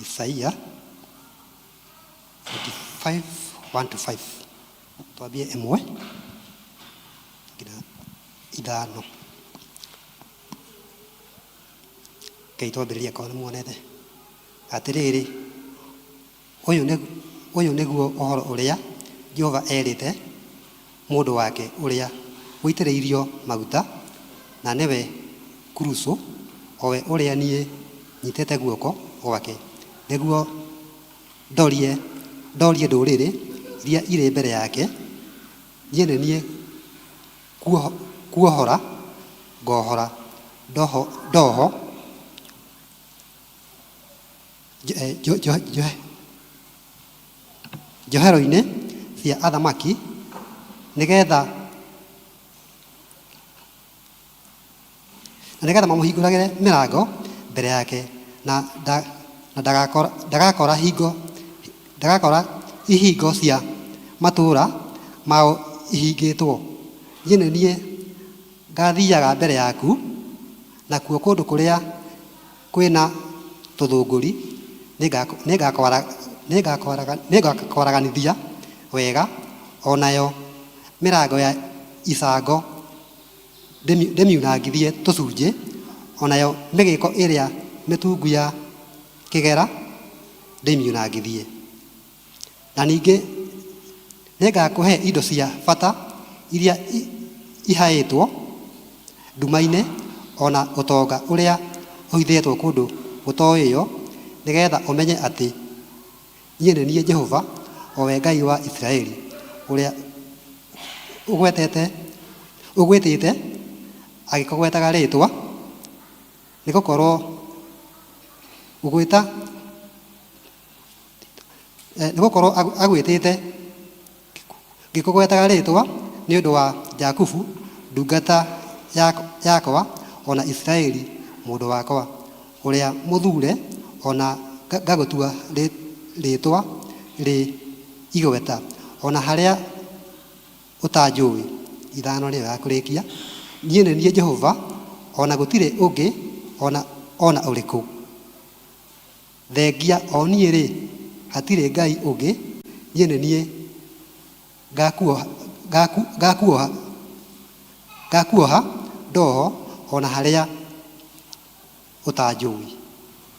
Speaker 4: Isaia 45 1 to 5 twambie ĩmwe nginya ithano. Rekei twambĩrĩrie korwo nĩ muonete. Atĩrĩrĩ, ũyũ nĩ ũyũ nĩguo ũhoro ũrĩa Jehova erĩte mũndũ wake ũrĩa ũitĩrĩirio maguta, na nĩwe Kurusu, o we ũrĩa niĩ nyitĩte guoko gwake, nĩguo ndorie ndorie ndũrĩrĩ iria irĩ mbere yake, niĩ nĩ niĩ kuohora ngohora ndoho njohero-inĩ cia athamaki, nĩgetha na nĩgetha mamũhingũragĩre mĩrango mbere yake, na ndagakora hingo ndagakora ihingo cia matũũra mao ihingĩtwo. Niĩ nĩ niĩ ngathiaga mbere yaku, nakuo kũndũ kũrĩa kwĩ na tũthũngũri nĩngakwaraganithia wega, o nayo mĩrango ya icango ndĩmiunangithie tũcunjĩ, o nayo mĩgĩĩko ĩrĩa mĩtungu ya kĩgera ndĩmiunangithie. Na ningĩ Nĩngakũhe indo cia bata iria ihaĩtwo nduma-inĩ, o na ũtonga ũrĩa ũhithĩtwo kũndũ gũtoĩo, nĩgeetha ũmenye atĩ niĩ nĩ niĩ Jehova, o we Ngai wa Isiraeli, ũrĩa ũgwĩtĩte agĩkũgwetaga rĩĩtwa, nĩgũkorwo gũgwĩta nĩgũkorwo agwĩtĩte ngĩkũgwetaga rĩĩtwa nĩ ũndũ wa Jakubu ndungata yakwa, o na Isiraeli mũndũ wakwa, ũrĩa mũthuure, o na ngagũtua rĩĩtwa rĩ igweta, o na harĩa ũtanjũĩ. Ithano nĩyo ya kũrĩkia. Niĩ nĩ niĩ Jehova, o na gũtirĩ ũngĩ o na ũrĩkũ. Thengia o niĩ-rĩ, hatirĩ Ngai ũngĩ, niĩ nĩ niĩ ngakuoha ndoho o na harĩa ũtanjũĩ.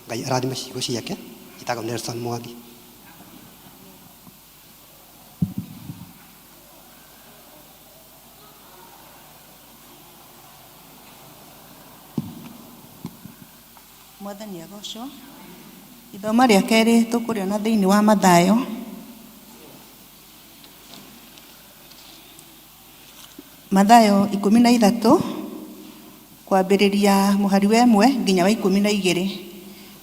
Speaker 4: Ngai arathime ciugo ciake. Njĩtagwo Nelson Mwangi.
Speaker 13: Mwathani agocwo. Ithoma rĩa kerĩ tũkũrĩona thĩinĩ wa Mathayo. Mathayo 13 kwambĩrĩria mũhari wa 1 nginya wa 12.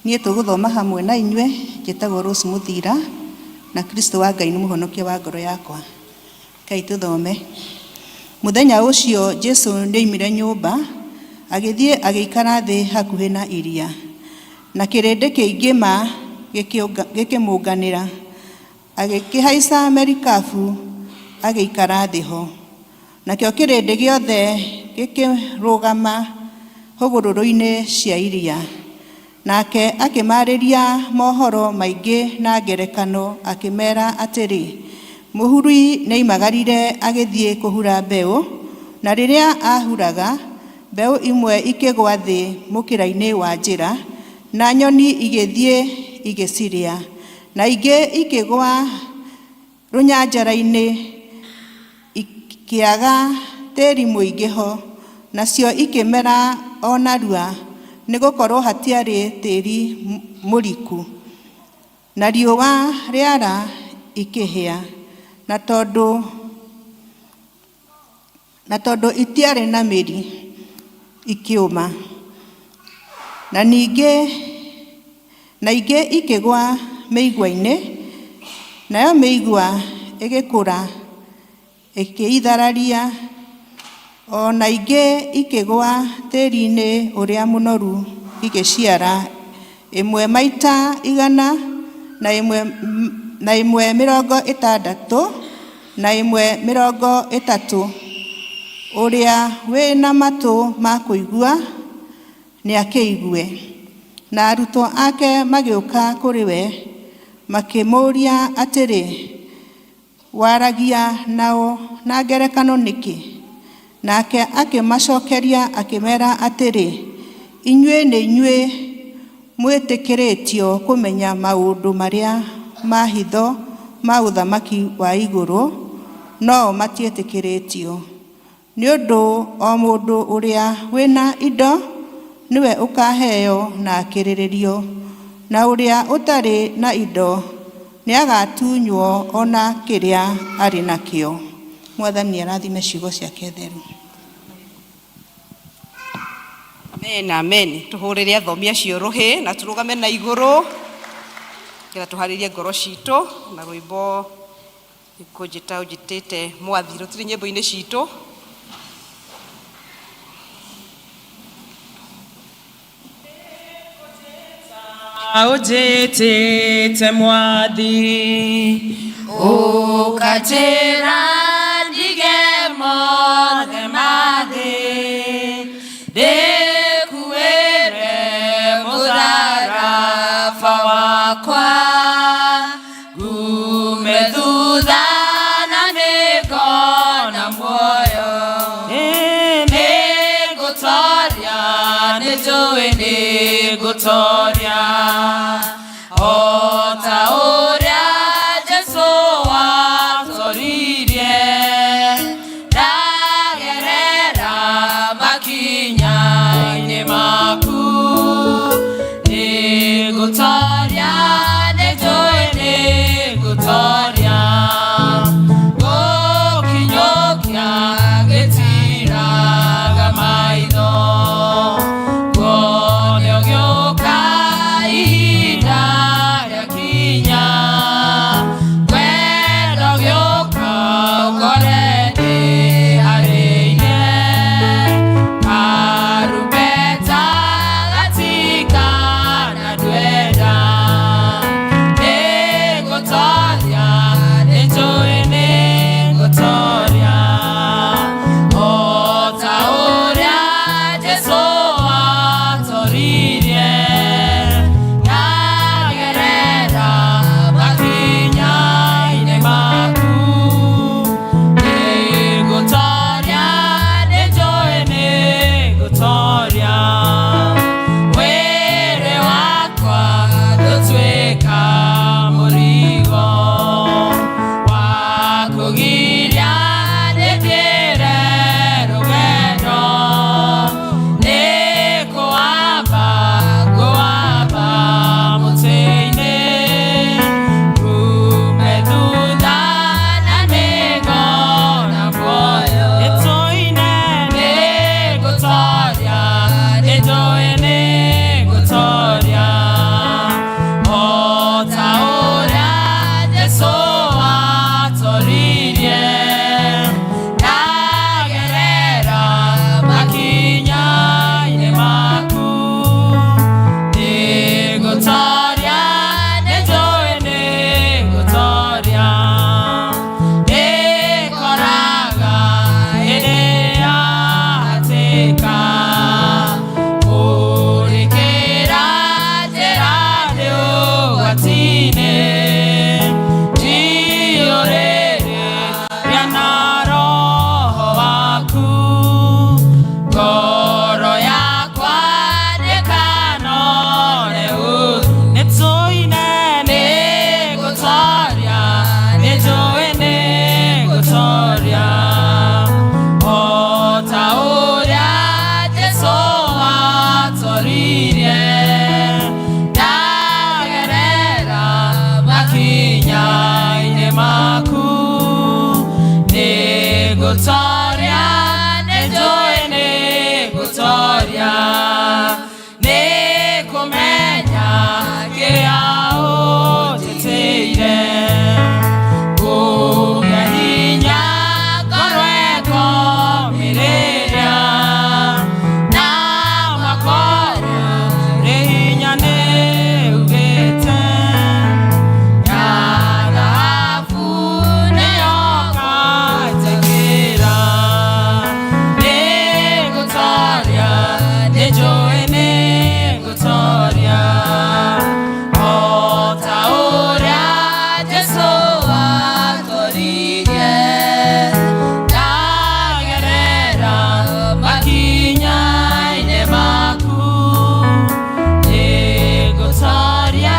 Speaker 13: Niĩ tũgũthoma hamwe na inyuĩ, njĩtagwo Rose Mũthira, na Kristo wa Ngai nĩ mũhonokia wa ngoro yakwa. Rekei tũthome. Mũthenya ũcio Jesu nĩoimire nyũmba, agĩthiĩ agĩikara thĩ hakuhĩ na iria. Na kĩrĩndĩ kĩingĩ ma gĩkĩmũnganĩra. Agĩkĩhaica merikabu agĩikara thĩ ho. Nakĩo kĩrĩndĩ gĩothe gĩkĩrũgama hũgũrũrũ-inĩ cia iria. Nake akĩmaarĩria mohoro maingĩ na ngerekano, akĩmeera atĩrĩ, Mũhuri nĩoimagarire agĩthiĩ kũhura mbeũ, na rĩrĩa aahuraga, mbeũ imwe ikĩgũa thĩ mũkĩra-inĩ wa njĩra, na nyoni igĩthiĩ igĩcirĩa. Na ingĩ ikĩgũa rũnyanjara-inĩ, ikĩaga tĩri mũingĩ ho, nacio ikĩmera o narua, nĩ gũkorũo hatiarĩ tĩri mũriku. Na riũa rĩara ikĩhĩa, na tondũ na tondũ itiarĩ na mĩri, ikĩũma. Na ningĩ na ingĩ ikĩgwa mĩigua-inĩ, nayo mĩigua ĩgĩkũra ĩkĩithararia, o na ingĩ ikĩgwa tĩri-inĩ ũrĩa mũnoru igĩciara, ĩmwe maita 100, na ĩmwe na ĩmwe 60, na ĩmwe 30. Ũrĩa wĩ na matũ ma kũigua, nĩakĩigue. Na arutwo ake magĩũka kũrĩ we, makĩmũũria atĩrĩ, Waragia nao na ngerekano nĩkĩ? Nake akĩmacokeria akĩmera atĩrĩ, Inyuĩ nĩ inyuĩ mwĩtĩkĩrĩtio kũmenya maũndũ marĩa ma hitho ma ũthamaki wa igũrũ, no-o matiĩtĩkĩrĩtio. Nĩ ũndũ o mũndũ ũrĩa wĩ na indo, nĩwe ũkaheo na akĩrĩrĩrio, na ũrĩa ũtarĩ na indo, nĩagatunywo o na kĩrĩa arĩ nakĩo. Mwathani arathime ciugo ciake theru.
Speaker 3: Amen, amen. Tũhũrĩre athomi acio rũhĩ na tũrũgame na igũrũ nĩgetha tũharĩrie ngoro citũ na rwĩmbo kũnjĩta ũnjĩtĩte mwathi rũtirĩ nyĩmbo-inĩ citũ.
Speaker 10: Ũnjĩtĩte mwathi ũkanjĩra ndige mothe ma thĩ ndĩkuĩre mũtharaba wakwa ngume thutha na nĩngona muoyo nĩngũtoria nĩnjũĩ nĩngũtoria o ta ũrĩa Jesũ watoririe. ngũtoria, nĩ njũĩ nĩ ngũtoria. Nĩ kũmenya kĩrĩa ũnjĩtĩire. Kũgĩa hinya ngorwo ĩkomĩrĩria. Na makorwo rĩ hinya nĩ ugĩte. Ya thahabu nĩyo nganjĩkĩra. Nĩ ngũtoria, nĩ njũĩ nĩ ngũtoria. O ta ũrĩa Jesũ atoririe, ndagerera makinya-inĩ maku. Nĩ ngũtoria,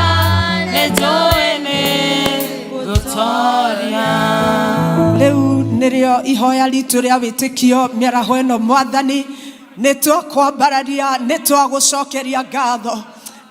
Speaker 10: nĩ njũĩ nĩ ngũtoria.
Speaker 15: Rĩu nĩrĩo ihoya ritũ rĩa wĩtĩkio mĩaraho ĩno mwathani nĩ twakwambararia nĩ twagũcokeria ngatho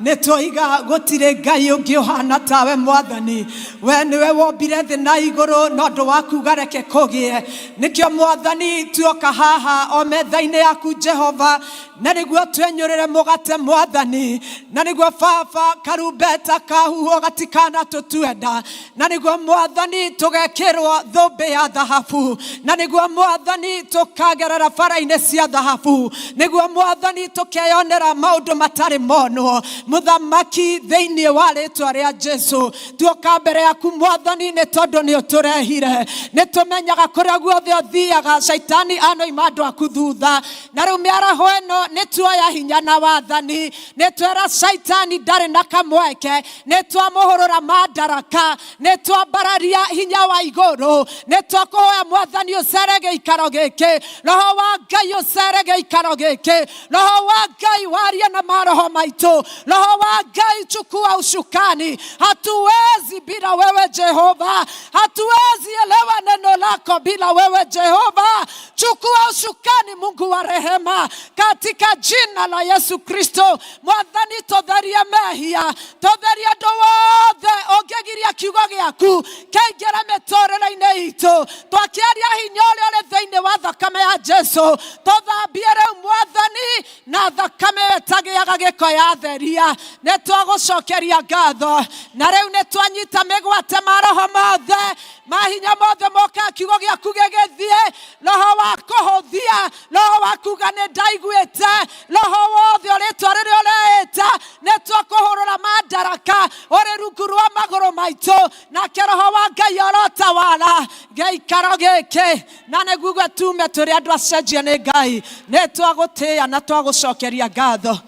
Speaker 15: nĩ twoiga gũtirĩ ngai ũngĩ ũhana tawe mwathani we nĩwe wombire thĩ na igũrũ na ũndũ wa kuga reke kũgĩe nĩkĩo mwathani tuoka haha o metha-inĩ yaku jehova na nĩguo twenyũrĩre mũgate mwathani na nĩguo baba karumbeta kahuhwo gatikana tũtue nda na nĩguo mwathani tũgekĩrwo thũmbĩ ya thahabu na nĩguo mwathani tũkagerera bara-inĩ cia thahabu nĩguo mwathani tũkeyonera maũndũ matarĩ monwo mũthamaki thĩinĩ wa rĩtwa rĩa jesu tuoka mbere yaku mwathani nĩ tondũ nĩ ũtũrehire nĩ tũmenyaga kũrĩa guothe ũthiaga caitani anoima andũ aku thutha na rĩu mĩaraho ĩno nĩ tuoya hinya na wathani nĩ twera caitani ndarĩ na kamweke nĩ twamũhũrũra mandaraka nĩ twambararia hinya wa igũrũ nĩ twakũhoya mwathani ũcere gĩikaro gĩkĩ roho wa ngai ũcere gĩikaro gĩkĩ roho wa ngai warie na maroho maitũ roho wa ngai chukua ushukani hatuwezi bila wewe jehova hatuwezi elewa neno lako bila wewe jehova chukua ushukani mungu wa rehema katika jina la yesu kristo mwathani tũtherie mehia tũtherie ũndũ wothe ũngĩgiria kiugo gĩaku kĩingĩre mĩtũrĩre-inĩ itũ twakĩaria hinya ũrĩa ũrĩ thĩinĩ wa thakame ya jesu tũthambie rĩu mwathani na thakame ĩyo ĩtagĩaga gĩko ya theria nĩ twagũcokeria ngatho na rĩu nĩ twanyita mĩgwate maroho mothe mahinya mothe mokaga kiugo gĩaku gĩgĩthiĩ roho wa kũhũthia roho wa kuga nĩ ndaiguĩte roho wothe ũrĩtwa rĩrĩa ũreĩta nĩ twakũhũrũra mandaraka ũrĩ rungu rwa magũrũ maitũ nake roho wa ngai orotawara gĩikaro gĩkĩ na nĩguo tume tũrĩ andũ acenjie nĩ ngai nĩ twagũtĩĩa na twagũcokeria ngatho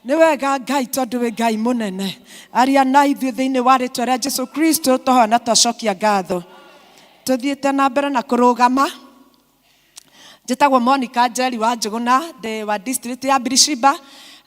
Speaker 15: nĩ wega ngai tondũ wĩ ngai mũnene aria na ithuĩ thĩinĩ wa rĩtwa rĩa jesu kristo tũhoya na twacokia ngatho tũthiĩte na mbere na kũrũgama njĩtagwo monica njeri wa njũgũna ndĩ wa district ya birishiba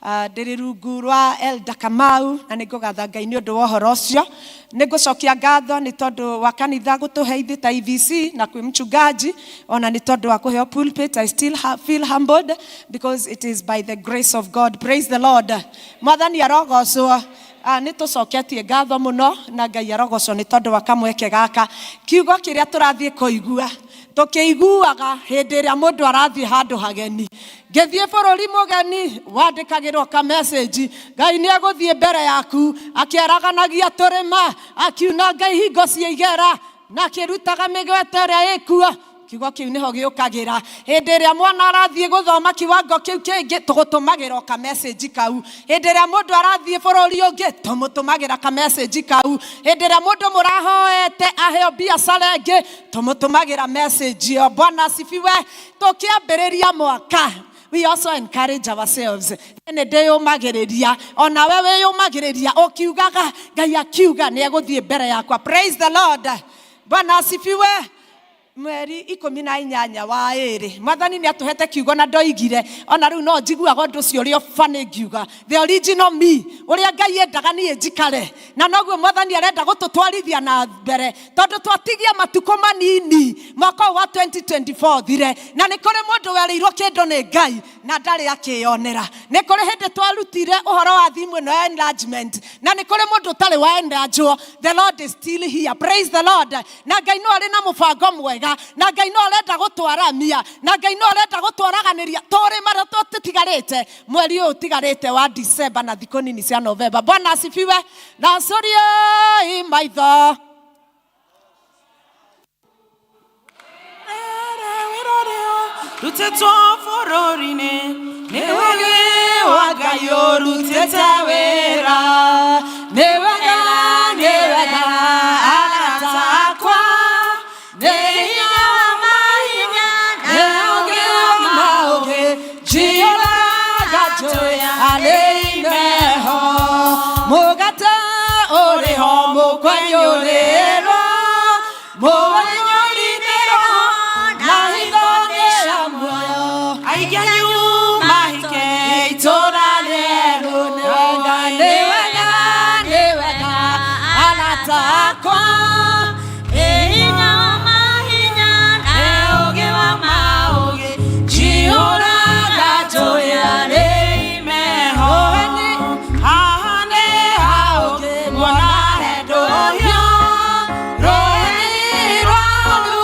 Speaker 15: ndĩrĩ rungu rwa elda kamau na nĩ ngũgatha ngai nĩ ũndũ wa ũhoro ũcio nĩ ngũcokia ngatho nĩ tondũ wa kanitha gũtũhe ithuĩ ta EVC na kwĩ mchungaji ona nĩ tondũ wa kũheo pulpit I still feel humbled because it is by the grace of God praise the Lord mwathani arogocwo nä tå coketie ngatho må no na ngai arogocwo nä tondå wa kamweke gaka kiugo kä rä a tå rathiä kå igua tå kä iguaga hä ndä ä rä a må ndå arathiä handå hageni ngĩthiĩ bũrũri mũgeni wandĩkagĩrwo ka message ngai nĩ egũthiĩ mbere yaku akĩaraganagia tũrĩma akiunanga ihingo cia igera na akĩrutaga mĩgwete ĩrĩa ĩkuo kiugo kĩu nĩho gĩũkagĩra hĩndĩ ĩrĩa mwana arathiĩ gũthoma kiwango kĩu kĩngĩ tũgũtũmagĩra o ka message kau hĩndĩ ĩrĩa mũndũ arathiĩ bũrũri ũngĩ tũmũtũmagĩra ka message kau hĩndĩ ĩrĩa mũndũ mũrahoete aheo biacara ĩngĩ tũmũtũmagĩra message ĩyo bwana asifiwe tũkĩambĩrĩria mwaka we also encourage ourselves nĩ ndĩyũmagĩrĩria onawe wĩyũmagĩrĩria ũkiugaga ngai akiuga nĩ egũthiĩ mbere yakwa praise the lord bwana asifiwe mweri ikũmi na inyanya wa ĩrĩ mwathani nĩ atũhete kiugo na ndoigire ona rĩu no njiguaga ũndũ ũcio ũrĩa funny ngiuga the original me ũrĩa ngai endaga niĩ njikare na noguo mwathani arenda gũtũtwarithia na mbere tondũ twatigia matukũ manini mwaka ũyũ wa 2024 thire na nĩ kũrĩ mũndũ werĩirwo kĩndũ nĩ ngai na ndarĩ akĩyonera nĩ kũrĩ hĩndĩ twarutire ũhoro wa thimũ ĩno ya enlargement na nĩ kũrĩ mũndũ ũtarĩ wa enlargewo the lord is still here praise the lord na ngai no arĩ na mũbango mwega wega na Ngai no arenda gũtwaramia na Ngai no arenda gũtwaraganĩria tũrĩma rĩa tũtigarĩte mweri ũyũ ũtigarĩte wa December na thikũ nini cia November. Bwana asifiwe. Na cũriai maitho
Speaker 10: Rutĩtwo bũrũri-inĩ nĩ ũũgĩ wa Ngai ũrutĩte wĩra.
Speaker 15: Nĩ wega, nĩ wega, arata akwa, nĩ hinya wa mahinya, nĩ ũũgĩ wa maũgĩ, njiyũraga njũĩ arĩ imeho. Mũgate ũrĩ ho mũkwenyũrĩrwo, mũwenyũrithĩrwo na hitho nĩ ya muoyo.
Speaker 10: Aingĩ anyu mahike itũũra rĩerũ.
Speaker 15: Nĩ wega, nĩ wega, nĩ wega, arata akwa,
Speaker 10: nĩ hinya wa mahinya, nĩ ũũgĩ wa maũgĩ, njiyũraga njũĩ arĩ imeho. Haha nĩ haũgĩ muona he ndũhiũ, rũĩ rwaru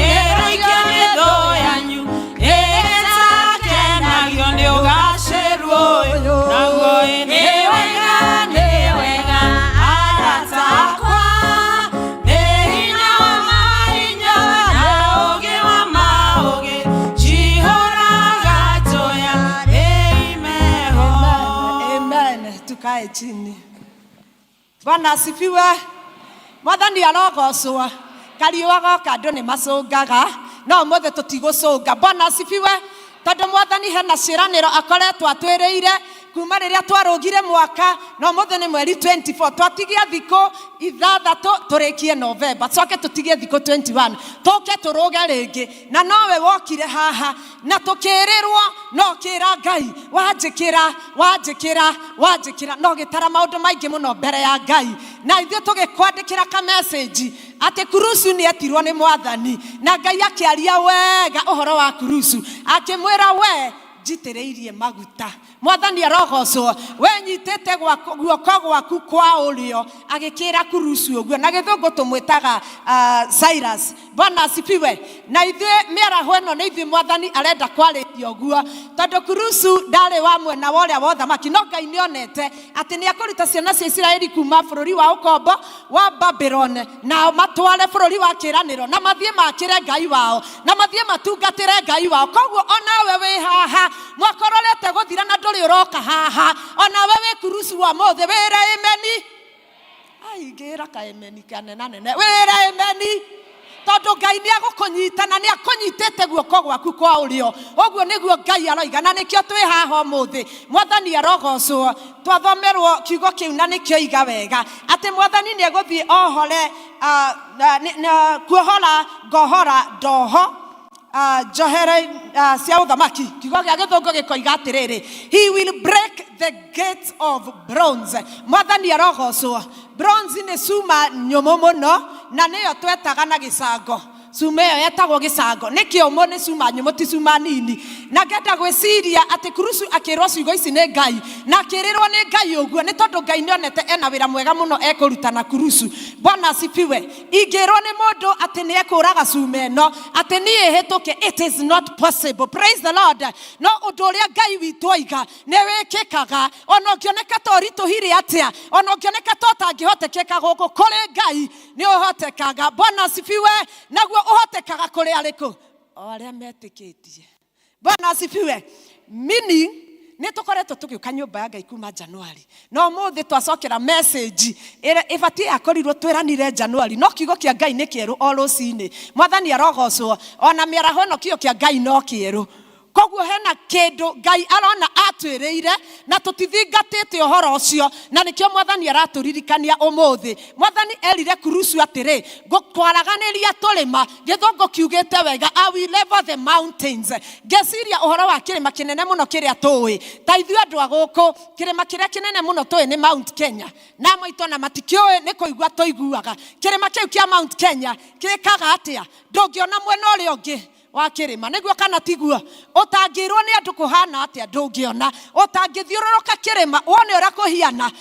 Speaker 10: ĩrũikio nĩ thũ yanyu, ĩtakenagio nĩ ũgacĩru ũyũ, naguo ĩ nĩ wega, nĩ wega, arata akwa, nĩ hinya wa mahinya, na ũũgĩ wa maũgĩ, njihũraga njũĩ arĩ imeho.
Speaker 15: Amen. Tukae chini. Bwana asifiwe. Mwathani arogocwo. Kariũa goka andũ nĩ macũngaga no ũmũthĩ tũtigũcũnga. Bwana asifiwe. Tondũ mwathani hena ciĩranĩro akoretwo atwĩrĩire kuma rĩrĩa twarũgire mwaka na ũmũthĩ nĩ mweri 24 twatigia thikũ ithathatũ tũrĩkie November coke tũtigie thikũ 21 tũke tũrũge rĩngĩ na nowe wokire haha na tũkĩrĩrwo no kĩra Ngai wanjĩkĩra wanjĩkĩra wanjĩkĩra no gĩtara maũndũ maingĩ mũno mbere ya Ngai na ithuĩ tũgĩkwandĩkĩra ka message atĩ kurusu nĩ etirwo nĩ mwathani na Ngai akĩaria wega ũhoro wa kurusu akĩmwĩra we njitĩrĩirie maguta mwathani arogocwo we nyitĩte guoko gwaku kwa ũrĩo agĩkĩra kurusu ũguo na gĩthũngũ tũmwĩtaga Cyrus. Bwana asifiwe. Na ithuĩ mĩaraho ĩno nĩ ithuĩ mwathani arenda kwarĩria ũguo tondũ kurusu ndarĩ wa mwena wa ũrĩa wa ũthamaki no Ngai nĩonete atĩ nĩ ekũruta ciana cia Isiraeli kuma bũrũri wa ũkombo wa Babylon na matware bũrũri wa kĩĩranĩro na mathiĩ makĩre Ngai wao na mathiĩ matungatĩre Ngai wao. Koguo onawe wĩ haha mwaka ũrorete gũthira na ndũrĩ ũroka haha onawe wĩ kurusu wa mũthĩ wĩre ĩmeni. Ai, ngĩra ka ĩmeni kanenanene wĩre ĩmeni tondũ Ngai nĩ agũkũnyita na nĩ akũnyitĩte guoko gwaku kwa ũrĩo. Ũguo nĩguo Ngai aroiga na nĩkĩo twĩ haha ũmũthĩ. Mwathani arogocwo. Twathomerwo kiugo kĩu na nĩkĩo iga wega atĩ mwathani nĩ egũthiĩ ohore kuohora ngohora ndoho njohere cia ũthamaki. Kiugo gĩa gĩthũngũ gĩkoiga atĩrĩrĩ, he will break the gates of bronze. Mwathani arogocwo. Bronze nĩ cuma nyũmũ mũno na nĩyo twetaga na gĩcango. Cuma ĩyo yetagwo gĩcango. Nĩ kĩũmũ, nĩ cuma nyũmũ, ti cuma nini. Na ngenda gwĩciria atĩ kurusu akĩrwo ciugo ici nĩ Ngai na akĩrĩrwo nĩ Ngai ũguo nĩ tondũ Ngai nĩonete ena wĩra mwega mũno ekũruta na kurusu. Bwana asifiwe. Ingĩrwo nĩ mũndũ atĩ nĩ ekũraga cuma ĩno atĩ niĩ hĩtũke, it is not possible. Praise the Lord. No ũndũ ũrĩa Ngai witũ oiga nĩ wĩkĩkaga ona ũngĩoneka ta ũritũhire atĩa, ona ũngĩoneka ta ũtangĩhotekeka gũkũ kũrĩ Ngai nĩ ũhotekaga. Bwana asifiwe. Naguo ũhotekaga kũrĩ arĩkũ? O arĩa metĩkĩtie. Bwana asifiwe. Meaning nĩ tũkoretwo tũgĩũka nyũmba ya Ngai kuma January no ũmũthĩ twacokera message ĩrĩa ĩbatiĩ yakorirwo twĩranire January no kiugo kĩa Ngai nĩ kĩerũ o rũcinĩ. Mwathani arogocwo. Ona mĩaraho ĩno kiugo kĩa Ngai no kĩerũ. Koguo hena kĩndũ Ngai arona atwĩrĩire na tũtithingatĩte ũhoro ũcio na nĩkĩo mwathani aratũririkania ũmũthĩ. Mwathani erire kurusu atĩrĩ, ngũkwaraganĩria tũrĩma. Gĩthũngũ kiugĩte wega, I will level the mountains. Ngeciria ũhoro wa kĩrĩma kĩnene mũno kĩrĩa tũĩ. Ta ithuĩ andũ a gũkũ, kĩrĩma kĩrĩa kĩnene mũno tũĩ nĩ Mount Kenya. Na amwe aitũ ona matikĩũĩ nĩ kũigua tũiguaga. Kĩrĩma kĩu kĩa Mount Kenya gĩkaga atĩa? Ndũngĩona mwena ũrĩa ũngĩ wa kĩrĩma, nĩguo kana tiguo? Ũtangĩrwo nĩ andũ kũhana atĩa ndũngĩona. Ũtangĩthiũrũrũka kĩrĩma wone ũrĩa kũhiana.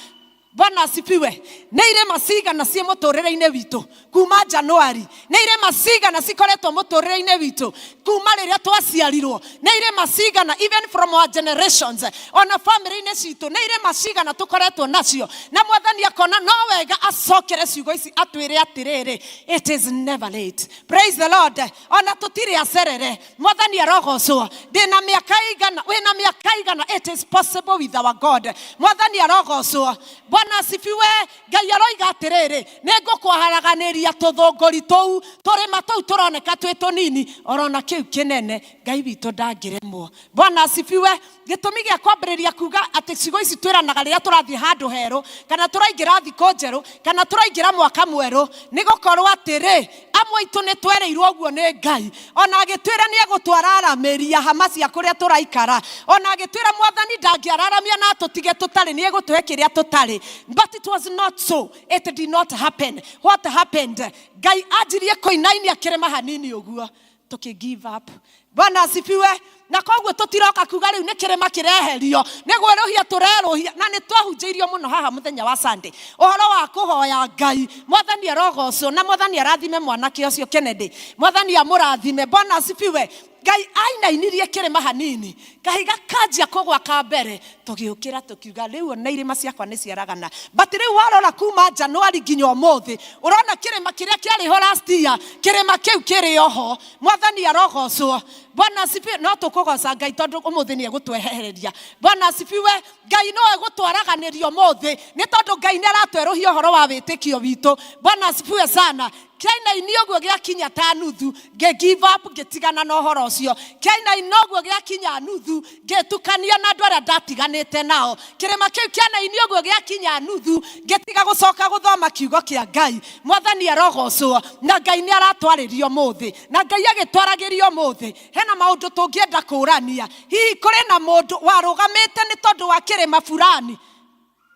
Speaker 15: Bwana asifiwe. Nĩ irĩma cigana ciĩ mũtũrĩre-inĩ witũ kuma Januari? Nĩ irĩma cigana cikoretwo mũtũrĩre-inĩ witũ kuma rĩrĩa twaciarirwo? Nĩ irĩma cigana even from our generations, ona family-inĩ citũ, nĩ irĩma cigana tũkoretwo nacio? Na Mwathani akona no wega acokere ciugo ici atwĩre atĩrĩrĩ, it is never late. Praise the Lord. Ona tũtirĩ acerere. Mwathani arogocwo. Ndĩna mĩaka igana, wĩna mĩaka igana, it is possible with our God. Mwathani arogocwo. Bwana asifiwe. Ngai aroiga atĩrĩrĩ, nĩ ngũkwaharaganĩria tũthũngũri tũu, tũrĩma tũu tũroneka twĩ tũnini, orona kĩu kĩnene, Ngai witũ ndangĩremwo. Bwana asifiwe. Gĩtũmi gĩa kwambĩrĩria kuga atĩ ciugo ici twĩranaga rĩrĩa tũrathiĩ handũ herũ, kana tũraingĩra thikũ njerũ, kana tũraingĩra mwaka mwerũ, nĩ gũkorwo atĩrĩ, amwe aitũ nĩ twereirwo ũguo nĩ Ngai, ona agĩtwĩra nĩ egũtwararamĩria hama cia kũrĩa tũraikara, ona agĩtwĩra Mwathani ndangĩararamia na atũtige tũtarĩ, nĩ egũtũhe kĩrĩa tũtarĩ. But it was not so. It did not happen. What happened? Ngai anjirie kũinainia kĩrĩma hanini ũguo, tũkĩ give up. Bwana asifiwe. Na koguo tũtiroka kuga rĩu nĩ kĩrĩma kĩreherio, nĩ gwerũhia tũrerũhia. Na nĩ twahunjĩirio mũno haha mũthenya wa Sunday ũhoro wa kũhoya Ngai. Mwathani arogocwo na Mwathani arathime mwanake ũcio Kennedy. Mwathani amũrathime. Bwana asifiwe. Ngai ainainirie kĩrĩma hanini, kahiga kanjia kũgwa ka mbere, tũgĩũkĩra tũkiuga rĩu ona irĩma ciakwa nĩ ciaragana. But rĩu warora kuma Januari nginya ũmũthĩ, ũrona kĩrĩma kĩrĩa kĩarĩ ho last year, kĩrĩma kĩu kĩrĩ oho. Mwathani arogocwo. Bwana asifiwe. No tũkũgoca Ngai tondũ ũmũthĩ nĩ egũtwehereria. Bwana asifiwe. Ngai no egũtwaraganĩria ũmũthĩ nĩ tondũ Ngai nĩ aratwerũhia ũhoro wa wĩtĩkio witũ. Bwana asifiwe sana. Kĩainaini ũguo gĩakinya ta nuthu, ngĩ give up, ngĩtigana na ũhoro ũcio. Kĩainaina ũguo gĩakinya nuthu, ngĩtukania na andũ arĩa ndatiganĩte nao. Kĩrĩma kĩu kĩanaini ũguo gĩakinya nuthu, ngĩtiga gũcoka gũthoma kiugo kĩa Ngai. Mwathani arogocwo. Na Ngai nĩ aratwarĩria ũmũthĩ. Na Ngai agĩtwaragĩria ũmũthĩ, hena maũndũ tũngĩenda kũrania. Hihi kũrĩ na mũndũ warũgamĩte nĩ tondũ wa kĩrĩma fulani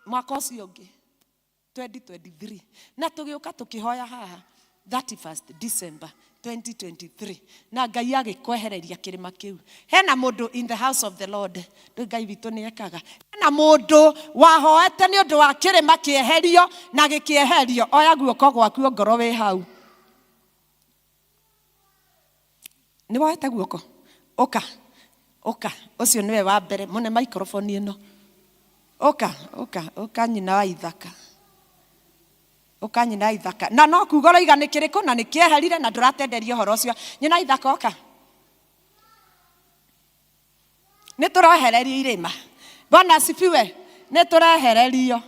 Speaker 15: mwaka ũcio ũngĩ 2023, na tũgĩũka tũkĩhoya haha 31st December 2023, na Ngai agĩkwehereria kĩrĩma kĩu? Hena mũndũ in the house of the Lord? Ndũ Ngai witũ nĩ ekaga. Hena mũndũ wahoete nĩ ũndũ wa kĩrĩma kĩeherio na gĩkĩeherio? Oya guoko gwaku ongorwo wĩ hau. Nĩ woete guoko? Ũka, ũka. Ũcio nĩwe wa mbere. Mũne microphone ĩno. Ũka, ũka, ũka nyina wa ithaka. Ũka nyina wa ithaka. Na no kuga ũroiga nĩ kĩrĩkũ na nĩ kĩeherire na ndũratenderia ũhoro ũcio. Nyina wa ithaka ũka. Nĩ tũrehererio irĩma. Bwana asifiwe. Nĩ tũrehererio.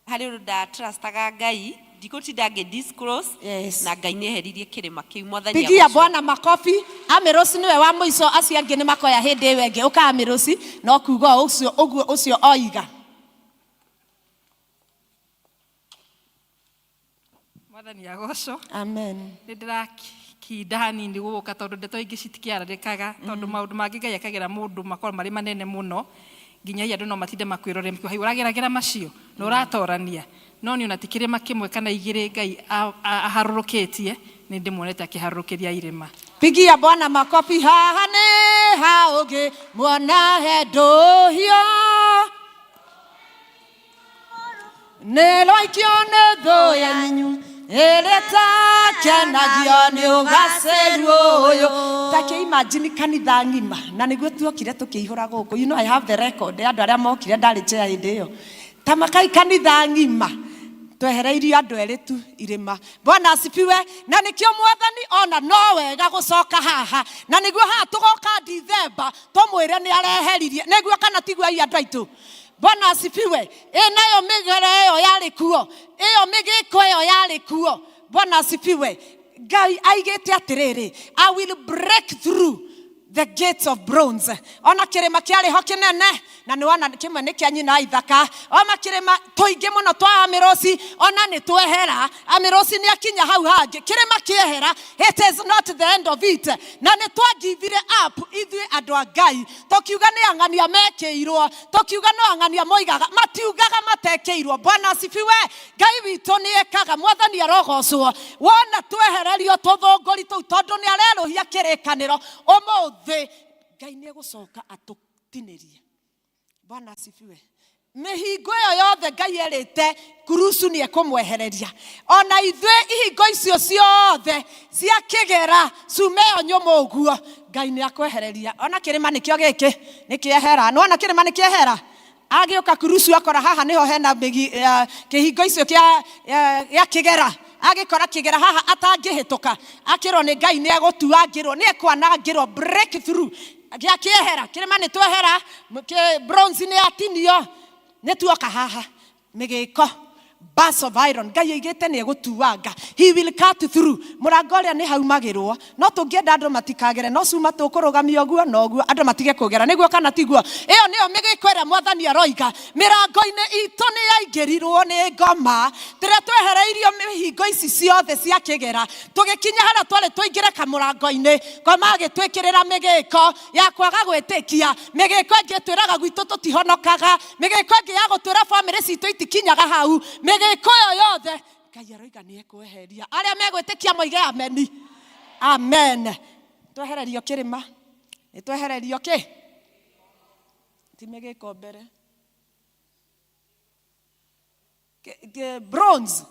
Speaker 12: Harĩ ũndũ ndatrustaga Ngai ndigũtinda ngĩ disclose.
Speaker 15: Yes.
Speaker 12: Na Ngai nĩ eheririe kĩrĩma kĩu. Mwathani
Speaker 15: Pigia
Speaker 12: agocwo.
Speaker 15: Bwana makofi. Amirosi niwe wa mũico, acio angĩ nĩ makoya hĩndĩ ĩyo ĩngĩ. Ũka Amirosi, no kuga ũcio ũguo ũcio oiga.
Speaker 16: Mwathani agocwo.
Speaker 15: Amen.
Speaker 16: Nĩ ndĩrakinda hanini gũka tondũ ndeto ingĩ citikĩarĩrĩkaga, tondũ maũndũ mangĩ Ngai akagĩra mũndũ makorwo marĩ manene mũno nginyagia andũ no matinde makwĩrore mĩkuha ũrageragĩra macio na ũratorania, no niĩ ona ti kĩrĩma kĩmwe kana igĩrĩ Ngai aharũrũkĩtie, nĩ ndĩmuonete akĩharũrũkĩria irĩma.
Speaker 15: Pigia Bwana makofi. Haha nĩ ha ũngĩ muona he ndũhiũ nĩ rwaikio nĩ thũ yanyu ĩrĩa ĩtakenagio nĩ ũgacĩru ũyũ. Ta kĩ imagine kanitha ng'ima, na nĩguo tuokire tũkĩihũra gũkũ. You know I have the record ya andũ arĩa mokire, ndarĩ chair hĩndĩ ĩyo. Ta makai kanitha ng'ima twehereirio andũ erĩ tu irĩma. Bwana asifiwe. Na nĩkĩo Mwathani ona no wega gũcoka haha, na nĩguo haha tũgoka Dithemba tũmwĩre nĩ areheririe. Nĩguo kana tiguo ai andũ aitũ? Bwana asifiwe. Ĩ nayo mĩgere ĩyo yarĩ kuo, ĩyo mĩgĩko ĩyo yarĩ kuo. Bwana asifiwe. Ngai aigĩte atĩrĩrĩ, I will break through the gates of bronze. Ona kĩrĩma kĩarĩ ho kĩnene, na nĩ wona kĩmwe nĩ kĩa nyina ithaka. Ona kĩrĩma tũingĩ mũno twa Amirosi, ona nĩ twehera. Amirosi nĩ akinya hau hangĩ, kĩrĩma kĩehera, it is not the end of it. Na nĩ twagivire up ithuĩ andũ a Ngai, tũkiuga nĩ ang'ania mekĩirwo, tũkiuga no ang'ania moigaga, matiugaga matekĩirwo. Bwana asifiwe. Ngai witũ nĩ ekaga. Mwathani arogocwo. Wona twehererio tũthũngũri tũu, tondũ nĩ arerũhia kĩrĩkanĩro ũmũthĩ, Ngai nĩ egũcoka atũ Agũtinĩrie. Bwana asifiwe. Mĩhingo ĩyo yothe Ngai erĩte kurusu nĩ ekũmwehereria. Ona ithuĩ ihingo icio ciothe cia kĩgera cuma ĩyo nyũmũ ũguo Ngai nĩ akwehereria. Ona kĩrĩma nĩkĩo gĩkĩ nĩ kĩehera. Nĩwona kĩrĩma nĩ kĩehera? Agĩũka kurusu akora haha nĩho hena kĩhingo icio gĩa kĩgera. Agĩkora kĩgera haha atangĩhĩtũka, akĩrwo nĩ Ngai nĩ egũtuangĩrwo, nĩ ekwanangĩrwo, break through. Gĩa kĩehera, kĩrĩma nĩ twehera, bronze nĩ yatinio, nĩ tuoka haha mĩgĩko, bars of iron. Ngai oigĩte nĩ egũtuanga, he will cut through. Mũrango ũrĩa nĩ haumagĩrwo, no tũngĩenda andũ matikagere, no cuma tũkũrũgamia ũguo na ũguo, andũ matige kũgera, nĩguo kana tiguo? Ĩyo nĩyo mĩgĩko ĩrĩa mwathani aroiga. Mĩrango-inĩ itũ nĩ yaingĩrirwo nĩ ngoma, rĩrĩa twehereirio mĩhingo ici ciothe cia kĩgera, tũgĩkinya harĩa twarĩ tũingĩre kamũrango-inĩ, ngoma agĩtwĩkĩrĩra mĩgĩko ya kwaga gwĩtĩkia, mĩgĩko ĩngĩ ĩtwĩraga gwitũ tũtihonokaga, mĩgĩko ĩngĩ ya gũtwĩra bamĩrĩ citũ itikinyaga hau, mĩgĩko ĩyo yothe Ngai aroiga nĩ ekweheria. Arĩa megwĩtĩkia moige ameni. Amen. Twehererio kĩrĩma, nĩ twehererio kĩ? Ti mĩgĩko mbere. Bronze.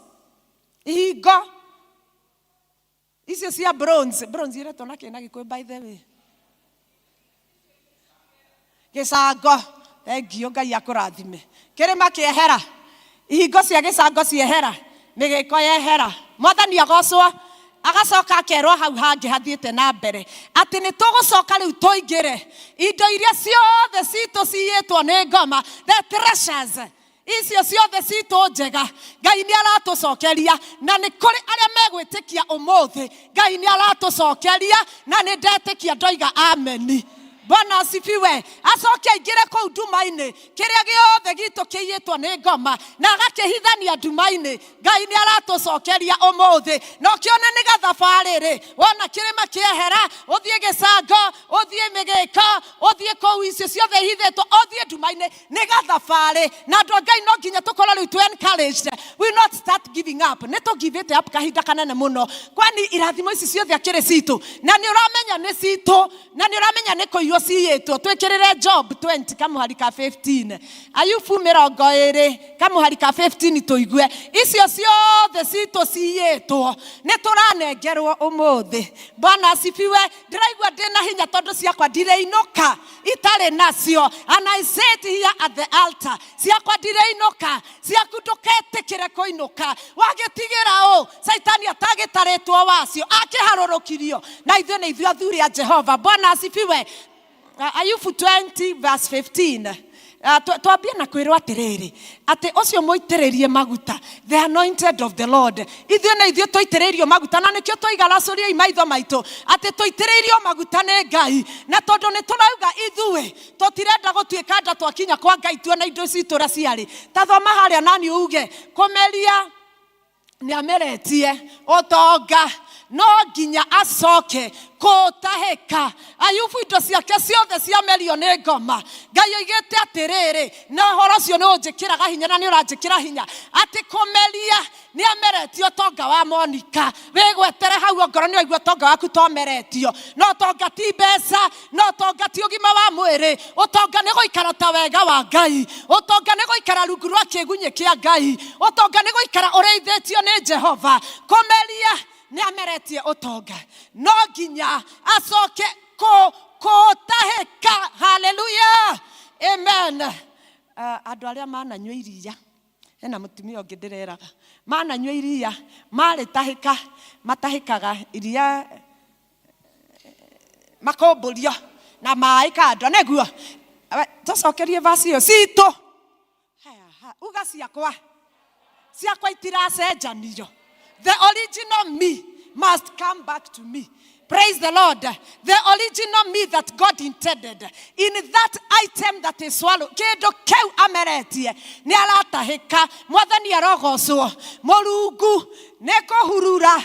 Speaker 15: Ihingo icio cia bronze, bronze iretwo na kĩ na Gĩkũyũ by the way? Gĩcango. Thengiũ, Ngai akũrathime. Kĩrĩma kĩehera, ihingo cia gĩcango ciehera, mĩgĩko yehera. Mwathani agocwo. Agacoka akerwo hau hangĩ hathiĩte na mbere atĩ nĩ tũgũcoka rĩu tũingĩre indo iria ciothe citũ ciyĩtwo nĩ ngoma, the treasures icio ciothe citũ njega, Ngai nĩ aratũcokeria. Na nĩ kũrĩ arĩa megwĩtĩkia ũmũthĩ, Ngai nĩ aratũcokeria, na nĩ ndetĩkia ndoiga ameni. Bwana asifiwe. Acoke aingĩre kũu nduma-inĩ, kĩrĩa gĩothe gitũ kĩiyĩtwo nĩ ngoma na agakĩhithania nduma-inĩ, Ngai nĩ aratũcokeria ũmũthĩ. Na ũkĩone nĩ gathabarĩ rĩ, wona kĩrĩma kĩehera, ũthiĩ gĩcango, ũthiĩ mĩgĩko, ũthiĩ kũu icio ciothe ihithĩtwo, ũthiĩ nduma-inĩ, nĩ gathabarĩ. Na andũ a Ngai no nginya tũkorwo rĩu twĩ encouraged. We will not start giving up. Nĩ tũ give it up kahinda kanene mũno, kwani irathimo ici ciothe akĩrĩ citũ, na nĩ ũramenya nĩ citũ, na nĩ ũramenya nĩ kũiywo ciyĩtwo. Twĩkĩrĩre Job 20 kamũhari ka 15, Ayubu mĩrongo ĩrĩ kamũhari ka 15, tũigue icio ciothe citũ ciyĩtwo nĩ tũranengerwo ũmũthĩ. Bwana asifiwe. Ndĩraigua ndĩna hinya tondũ ciakwa ndirĩinũka itarĩ nacio. And I say it here at the altar, ciakwa ndirĩinũka, ciaku ndũketĩkĩre kũinũka. Wagĩtigĩra ũ Caitani atagĩtarĩtwo wacio, akĩharũrũkirio, na ithuĩ nĩ ithuĩ athuri a Jehova. Bwana asifiwe. Ayubu 20 verse 15. Twambie na kwĩrwo atĩrĩrĩ, atĩ ũcio mũitĩrĩrie maguta, the anointed of the Lord. Ithuĩ nĩ ithuĩ tũitĩrĩirio maguta, na nĩkĩo twaiga racũriai maitho maitũ atĩ tũitĩrĩirio maguta nĩ Ngai. Na tondũ nĩ tũrauga ithuĩ tũtirenda gũtuĩka nda twakinya kwa Ngai tuone indo citũ ũrĩa ciarĩ. Ta thoma harĩa nani uge kũmeria nĩ ameretie ũtonga, no nginya acoke kũũtahĩka. Ayubu indo ciake ciothe ciamerio nĩ ngoma. Ngai oigĩte atĩrĩrĩ, na ũhoro ũcio nĩ ũnjĩkĩraga hinya na nĩ ũranjĩkĩra hinya, atĩ kũmeria nĩ ameretie ũtonga wa Monica. Wĩgwetere hau ongorwo nĩ waigua ũtonga waku tomeretio. Na ũtonga ti mbeca, na ũtonga ti ũgima wa mwĩrĩ. Ũtonga nĩ gũikara ta wega wa Ngai. Ũtonga nĩ gũikara rungu rwa kĩgunyĩ kĩa Ngai. Ũtonga nĩ gũikara ũrĩithĩtio nĩ Jehova. Kũmeria nĩ ameretie ũtonga, no nginya acoke kũũtahĩka. Haleluya, amen. Andũ arĩa mananyua iria, hena mũtumia ũngĩ ndĩreraga, mananyua iria marĩtahĩka, matahĩkaga iria makũmbũrio na maĩ kando, nĩguo tũcokerie verse ĩyo citũ. Haya, ha, uga ciakwa, ciakwa itiracenjanio. The original me must come back to me. Praise the Lord. The original me that God intended in that item that is swallowed. Kĩndũ kĩu ameretie nĩ aratahĩka. Mwathani arogocwo. Mũrungu nĩ kũhurura,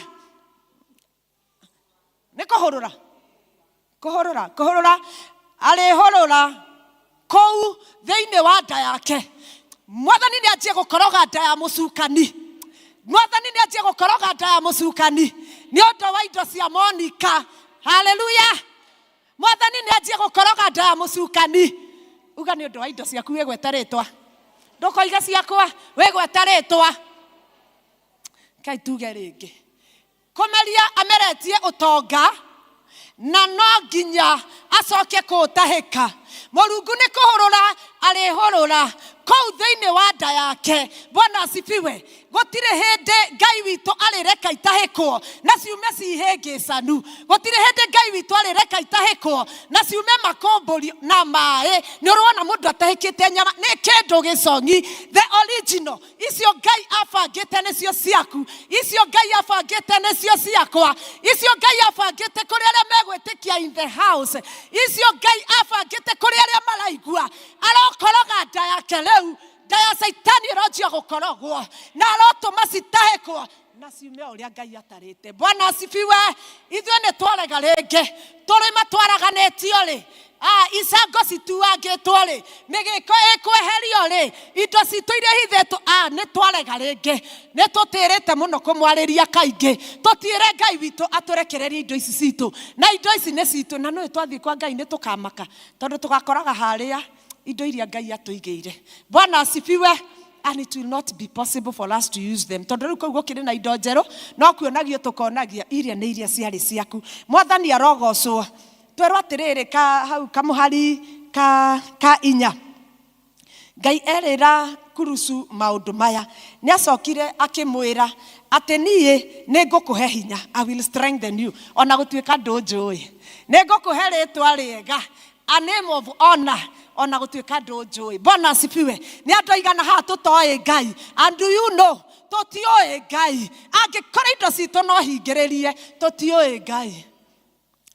Speaker 15: nĩ kũhũrũra, kũhũrũra, kũhũrũra, arĩhũrũra kũu thĩinĩ wa nda yake. Mwathani nĩ anjie gũkoroga nda ya mũcukani. Mwathani nĩ anjie gũkoroga nda ya mũcukani nĩ ũndũ wa indo cia Monica. Haleluya. Mwathani nĩ anjie gũkoroga nda ya mũcukani. Uga nĩ ũndũ wa indo ciaku wĩgwete rĩtwa. Ndũkoiga ciakwa, wĩgwete rĩtwa. Kai tuge rĩngĩ. Kũmeria ameretie ũtonga na no nginya acoke kũũtahĩka. Mũrungu nĩ kũhũrũra arĩhũrũra kũu thĩinĩ wa nda yake. Bwana asifiwe. Gũtirĩ hĩndĩ Ngai witũ arĩreka itahĩkwo na ciume cihĩngĩcanu. Gũtirĩ hĩndĩ Ngai witũ arĩreka itahĩkwo na ciume makũmbũrio na maĩ. Nĩ ũrona mũndũ atahĩkĩte nyama nĩ kĩndũ gĩcong'i, the original. Icio Ngai abangĩte nĩcio ciaku, icio Ngai abangĩte nĩcio ciakwa, icio Ngai abangĩte kũrĩ arĩa megwĩtĩkia in the house, icio Ngai abangĩte kũrĩ arĩa maraigua. Arokoroga nda yake rĩu, nda ya Caitani ĩronjia gũkorogwo na arotũma citahĩkwo na ciume o ũrĩa Ngai atarĩte. Bwana asifiwe. Ithuĩ nĩ twarega rĩngĩ, tũrĩma twaraganĩtio rĩ, ah, icango cituangĩtwo rĩ, mĩgĩko ĩkweherio rĩ, indo citũ iria ihithĩtwo, ah, nĩ twarega rĩngĩ. Nĩ tũtĩrĩte mũno kũmwarĩria kaingĩ, tũtiĩre Ngai witũ atũrekererie indo ici citũ, na indo ici nĩ citũ, na nũĩ twathiĩ kwa Ngai nĩ tũkamaka, tondũ tũgakoraga harĩa indo iria Ngai atũigĩire. Bwana asifiwe. And it will not be possible for us to use them. Tondũ rĩu kũu gũkĩrĩ na indo njerũ, no kuonagio tũkonagia iria nĩ iria ciarĩ ciaku. Mwathani arogocwo. Twerwo atĩrĩrĩ ka hau kamũhari ka, ka inya. Ngai erĩra Kurusu maũndũ maya, nĩ acokire akĩmwĩra atĩ niĩ nĩ ngũkũhe hinya, I will strengthen you, ona gũtuĩka ndũnjũĩ. Nĩ ngũkũhe rĩtwa rĩega, a name of honor, ona gũtuĩka ndũnjũĩ. Bwana asifiwe. Nĩ andũ aigana haha tũtoĩ Ngai? And do you know, tũtiũĩ Ngai. Angĩkorwo indo citũ no hingĩrĩrie, tũtiũĩ Ngai.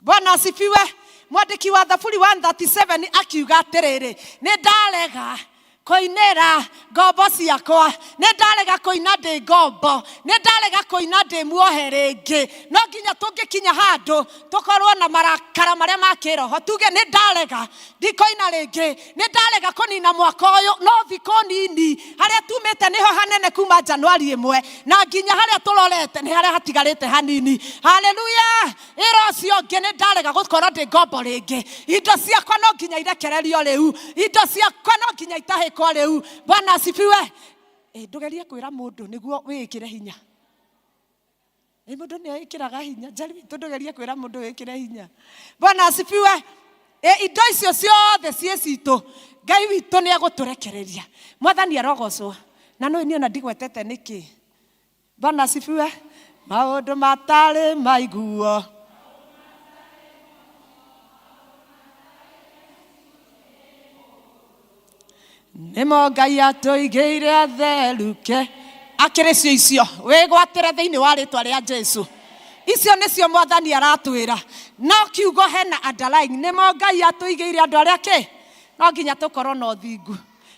Speaker 15: Bwana asifiwe. Mwandĩki wa Thaburi 137 akiuga atĩrĩrĩ, nĩ ndarega kũinĩra ngombo ciakwa, nĩ ndarega kũina ndĩ ngombo, nĩ ndarega kũina ndĩ muohe rĩngĩ. No nginya tũngĩkinya handũ tũkorwo na marakara marĩa ma kĩroho, tuge nĩ ndarega, ndikũina rĩngĩ, nĩ ndarega kũnina mwaka ũyũ, no thikũ nini, harĩa tumĩte nĩho hanene kuma Januari ĩmwe na nginya harĩa tũrorete nĩ harĩa hatigarĩte hanini. Haleluya! Ĩra ũcio ũngĩ nĩ ndarega gũkorwo ndĩ ngombo rĩngĩ, indo ciakwa no nginya irekererio rĩu, indo ciakwa no nginya itahĩkwo rĩu. Bwana asifiwe. Ndũgerie kwĩra mũndũ nĩguo wĩĩkĩre hinya. Mũndũ nĩ eĩkĩraga hinya. Njeri witũ ndũgerie kwĩra mũndũ wĩkĩre hinya. Bwana asifiwe. Indo icio ciothe ciĩ citũ, Ngai witũ nĩ egũtũrekereria. Mwathani arogocwo. Na nũĩ niĩ ona ndigwetete nĩkĩ. Bwana asifiwe. Maũndũ matarĩ maiguo. Nĩmo Ngai atũigĩire atheruke. Akĩrĩ cio icio, wĩgwatĩre thĩinĩ wa rĩtwa rĩa Jesu. Icio nĩcio Mwathani aratwĩra. No kiugo hena underline, nĩmo Ngai atũigĩire andũ arĩa kĩ? No nginya tũkorwo na ũthingu.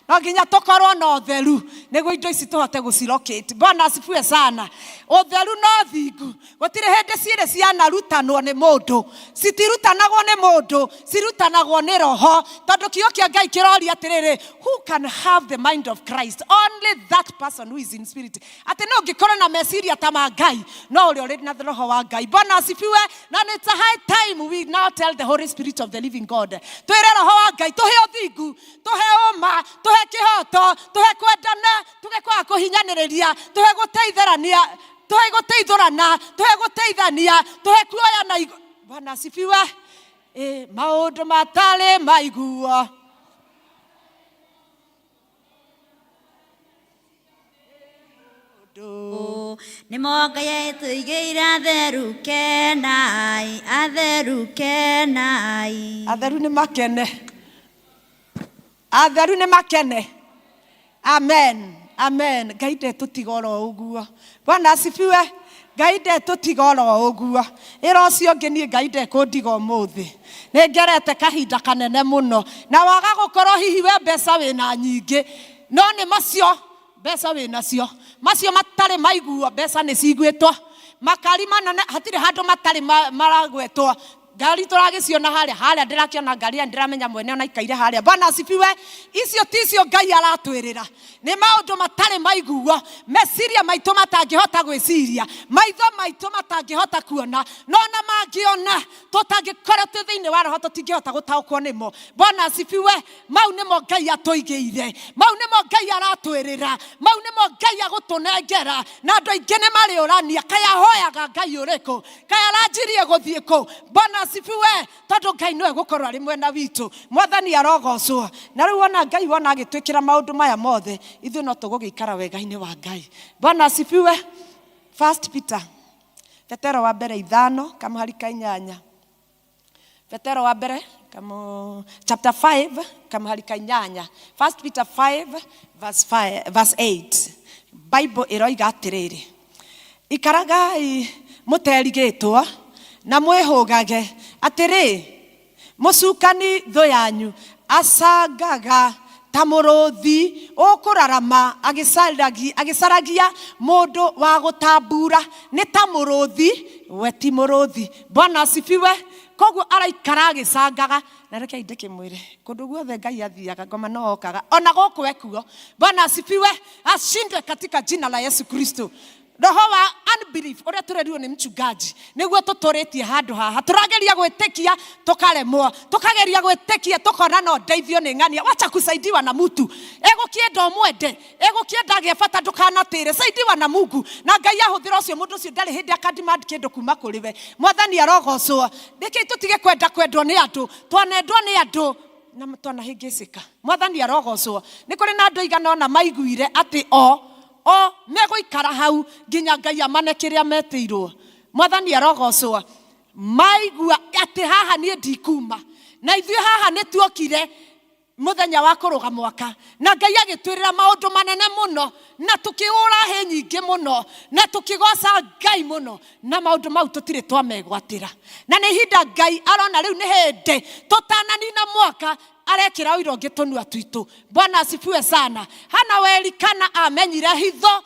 Speaker 15: No nginya tũkorwo na ũtheru nĩguo indo ici tũhote gũcilocate. Bwana asifiwe sana. Ũtheru na ũthingu gũtirĩ hĩndĩ ciĩrĩ cianarutanwo nĩ mũndũ, citirutanagwo nĩ mũndũ, cirutanagwo nĩ Roho, tondũ kiugo kĩa Ngai kĩroria atĩrĩrĩ, who can have the mind of Christ? Only that person who is in spirit. Atĩ no ũngĩkorwo na meciria ta ma Ngai, no ũrĩa ũrĩ na Roho wa Ngai. Bwana asifiwe. Na it's a high time we now tell the Holy Spirit of the living God, twĩre Roho wa Ngai tũhe ũthingu, tũhe ũma, tũhe kĩhoto, tũhe kwendana, tũhe kwaga kũhinyanĩrĩria, tũhe gũteitherania, tũhe gũteithũrana, tũhe gũteithania, tũhe kuoyana igũ-. Bwana asifiwe. Maũndũ matarĩ maiguo.
Speaker 17: Nĩmo Ngai atũigĩire atheru kenai, atheru kenai.
Speaker 15: Atheru nĩ makene. Atheru nĩ makene. Amen. Amen. Ngai ndetũtiga oro ũguo. Bwana asifiwe. Ngai ndetũtiga oro ũguo. Ĩra ũcio ũngĩ niĩ Ngai ndekũndiga ũmũthĩ. Nĩ ngerete kahinda kanene mũno. Na waga gũkorwo hihi we mbeca wĩna nyingĩ. No nĩ macio mbeca wĩnacio. Macio matarĩ maiguo mbeca nĩ ciguĩtwo. Makari manene hatirĩ handũ matarĩ maragwetwo. Ngari tũragĩciona harĩa harĩa, ndĩrakĩona ngari ya ndĩramenya mwene ona ikaire harĩa. Bwana asifiwe. Icio ticio Ngai aratwĩrĩra, nĩ maũndũ matarĩ maiguo, meciria maitũ matangĩhota gwĩciria, maitho maitũ matangĩhota kuona, no ona mangĩona tũtangĩkorwo twĩ thĩinĩ wa roho tũtingĩhota gũtaũkwo nĩmo. Bwana asifiwe. Mau nĩmo Ngai atũigĩire, mau nĩmo Ngai aratwĩrĩra, mau nĩmo Ngai agũtũnengera. Na andũ aingĩ nĩ marĩũrania, kaĩ ahoyaga Ngai ũrĩkũ? Kaĩ aranjirie gũthiĩ kũ? Bwana asifiwe. Tondũ Ngai nĩwe gũkorwo arĩ mwena witũ. Mwathani arogocwo. Na rĩu wona Ngai wona agĩtwĩkĩra maũndũ maya mothe, ithuĩ no tũgũgĩikara wega-inĩ wa Ngai. Bwana asifiwe. First Peter, Petero wa mbere 5 kamũhari ka 8. Petero wa mbere kamu, chapter 5 kamũhari ka 8. First Peter 5 verse 5, verse 8. Bible ĩroiga atĩrĩrĩ, ikaragai mũterigĩtwo na mwĩhũgage atĩrĩ, mũcukani thũ yanyu acangaga ta mũrũthi ũkũrarama agĩcaragia mũndũ wa gũtambura. Nĩ ta mũrũthi, we ti mũrũthi. Bwana asifiwe. Koguo araikara agĩcangaga. Na rekei ndĩkĩmwĩre, kũndũ guothe Ngai athiaga ngoma no okaga, ona gũkũ ekuo. Bwana asifiwe. Ashindwe katika jina la Yesu Kristo. Roho wa unbelief ũrĩa tũrerirwo nĩ mchungaji nĩguo tũtũrĩtie handũ haha. Tũrageria gwĩtĩkia tũkaremwo, tũkageria gwĩtĩkia tũkona no ndeithio nĩ ng'ania. Wacha kusaidiwa na mutu, egũkĩenda ũmwende, egũkĩenda agĩe bata, ndũkanatĩre. Saidiwa na Mungu, na Ngai ahũthĩra ũcio mũndũ ũcio ndarĩ hĩndĩ akademand kĩndũ kuma kũrĩ we. Mwathani arogocwo. Nĩkĩ tũtige kwenda kwendwo nĩ andũ? Twanendwo nĩ andũ na twanahĩngĩcĩka. Mwathani arogocwo. Nĩ kũrĩ na andũ aigana ũna maiguire atĩ o megũikara hau nginya Ngai amane kĩrĩa metĩirwo. Mwathani arogocwo. Maigua atĩ haha niĩ ndikuma, na ithuĩ haha nĩ tuokire mũthenya wa kũrũga mwaka, na Ngai agĩtwĩrĩra maũndũ manene mũno, na tũkĩũra hĩ nyingĩ mũno, na tũkĩgoca Ngai mũno, na maũndũ mau tũtirĩ twamegwatĩra. Na nĩ ihinda Ngai arona rĩu nĩ hĩndĩ tũtananina mwaka arekĩra ũira ũngĩ tũnua twitũ. Bwana asifiwe sana. Hana werikana amenyire hitho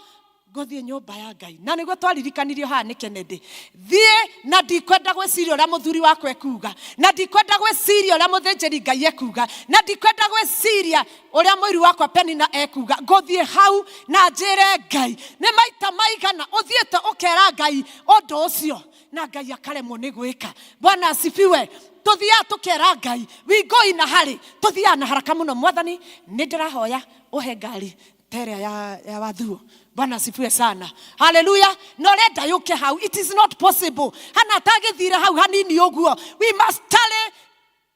Speaker 15: ngũthiĩ nyũmba ya Ngai, na nĩguo twaririkanirio haha nĩ Kennedy. Thiĩ, na ndikwenda gwĩciria ũrĩa mũthuri wakwa ekuga, na ndikwenda gwĩciria ũrĩa mũthĩnjĩri Ngai ekuga, na ndikwenda gwĩciria ũrĩa mũiru wakwa Penina ekuga. Ngũthiĩ hau na njĩre Ngai. Nĩ maita maigana ũthiĩte ũkera Ngai ũndũ ũcio na Ngai akaremwo nĩ gwĩka. Bwana asifiwe. Tũthiaga tũkera Ngai wingũi na harĩ, tũthiaga na haraka mũno. Mwathani, nĩ ndĩrahoya ũhe ngari ta ĩrĩa ya wathuo. Bwana asifiwe sana. Haleluya. Na ũrenda yũke hau, it is not possible. Hana atagĩthire hau hanini ũguo. We must tarry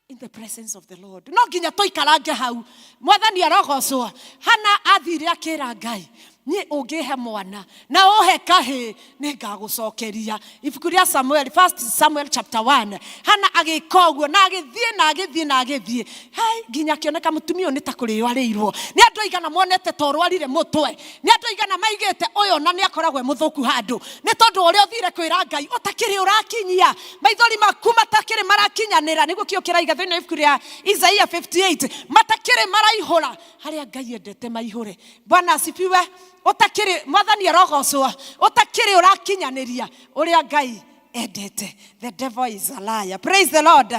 Speaker 15: in the presence of the Lord. No nginya tũikarange hau. Mwathani arogocwo. Hana athire akĩra Ngai, niĩ ũngĩhe mwana na ũhe kahĩĩ nĩ ngagũcokeria. Ibuku rĩa Samuel, First Samuel chapter 1. Hana agĩka ũguo na agĩthiĩ na agĩthiĩ na agĩthiĩ. Hai, nginya akĩoneka mũtumia ũyũ nĩ ta kũrĩo arĩirwo. Nĩ andũ aigana monete ta ũrwarire mũtwe. Nĩ andũ aigana maigĩte ũyũ ona nĩ akoragwo e mũthũku handũ. Nĩ tondũ ũrĩa ũthire kwĩra Ngai ũtakĩrĩ ũrakinyia. Maithori maku matakĩrĩ marakinyanĩra. Nĩguo kĩo kĩraiga thĩinĩ wa ibuku rĩa Isaiah 58. Matakĩrĩ maraihũra harĩa Ngai endete maihũre. Bwana asifiwe. Ũtakĩrĩ, Mwathani arogocwo, ũtakĩrĩ ũrakinyanĩria ũrĩa Ngai endete. The devil is a liar. Praise the Lord.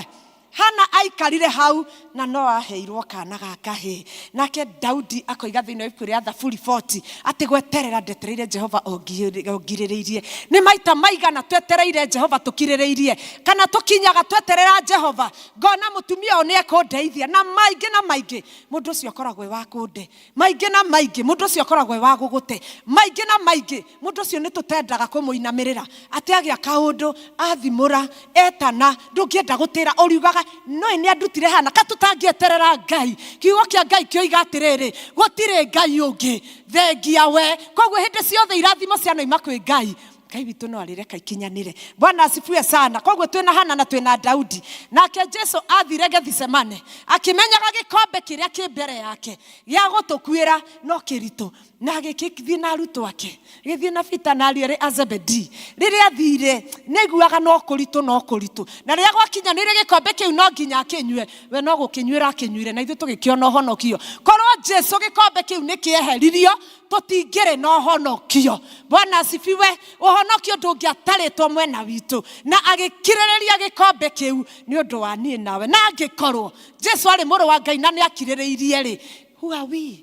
Speaker 15: Hana aikarire hau na no aheirwo kana ga kahĩĩ. Nake Daudi akoiga thĩinĩ wa ibuku rĩa Thaburi 40 atĩ gweterera ndetereire Jehova o ngirĩrĩirie. Nĩ maita maigana twetereire Jehova tũkirĩrĩirie, kana tũkinyaga tweterera Jehova, ngona mũtumia ũyũ nĩ ekũndeithia, na maingĩ na maingĩ mũndũ ũcio akoragwo e wa kũnde. Maingĩ na maingĩ mũndũ ũcio akoragwo e wa gũgũte. Maingĩ na maingĩ mũndũ ũcio nĩ tũtendaga kũmũinamĩrĩra, atĩ agĩa kaũndũ athimũra etana, ndũngĩenda gũtĩra, ũriugaga no nĩ andutire hana, ka tũtangĩeterera Ngai. Kiugo kĩa Ngai kĩoiga atĩrĩrĩ, gũtirĩ Ngai ũngĩ thengia we. Koguo hĩndĩ ciothe irathimo cianoima kwĩ Ngai, Ngai witũ no arĩreka ikinyanĩre. Bwana asifiwe sana. Koguo twĩna Hana na twĩna Daudi. Nake Jesu athire Gethisemane akĩmenyaga gĩkombe kĩrĩa kĩ mbere yake gĩa gũtũkuĩra no kĩritũ, na agĩkĩthiĩ na arutwo ake, agĩthiĩ na Peter na ariũ erĩ a Zebedee. Rĩrĩa athire nĩ aiguaga no kũritũ, no kũritũ, na rĩrĩa gwakinyanĩire gĩkombe kĩu no nginya akĩnyue, we no gũkĩnyuĩra akĩnyuire, na ithuĩ tũgĩkĩona ũhonokio. Korwo Jesu gĩkombe kĩu nĩ kĩeheririo, Tũtingĩrĩ na ũhonokio. Bwana asifiwe. Ũhonokio ndũngĩatarĩtwo mwena witũ, na agĩkirĩrĩria gĩkombe kĩu nĩ ũndũ wa niĩ nawe. Na angĩkorwo Jesu arĩ mũrũ wa Ngai na nĩ akirĩrĩirie rĩ, who are we?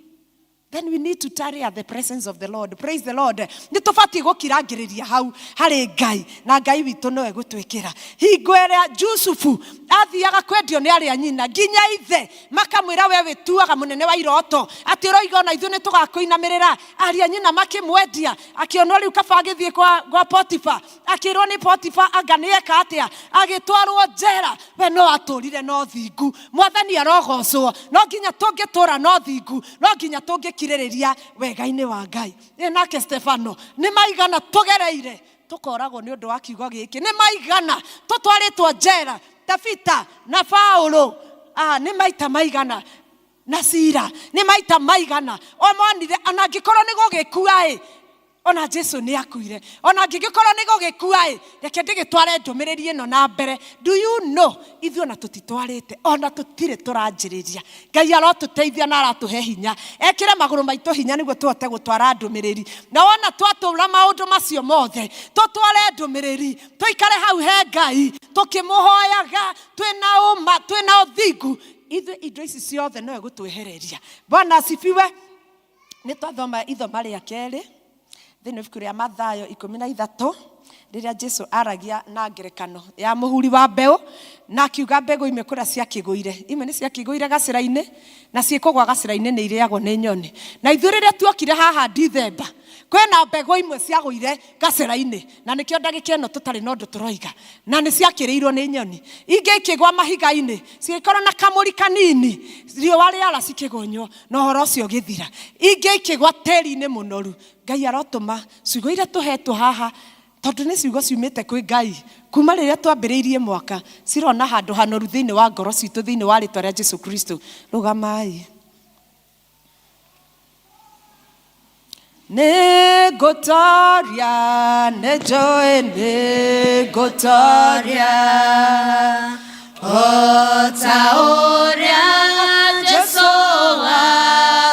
Speaker 15: Then we need to tarry at the presence of the Lord. Praise the Lord. Nĩ tũbatiĩ gũkirangĩrĩria hau harĩ Ngai, na Ngai witũ nowe gũtwĩkĩra. Hingo ĩrĩa Jusufu athiaga kwendio nĩ arĩa nyina nginya ithe makamwĩra, we wĩtuaga mũnene wa iroto, atĩ ũroiga ona ithuĩ nĩ tũgakũinamĩrĩra. Arĩa nyina makĩmwendia, akĩonwo rĩu kaba agĩthiĩ kwa Potifa, akĩrwo nĩ Potifa anga nĩ eka atĩa, agĩtwarwo njera. We no atũrire na ũthingu. Mwathani arogocwo. No nginya tũngĩtũra na ũthingu, no nginya tũngĩkirĩrĩria wega-inĩ wa Ngai. Ĩ nake Stefano, nĩ maigana tũgereire tũkoragwo nĩ ũndũ wa kiugo gĩkĩ, nĩ maigana tũtwarĩtwo njera, Tabita na Paulo, nĩ maita maigana, na Sila nĩ maita maigana o monire, ona angĩkorwo nĩ gũgĩkua ĩ, ona Jesu nĩ akuire, ona angĩgĩkorwo nĩ gũgĩkua ĩ, reke ndĩgĩtware ndũmĩrĩri ĩno na mbere. Do you know ithuĩ ona tũtitwarĩte, ona tũtirĩ tũranjĩrĩria. Ngai arotũteithia na aratũhe hinya, ekĩre magũrũ maitũ hinya nĩguo tũhote gũtwara ndũmĩrĩri. Na wona twatũra maũndũ macio mothe, tũtware ndũmĩrĩri, tũikare hau he Ngai tũkĩmũhoyaga twĩna ũma, twĩna ũthingu, ithuĩ indo ici ciothe no egũtwehereria. Bwana asifiwe. Nĩ twathoma ithoma rĩa kerĩ thĩinĩ wa ibuku rĩa Mathayo 13, rĩrĩa Jesu aragia na ngerekano ya mũhuri wa mbeũ, na akiuga mbegũ imwe kũrĩa ciakĩgũire, imwe nĩ ciakĩgũire gacĩra-inĩ, na ciĩkũgwa gacĩra-inĩ nĩ irĩagwo nĩ nyoni. Na ithuĩ rĩrĩa tuokire haha Dithemba, kwĩna mbegũ imwe ciagũire gacĩra-inĩ, na nĩkĩo ndagĩka ĩno tũtarĩ na ũndũ tũroiga, na nĩ ciakĩrĩirwo nĩ nyoni. Ingĩ ikĩgwa mahiga-inĩ, cigĩkorwo na kamũri kanini, riũa rĩara cikĩgonywo, na ũhoro ũcio ũgĩthira. Ingĩ ikĩgwa tĩri-inĩ mũnoru. Ngai arotũma ciugo iria tũhetwo haha, tondũ nĩ ciugo ciumĩte kwĩ Ngai kuma rĩrĩa twambĩrĩirie mwaka, cirona handũ hanoru thĩinĩ wa ngoro citũ, thĩinĩ wa rĩtwa rĩa Jesu Kristo. Rũgamai. Nĩ ngũtoria, nĩ njũĩ nĩ ngũtoria, o ta ũrĩa Jesu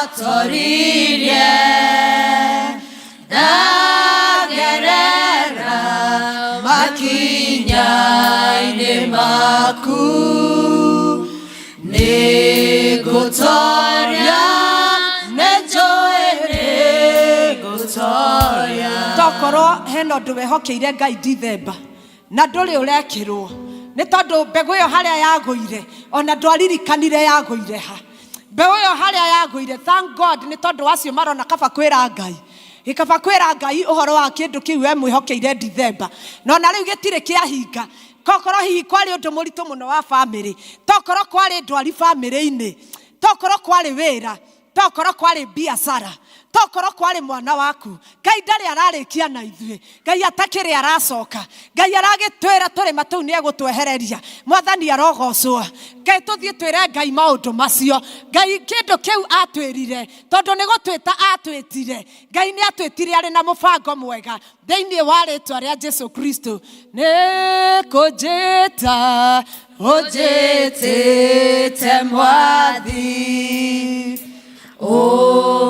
Speaker 15: atoririe. Ndagerera makinya-inĩ maku, nĩ ngũtoria, nĩ njũĩ nĩ ngũtoria. Tokorwo hena ũndũ wehokeire Ngai Dithemba na ndũrĩ ũrekĩrwo, nĩ tondũ mbegũ ĩyo harĩa yagũire ona ndwaririkanire yagũire ha. Mbeũ ĩyo harĩa yagũire, thank God, nĩ tondũ acio marona kaba kwĩra Ngai, gĩkaba kwĩra Ngai ũhoro wa kĩndũ kĩu we mwĩhokeire Dithemba, na ona rĩu gĩtirĩ kĩahinga. Tokorwo hihi kwarĩ ũndũ mũritũ mũno wa bamĩrĩ, tokorwo kwarĩ ndwari bamĩrĩ-inĩ, tokorwo kwarĩ wĩra, tokorwo kwarĩ biacara, tokorwo kwarĩ mwana waku. Ngai ndarĩ ararĩkia na ithuĩ, Ngai atakĩrĩ aracoka. Ngai aragĩtwĩra tũrĩma tũu nĩ egũtwehereria. Mwathani arogocwo. Ngai tũthiĩ twĩre Ngai maũndũ macio. Ngai kĩndũ kĩu atwĩrire, tondũ nĩ gũtwĩta atwĩtire. Ngai nĩ atwĩtire arĩ na mũbango mwega thĩinĩ wa rĩtwa rĩa Jesu Kristo. Nĩ kũnjĩta ũnjĩtĩte Mwathi,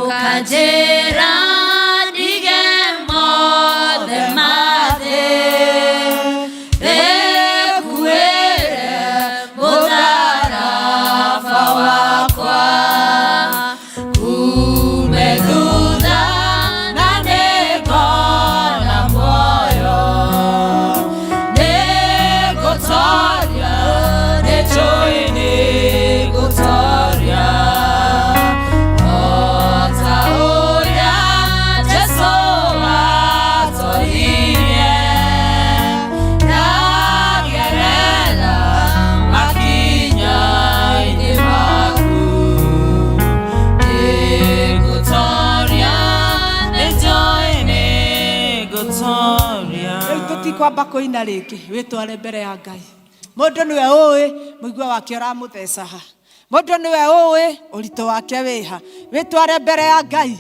Speaker 10: ũkanjĩra ndige mothe mathĩ, ndĩkuĩre mũtharaba wakwa, kume thutha na nĩngona muoyo, nĩngũtoria, nĩnjũĩ nĩngũtoria, o ta ũrĩa Jesũ atoririe. Ndagerera makinya-inĩ maku, nĩngũtoria, nĩnjũĩ nĩngũtoria.
Speaker 15: Rĩu tũtikwamba kũina rĩngĩ, wĩtware mbere ya Ngai. Mũndũ nĩwe ũĩ mũigua wake ũramũtheca ha, mũndũ nĩwe ũĩ ũritũ wake wĩha. Wĩtware mbere ya Ngai.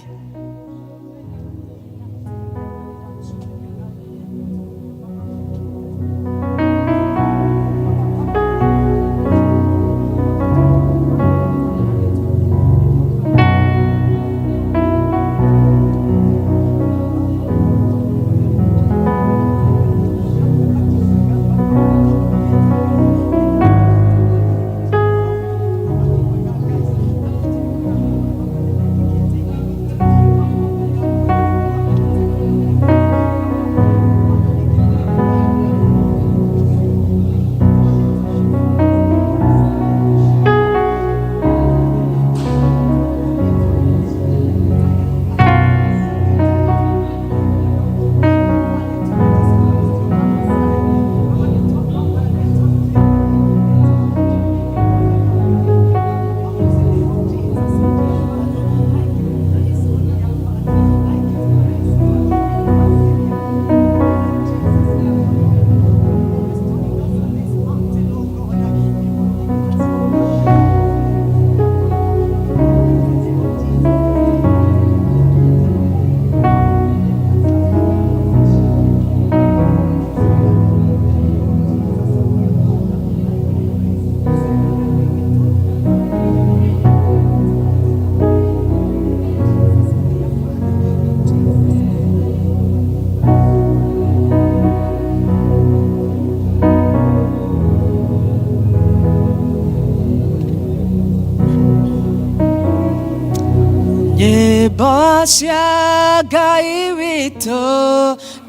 Speaker 15: Nyĩmbo cia Ngai witũ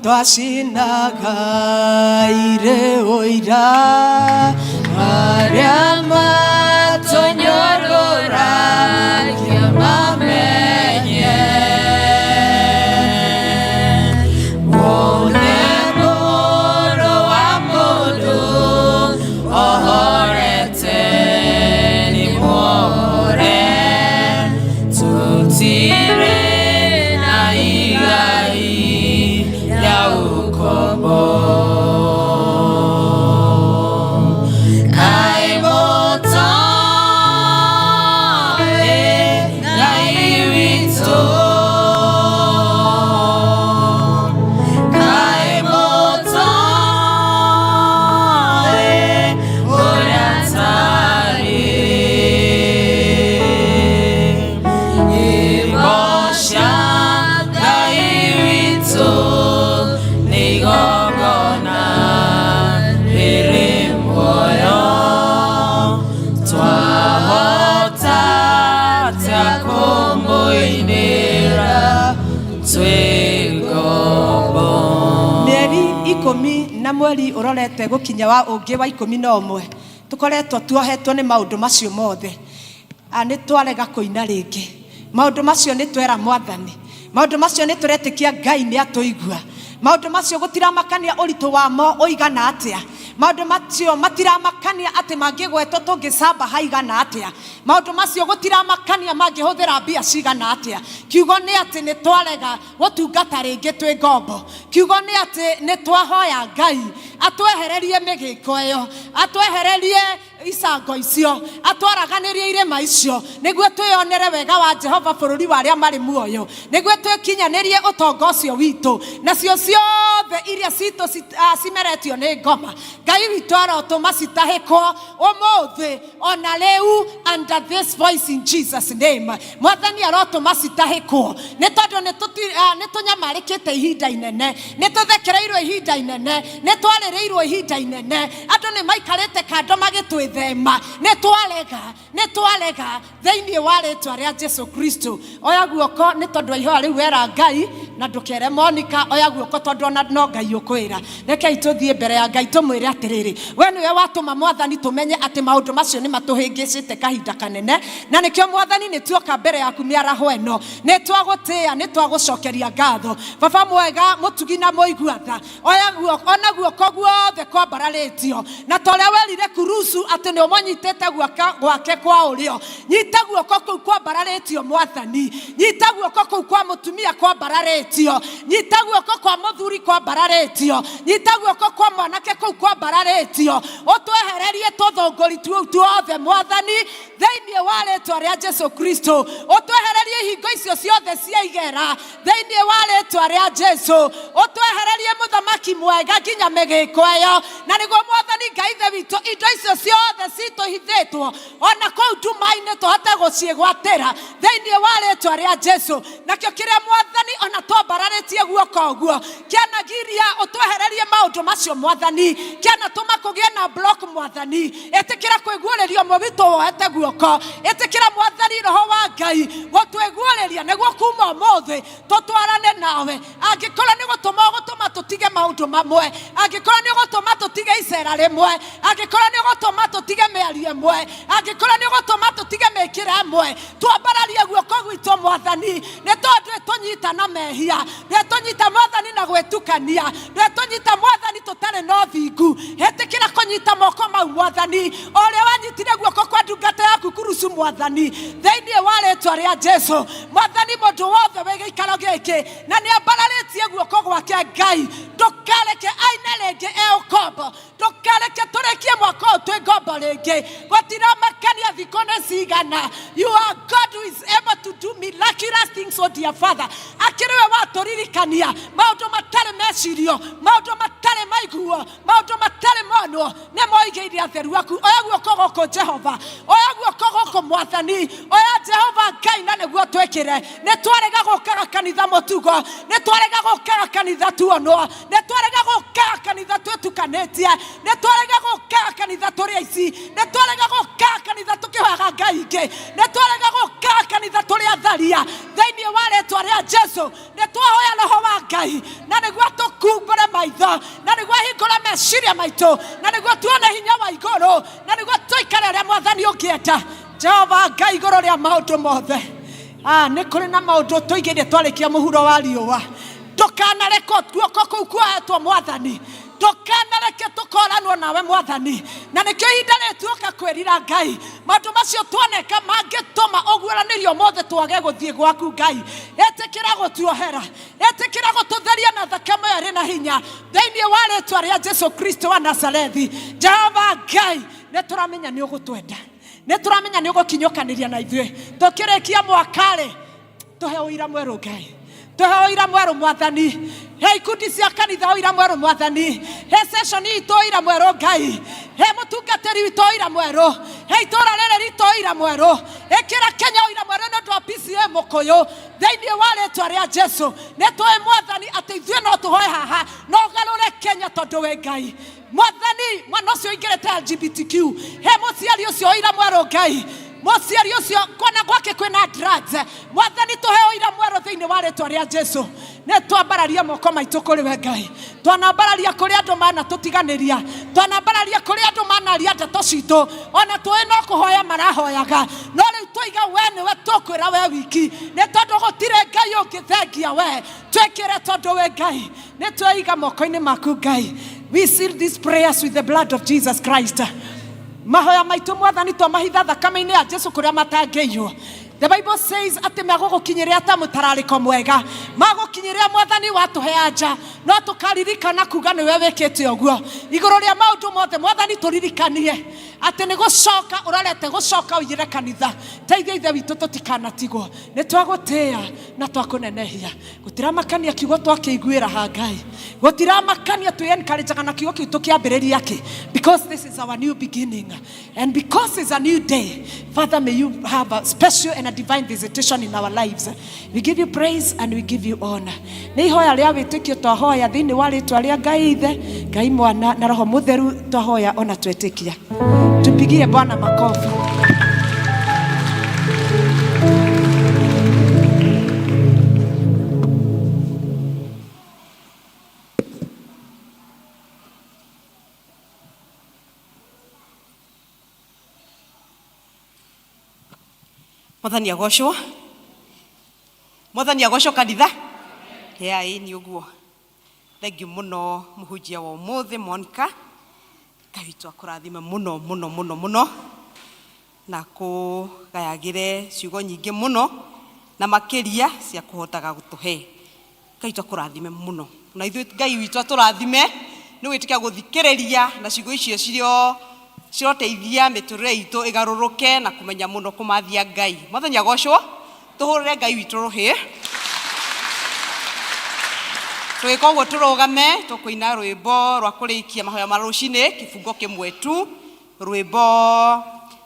Speaker 15: twacinaga irĩ ũira arĩa matũnyũrũragia mamenye wone mũrũ wa mũndũ ohorete nĩ muohore tũtirĩ na igai rĩa ũkombo. Kaĩ mũtoĩ Ngai witũ, kaĩ mũtoĩ ũrĩa atarĩ. Nyĩmbo cia Ngai witũ nĩ igongona rĩrĩ muoyo, twahota atĩa kũmũinĩra twĩ ngombo? Mĩeri 11 mweri ũrorete gũkinya wa ũngĩ wa 11 tũkoretwo tuohetwo nĩ maũndũ macio mothe. Nĩ twarega kũina rĩngĩ maũndũ macio, nĩ twera mwathani maũndũ macio, nĩ tũretĩkia Ngai nĩ atũigua. Maũndũ macio gũtiramakania ũritũ wamo ũigana atĩa, maũndũ macio matiramakania atĩ mangĩgwetwo tũngĩcamba haigana atĩa, maũndũ macio gũtiramakania mangĩhũthĩra mbia cigana atĩa. Kiugo nĩ atĩ nĩ twarega gũtungata rĩngĩ twĩ ngombo. Kiugo nĩ atĩ nĩ twahoya Ngai atwehererie mĩgĩko ĩyo, atwehererie icango icio, atwaraganĩrie irĩma icio, nĩguo twĩyonere wega wa Jehova bũrũri wa arĩa marĩ muoyo, nĩguo twĩkinyanĩrie ũtonga ũcio witũ, nacio ciothe iria citũ cimeretio nĩ ngoma, Ngai witũ arotũma citahĩkwo ũmũthĩ ona rĩu under this voice in Jesus name. Mwathani arotũma citahĩkwo, nĩ tondũ nĩ tũnyamarĩkĩte ihinda inene, nĩ tũthekereirwo ihinda inene, nĩ twarĩrĩirwo ihinda inene, andũ nĩ maikarĩte kando magĩtwĩthema. Nĩ twarega, nĩ twarega thĩinĩ wa rĩtwa rĩa Jesu Kristo. Oya guoko nĩ tondũ wa ihoya rĩu wera Ngai, na ndũkere Monica, oya guoko tondũ ona no Ngai ũkwĩra. Rekei tũthiĩ mbere ya Ngai tũmwĩre atĩrĩrĩ, we nĩwe watũma mwathani tũmenye atĩ maũndũ macio nĩ matũhĩngĩcĩte kahinda kanene, na nĩkĩo mwathani nĩ tuoka mbere yaku mĩaraho ĩno, nĩ twagũtĩĩa, nĩ twagũcokeria ngatho. Baba mwega, mũtugi na mũigua tha, oya guoko, ona guoko guothe kwambararĩtio, na ta ũrĩa werire Kurusu atĩ nĩ ũmũnyitĩte guoko gwake kwa ũrĩo, nyita guoko kũu kwambararĩtio mwathani, nyita guoko kũu kwa mũtumia kwambararĩtio, nyita guoko kwa mũthuri kwambararĩtio, nyita guoko kwa mwanake kũu kwambararĩtio, ũtwehererie tũthũngũri tuo tuothe mwathani thĩinĩ wa rĩtwa rĩa Jesu Kristo, ũtwehererie ihingo icio ciothe cia igera thĩinĩ wa rĩtwa rĩa Jesu, ũtwehererie mũthamaki mwega nginya mĩgĩko ĩyo, na nĩguo mwathani Ngai ithe witũ indo icio ciothe citũhithĩtwo ona kũu nduma-inĩ tũhote gũciĩgwatĩra thĩinĩ wa rĩtwa rĩa Jesu. Nakĩo kĩrĩa mwathani ona twambararĩtie guoko ũguo kĩanagiria ũtwehererie maũndũ macio mwathani, kĩanatũma kũgĩe na block mwathani, ĩtĩkĩra kwĩguũrĩrio ũmwe witũ woete guoko, ĩtĩkĩra mwathani roho wa Ngai gũtwĩguũrĩria, nĩguo kuma ũmũthĩ tũtwarane nawe. Angĩkorwo nĩ gũtũma ũgũtũma tũtige maũndũ mamwe, angĩkorwo nĩ ũgũtũma tũtige icera rĩmwe, angĩkorwo nĩ ũgũtũma tũtige mĩario ĩmwe, angĩkorwo nĩ ũgũtũma tũtige mĩkĩre ĩmwe, twambararie guoko gwitũ mwathani, nĩ tondũ ĩtũnyita na mehia, ndĩtũnyita mwathani na gwĩtukania, ndĩtũnyita mwathani tũtarĩ na ũthingu. Ĩtĩkĩra kũnyita moko mau mwathani, o ũrĩa wanyitire guoko kwa ndungata yaku Kurusu mwathani, thĩinĩ wa rĩtwa rĩa Jesu. Mwathani, mũndũ wothe wĩ gĩikaro gĩkĩ na nĩ ambararĩtie guoko gwake, Ngai ndũkareke aine rĩngĩ e ũkombo, ndũkareke tũrĩkie mwaka ũyũ twĩ ngombo rĩngĩ. Gũtiramakania thikũ nĩ cigana, you are God who is able to do miraculous things, oh dear Father. Akĩrĩ we watũririkania maũndũ matarĩ mecirio, maũndũ matarĩ maiguo, maũndũ matarĩ monwo, nĩ moigĩire atheru aku. Oya guoko gũkũ Jehova, oya guoko gũkũ mwathani, oya Jehova Ngai, na nĩguo twĩkĩre. Nĩ twarega gũkaga kanitha mũtugo, nĩ twarega gũkaga kanitha tuonwo, nĩ twarega gũkaga kanitha twĩtukanĩtie, nĩ twarega gũkaga kanitha tũrĩ aici, nĩ twarega gũkaga kanitha tũkĩhoya. kũhoyaga ngai ingĩ nĩ twarega gũka kanitha tũrĩ atharia thĩinĩ wa rĩtwa rĩa jesu nĩ twahoya roho wa ngai na nĩguo tũkumbũre maitho na nĩguo ahingũre meciria maitũ na nĩguo tuone hinya wa igũrũ na nĩguo tũikare ũrĩa mwathani ũngĩenda jehova ngai igũrũ rĩa maũndũ mothe Ah, nĩ kũrĩ na maũndũ tũigĩire twarĩkia mũhuro wa riũa ndũkanareke guoko kũu kuoetwo mwathani ndũkanareke tũkoranwo nawe mwathani na nĩkĩo ihinda rĩrĩ tuoka kwĩrira ngai maũndũ macio tuoneka mangĩtũma ũguũranĩrio mothe twage gũthiĩ gwaku ngai ĩtĩkĩra gũtuohera ĩtĩkĩra gũtũtheria na thakame ĩyo ĩrĩ na hinya thĩinĩ wa rĩtwa rĩa jesu kristo wa nazarethi jehova ngai nĩ tũramenya nĩ ũgũtwenda nĩ tũramenya nĩ ũgũkinyũkanĩria na ithuĩ tũkĩrĩkia mwaka-rĩ tũhe ũira mwerũ ngai tũhe ũira mwerũ mwathani he ikundi cia kanitha ũira mwerũ mwathani he session itũ ũira mwerũ ngai he mũtungatĩri witũ ũira mwerũ he itũra rĩrĩ ritũ ũira mwerũ ĩkĩra kenya ũira mwerũ nĩ ũndũ wa PCA mũkũyũ thĩinĩ wa rĩtwa rĩa jesu nĩ tũĩ mwathani atĩ ithuĩ no tũhoe haha no ũgarũre kenya tondũ wĩ ngai mwathani mwana ũcio ũingĩrĩte lgbtq he mũciari ũcio ũira mwerũ ngai mũciari ũcio kuona gwake kwĩna drugs mwathani tũhe ũira mwerũ thĩinĩ wa rĩtwa rĩa jesu nĩ twambararia moko maitũ kũrĩ we ngai twanambararia kũrĩ andũ manatũtiganĩria twanambararia kũrĩ andũ manaria ndeto citũ ona tũĩ no kũhoya marahoyaga no rĩu twaiga we nĩwe tũkwĩra we wiki nĩ tondũ gũtirĩ ngai ũngĩthengia we twĩkĩre tondũ wĩ ngai nĩ tweiga moko-inĩ maku ngai we seal these prayers with the blood of jesus christ mahoya maitũ mwathani twamahitha thakame-inĩ ya jesu kũrĩa matangĩiywo The Bible says atĩ megũgũkinyĩria ta mũtararĩko mwega magũkinyĩria mwathani watũhe anja no tũkaririkana kuga nĩwe wĩkĩte ũguo igũrũ rĩa maũndũ mothe mwathani tũririkanie atĩ nĩ gũcoka ũrorete gũcoka ũiyĩre kanitha teithia ithe witũ tũtikanatigwo nĩ twagũtĩĩa na twakũnenehia gũtiramakania kiugo twakĩiguĩra ha ngai gũtiramakania twĩ encourageaga na kiugo kĩu tũkĩambĩrĩria kĩ because this is our new beginning and because it's a new day father may you have a special and a divine visitation in our lives we give you praise and we give you honor nĩ ihoya rĩa wĩtĩkio twahoya thĩinĩ wa rĩtwa rĩa ngai ithe ngai mwana na roho mũtheru twahoya ona twetĩkia tupigie bwana makofi
Speaker 3: Mwathani agocwo Mwathani agocwo kanitha ya ĩ nĩ ũguo thengiũ mũno mũhunjia wa ũmũthĩ Monica Ngai witũ akũrathime mũno mũno mũno mũno na kũgayagĩre ciugo nyingĩ mũno na makĩria cia kũhotaga gũtũhe Ngai witũ akũrathime mũno na ithuĩ Ngai witũ atũrathime nĩ gwĩtĩkĩra gũthikĩrĩria na ciugo icio cirio ciroteithia mĩtũrĩre itũ ĩgarũrũke na kũmenya mũno kũmathia Ngai. Mwathani agocwo, tũhũrĩre Ngai witũ rũhĩ. Tũgĩka ũguo tũrũgame tũkũina rwĩmbo rwa kũrĩkia mahoya ma rũcinĩ kĩbungo kĩmwe tu, rwĩmbo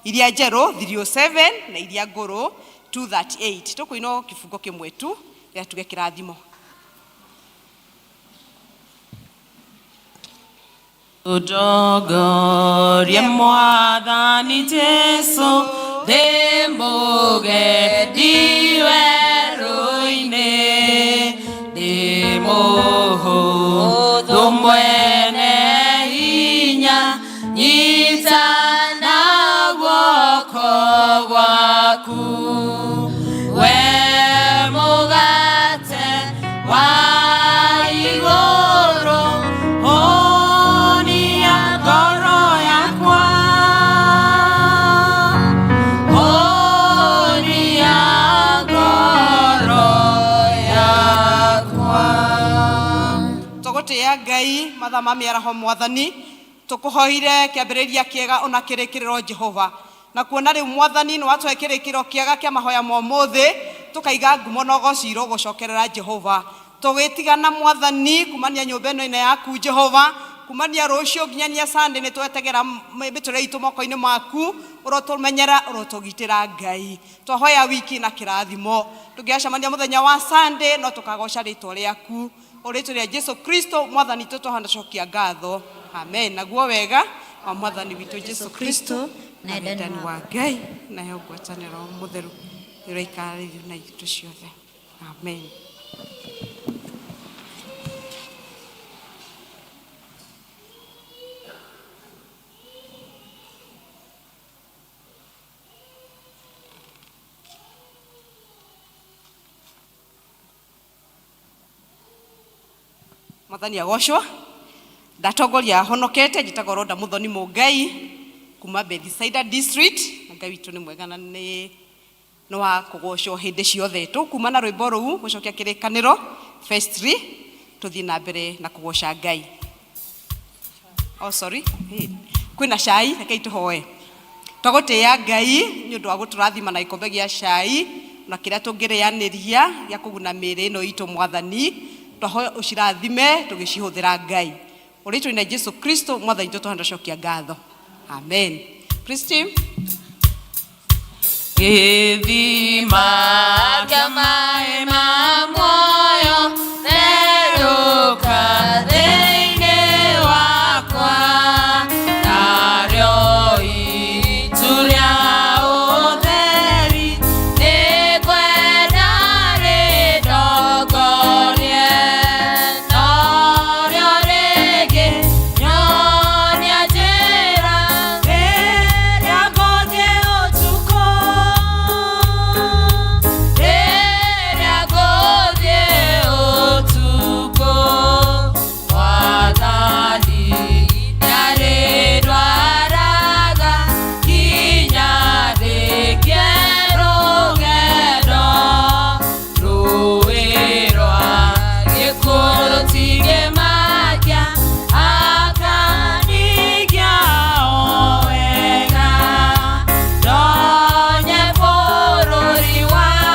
Speaker 3: iria njerũ 307 na iria ngũrũ 238. Tũkũina o kĩbungo kĩmwe tu gĩa tuge kĩrathimo.
Speaker 10: Ũtongorie mwathani Jesu ndĩ mũgendi werũ-inĩ ndĩ mũhũthũ mwene hinya nyita na guoko gwaku we mũgate wa igũrũ honia ngoro yakwa honia ngoro yakwa
Speaker 3: Tũgũtĩĩa Ngai mathaa ma mĩaraho mwathani tũkũhoire kĩambĩrĩria kĩega ona kĩrĩkĩrĩro Jehova na kuona rĩu mwathani nĩ watũhe kĩrĩkĩrĩro kĩega kĩa mahoya ma ũmũthĩ tũkaiga ngumo na ũgoci gũcokerera Jehova tũgĩtigana mwathani kumania nyũmba ĩno ĩno yaku Jehova kumania rũciũ nginyania Sunday nĩ twetegera mĩtũrĩre itũ moko-inĩ maku ũrotũmenyera ũrotũgitĩra Ngai twahoya wiki na kĩrathimo tũngĩgacemania mũthenya wa Sunday no tũkagoca rĩtwa rĩaku o rĩtwa rĩa Jesu Kristo mwathani witũ twahana cokia ngatho amen naguo wega wa mwathani witũ Jesu Kristo
Speaker 12: Kristo
Speaker 3: Na wendani wa Ngai nayo ngwatanĩro mũtheru ĩroikarĩrio na itũ ciothe. Amen. Mwathani agocwo. Ndatongoria honokete, njĩtagwo Rhoda Muthoni Mũngai kuma Bethsaida district, na Ngai witũ nĩ mwega na nĩ nĩ wa kũgocwo hĩndĩ ciothe. Tũkuma na rwĩmbo rũu gũcokia kĩrĩkanĩro verse 3, tũthiĩ na mbere na kũgoca Ngai. Oh, sorry. Hey. Kwĩna cai, rekei tũhoe. Twagũtĩĩa Ngai nĩ ũndũ wa gũtũrathima na gĩkombe gĩa cai na kĩrĩa tũngĩrĩanĩria gĩa kũguna mĩĩrĩ ĩno itũ. Mwathani, twahoya ũcirathime tũgĩcihũthĩra Ngai. Ũrĩtwa-inĩ Jesu Kristo Mwathani witũ tũhandacokia ngatho. Amen. Praise team.
Speaker 10: Gĩthima kĩa maĩ ma